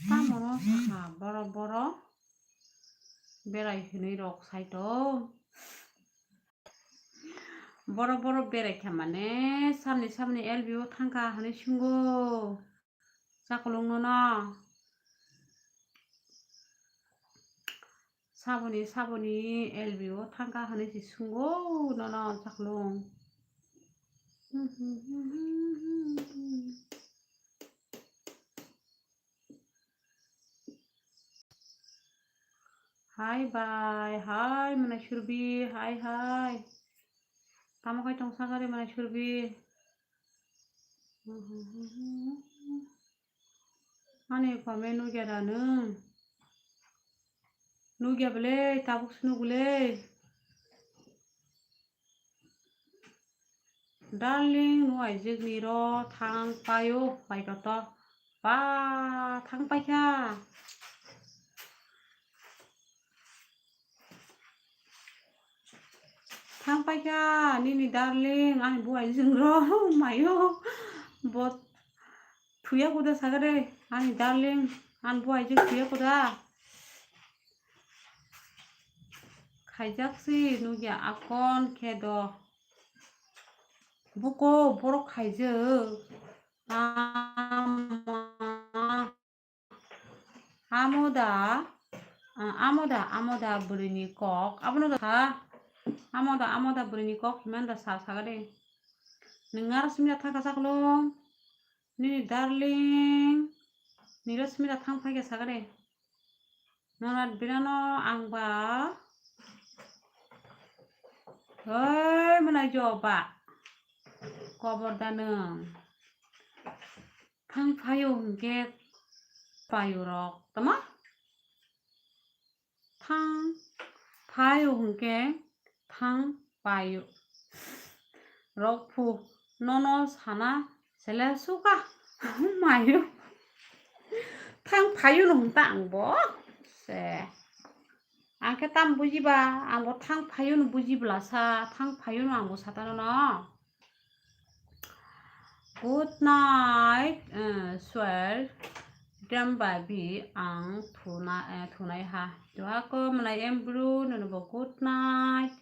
Tamono sakha borok, borok berai hinwi rok saito. Borok, borok berai kha mane samni, samni L B o thangkha hinwi sungo. Chakulung nono. Saboni, saboni L B o thangkha hinwi se sungo nono chakulung. Hai bai, hai mwnai Surbi, hai, hai. Tamo khai tong sagari mwnai Surbi? Ani comment nugya da nwng? Nugya bwle, tabuk se nugo le. Darling, nwng aijwk ni ro thang paio, pai kotor. Ba, thang paikha. Thang paikha, nini darling, ani bo aijwk ro, maio. Bo thuya kuda sagade, ani darling, ani bo aijwk thuya kuda. Khaijak si nugya akon khe do. Buko borok khaijak. Ama. Amo da, ah, amo da, amo da bwrwini kok. Abono da sa. Amo da, amo da bwrwini kok himani da sa sagade. Nwng aro simi da thangkha chaklong. Nini darling. Niro simi da thang phaikha sagade. Nonat birano ang ba. Oi, mwnai joba. Kobor da nwng. Thang phaio hwnkhe paio rok, tama? Thang phaio hwnkhe thang paio. Rok phu nono sana sele suka maio. Thang phaio no hwnta ang bo se. Ang khe tam bujiba, ang bo thang phaio no bujibla sa, thang phaio no ang bo satano no. Good night, uh, swear. Tam babi ang thuna, eh, thunai ha. Doha ko mwnai em bru, nono bo good night.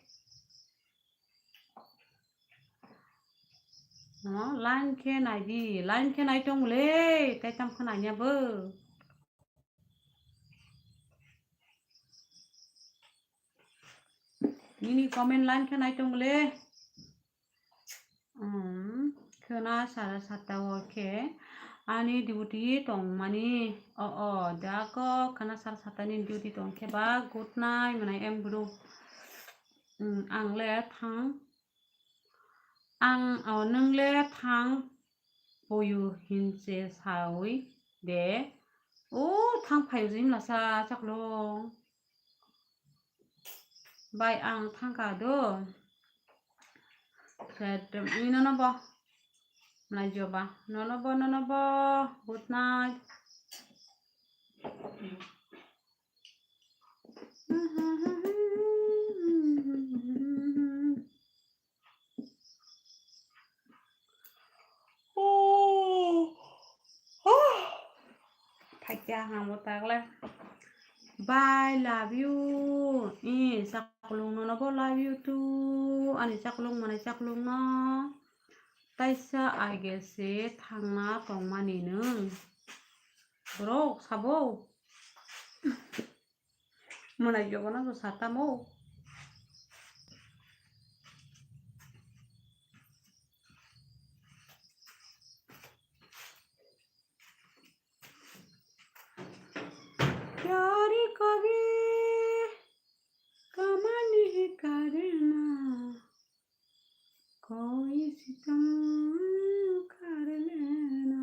No, line khe nai di, line khe nai tong le, tai tam khe nai nya bo. Nini comment line khe nai tong le. Hmm, khwna sara sata o khe ani duty tongmani. O, o, da ko khwna sara sata ni duty tong khe ba good night mwnai em bru. Hmm, ang le thang, ang, o, nwng le thang poyu hinse saui de. O, thang phayu jim lasa chaklong. Bai ang thangka do. Khe tem-, ui nono bo. Mwnai joba. Nono bo, nono bo. Good night. Phaikya ang bo tagle. Bye, love you. I chaklung nono bo love you too. Ani chaklung mwnai chaklung no. Taisa aige se thangna tongmani nwng. Borok sabo. Mwnai jogo no bo satamo. प्यार कभी कम नहीं करना, कोई सितम कर लेना।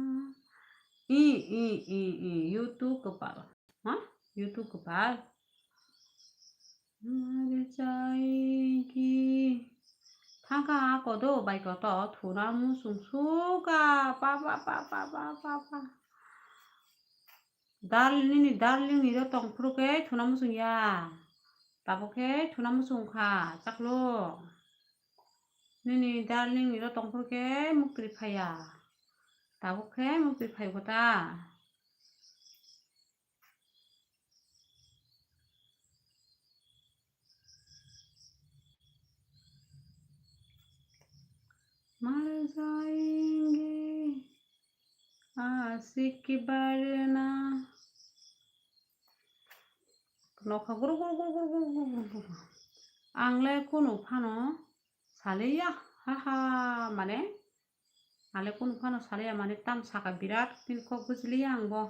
I, i, i, i, YouTube kwpal. Ha? YouTube kwpal. Mar jayegi. Thangka ako do bai koto thuna musung suka. Pa, pa, pa. Dar-, nini darling ni do tong phuru khe thuna musung ya. Tabuk khe thuna musung kha, chaklo. Nini darling ni do tong phuru khe muktri phaya. Tabuk khe muktri phai kota. Mar jayenge aashiq barna. Nokha guru guru. Ang le kunu phano saliya, ha ha, mane, ang le kunu phano saliya, mane, tam saka birat, tini kok bujiliya ang bo.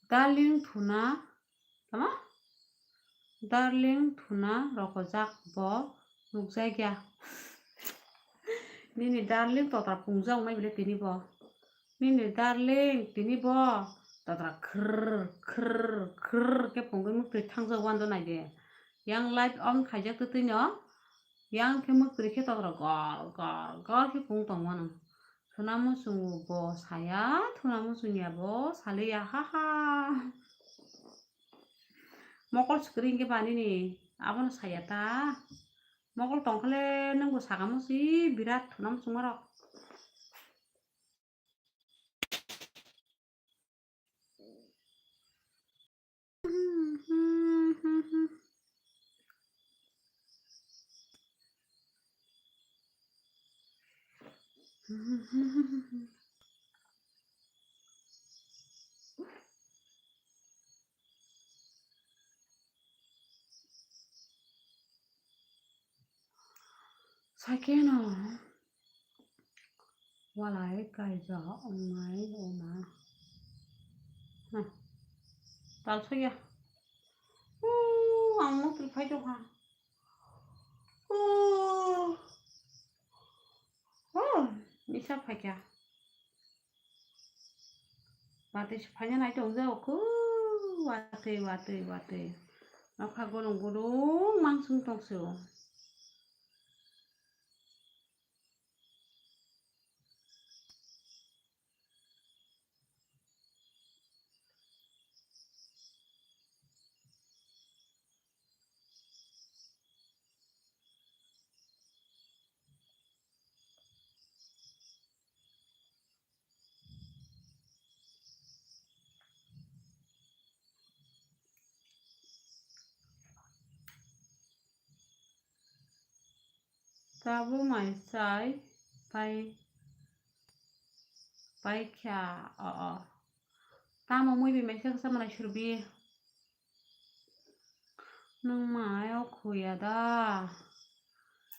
Darling thuna, tama? Darling thuna rokojak bo nukjakya. Nini darling totra pungjak nai bile tini bo. Nini darling tini bo totra khrr, khrr, khrr khe pungwi muktwi thangjak wando nai de. Yang live on khaijak twtwi no. Yang khe muktwi khe totra gor, gor, gor khe pung tong mano. Thuna muchungo bo saya, thuna muchungya bo saliya, ha ha. Mokol swkring khe ba nini, abono saya ta. Mokol tongkhale nwngbo saka musi birat thuna muchungmarok. Sakeno walai kaijak wngnai wngma. Tal soya. Ang mukti phai tongkha. Misa phaikha. Watwi se phaina nai tong jao kho, watwi, watwi, watwi. Nokha gorong gorong mansung tong se o. Tabuk mai chai pai, pai kha, o, o. Tamo mui bai mai kha sa manai surbi. Nwng mai o khuya da?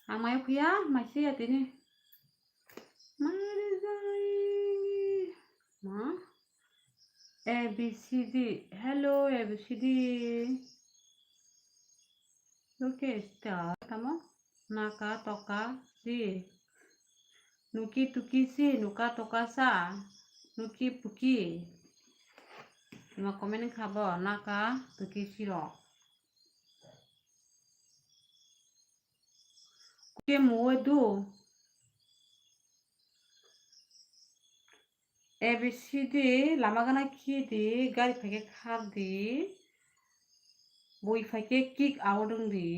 Ang mai o khuya, mai se ya tini. Mai rijai. Ma? A B C D. Hello, A B C D. Look at star. Tamo? Naka toka si. Nuki tuki si, nuka toka sa. Nuki puki. Ima comment kha bo, naka tuki si rok. Kuke muwe du. A B C D lama gana khi di, gari phaikhe khar di, bui phaikhe kick out wng di.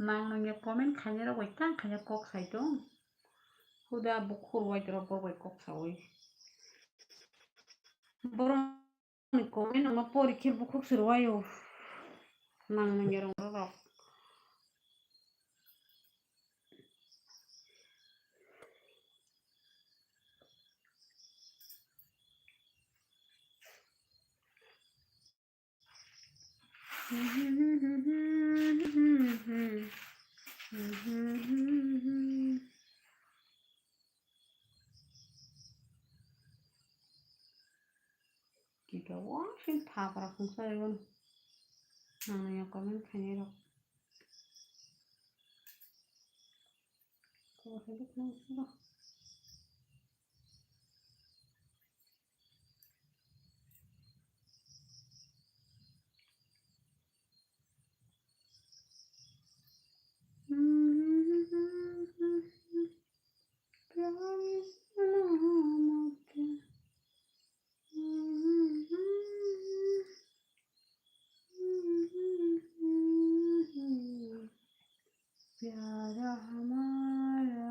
Nang nangya comment khainai rok bai tang khaina kok sai tong. Huda bukhur wai rok bo bai kok sawi. Borok ni comment no ma pori khe bukhuk se rwai o. Nang nangya rong rok. Kika wasing thapra khungsa ribon. Nang nangya comment khainai rok. प्यारा हमारा।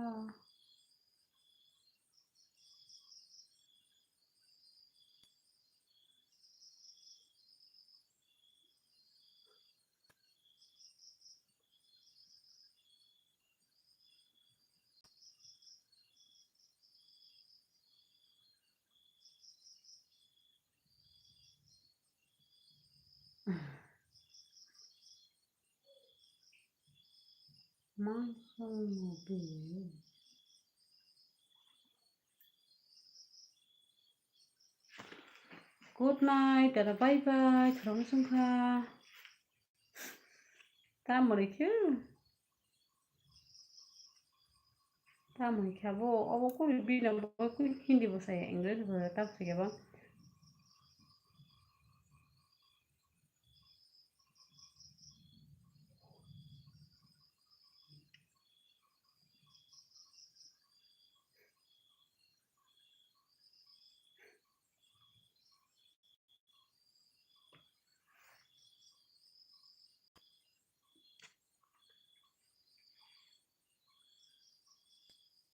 Good night, tata bye bye, khoroknwi chwngkha. Tamoni khe? Tamoni khe abo, obo kori bini bo kori Hindi bo saya, English bo saya, tamo saya ba.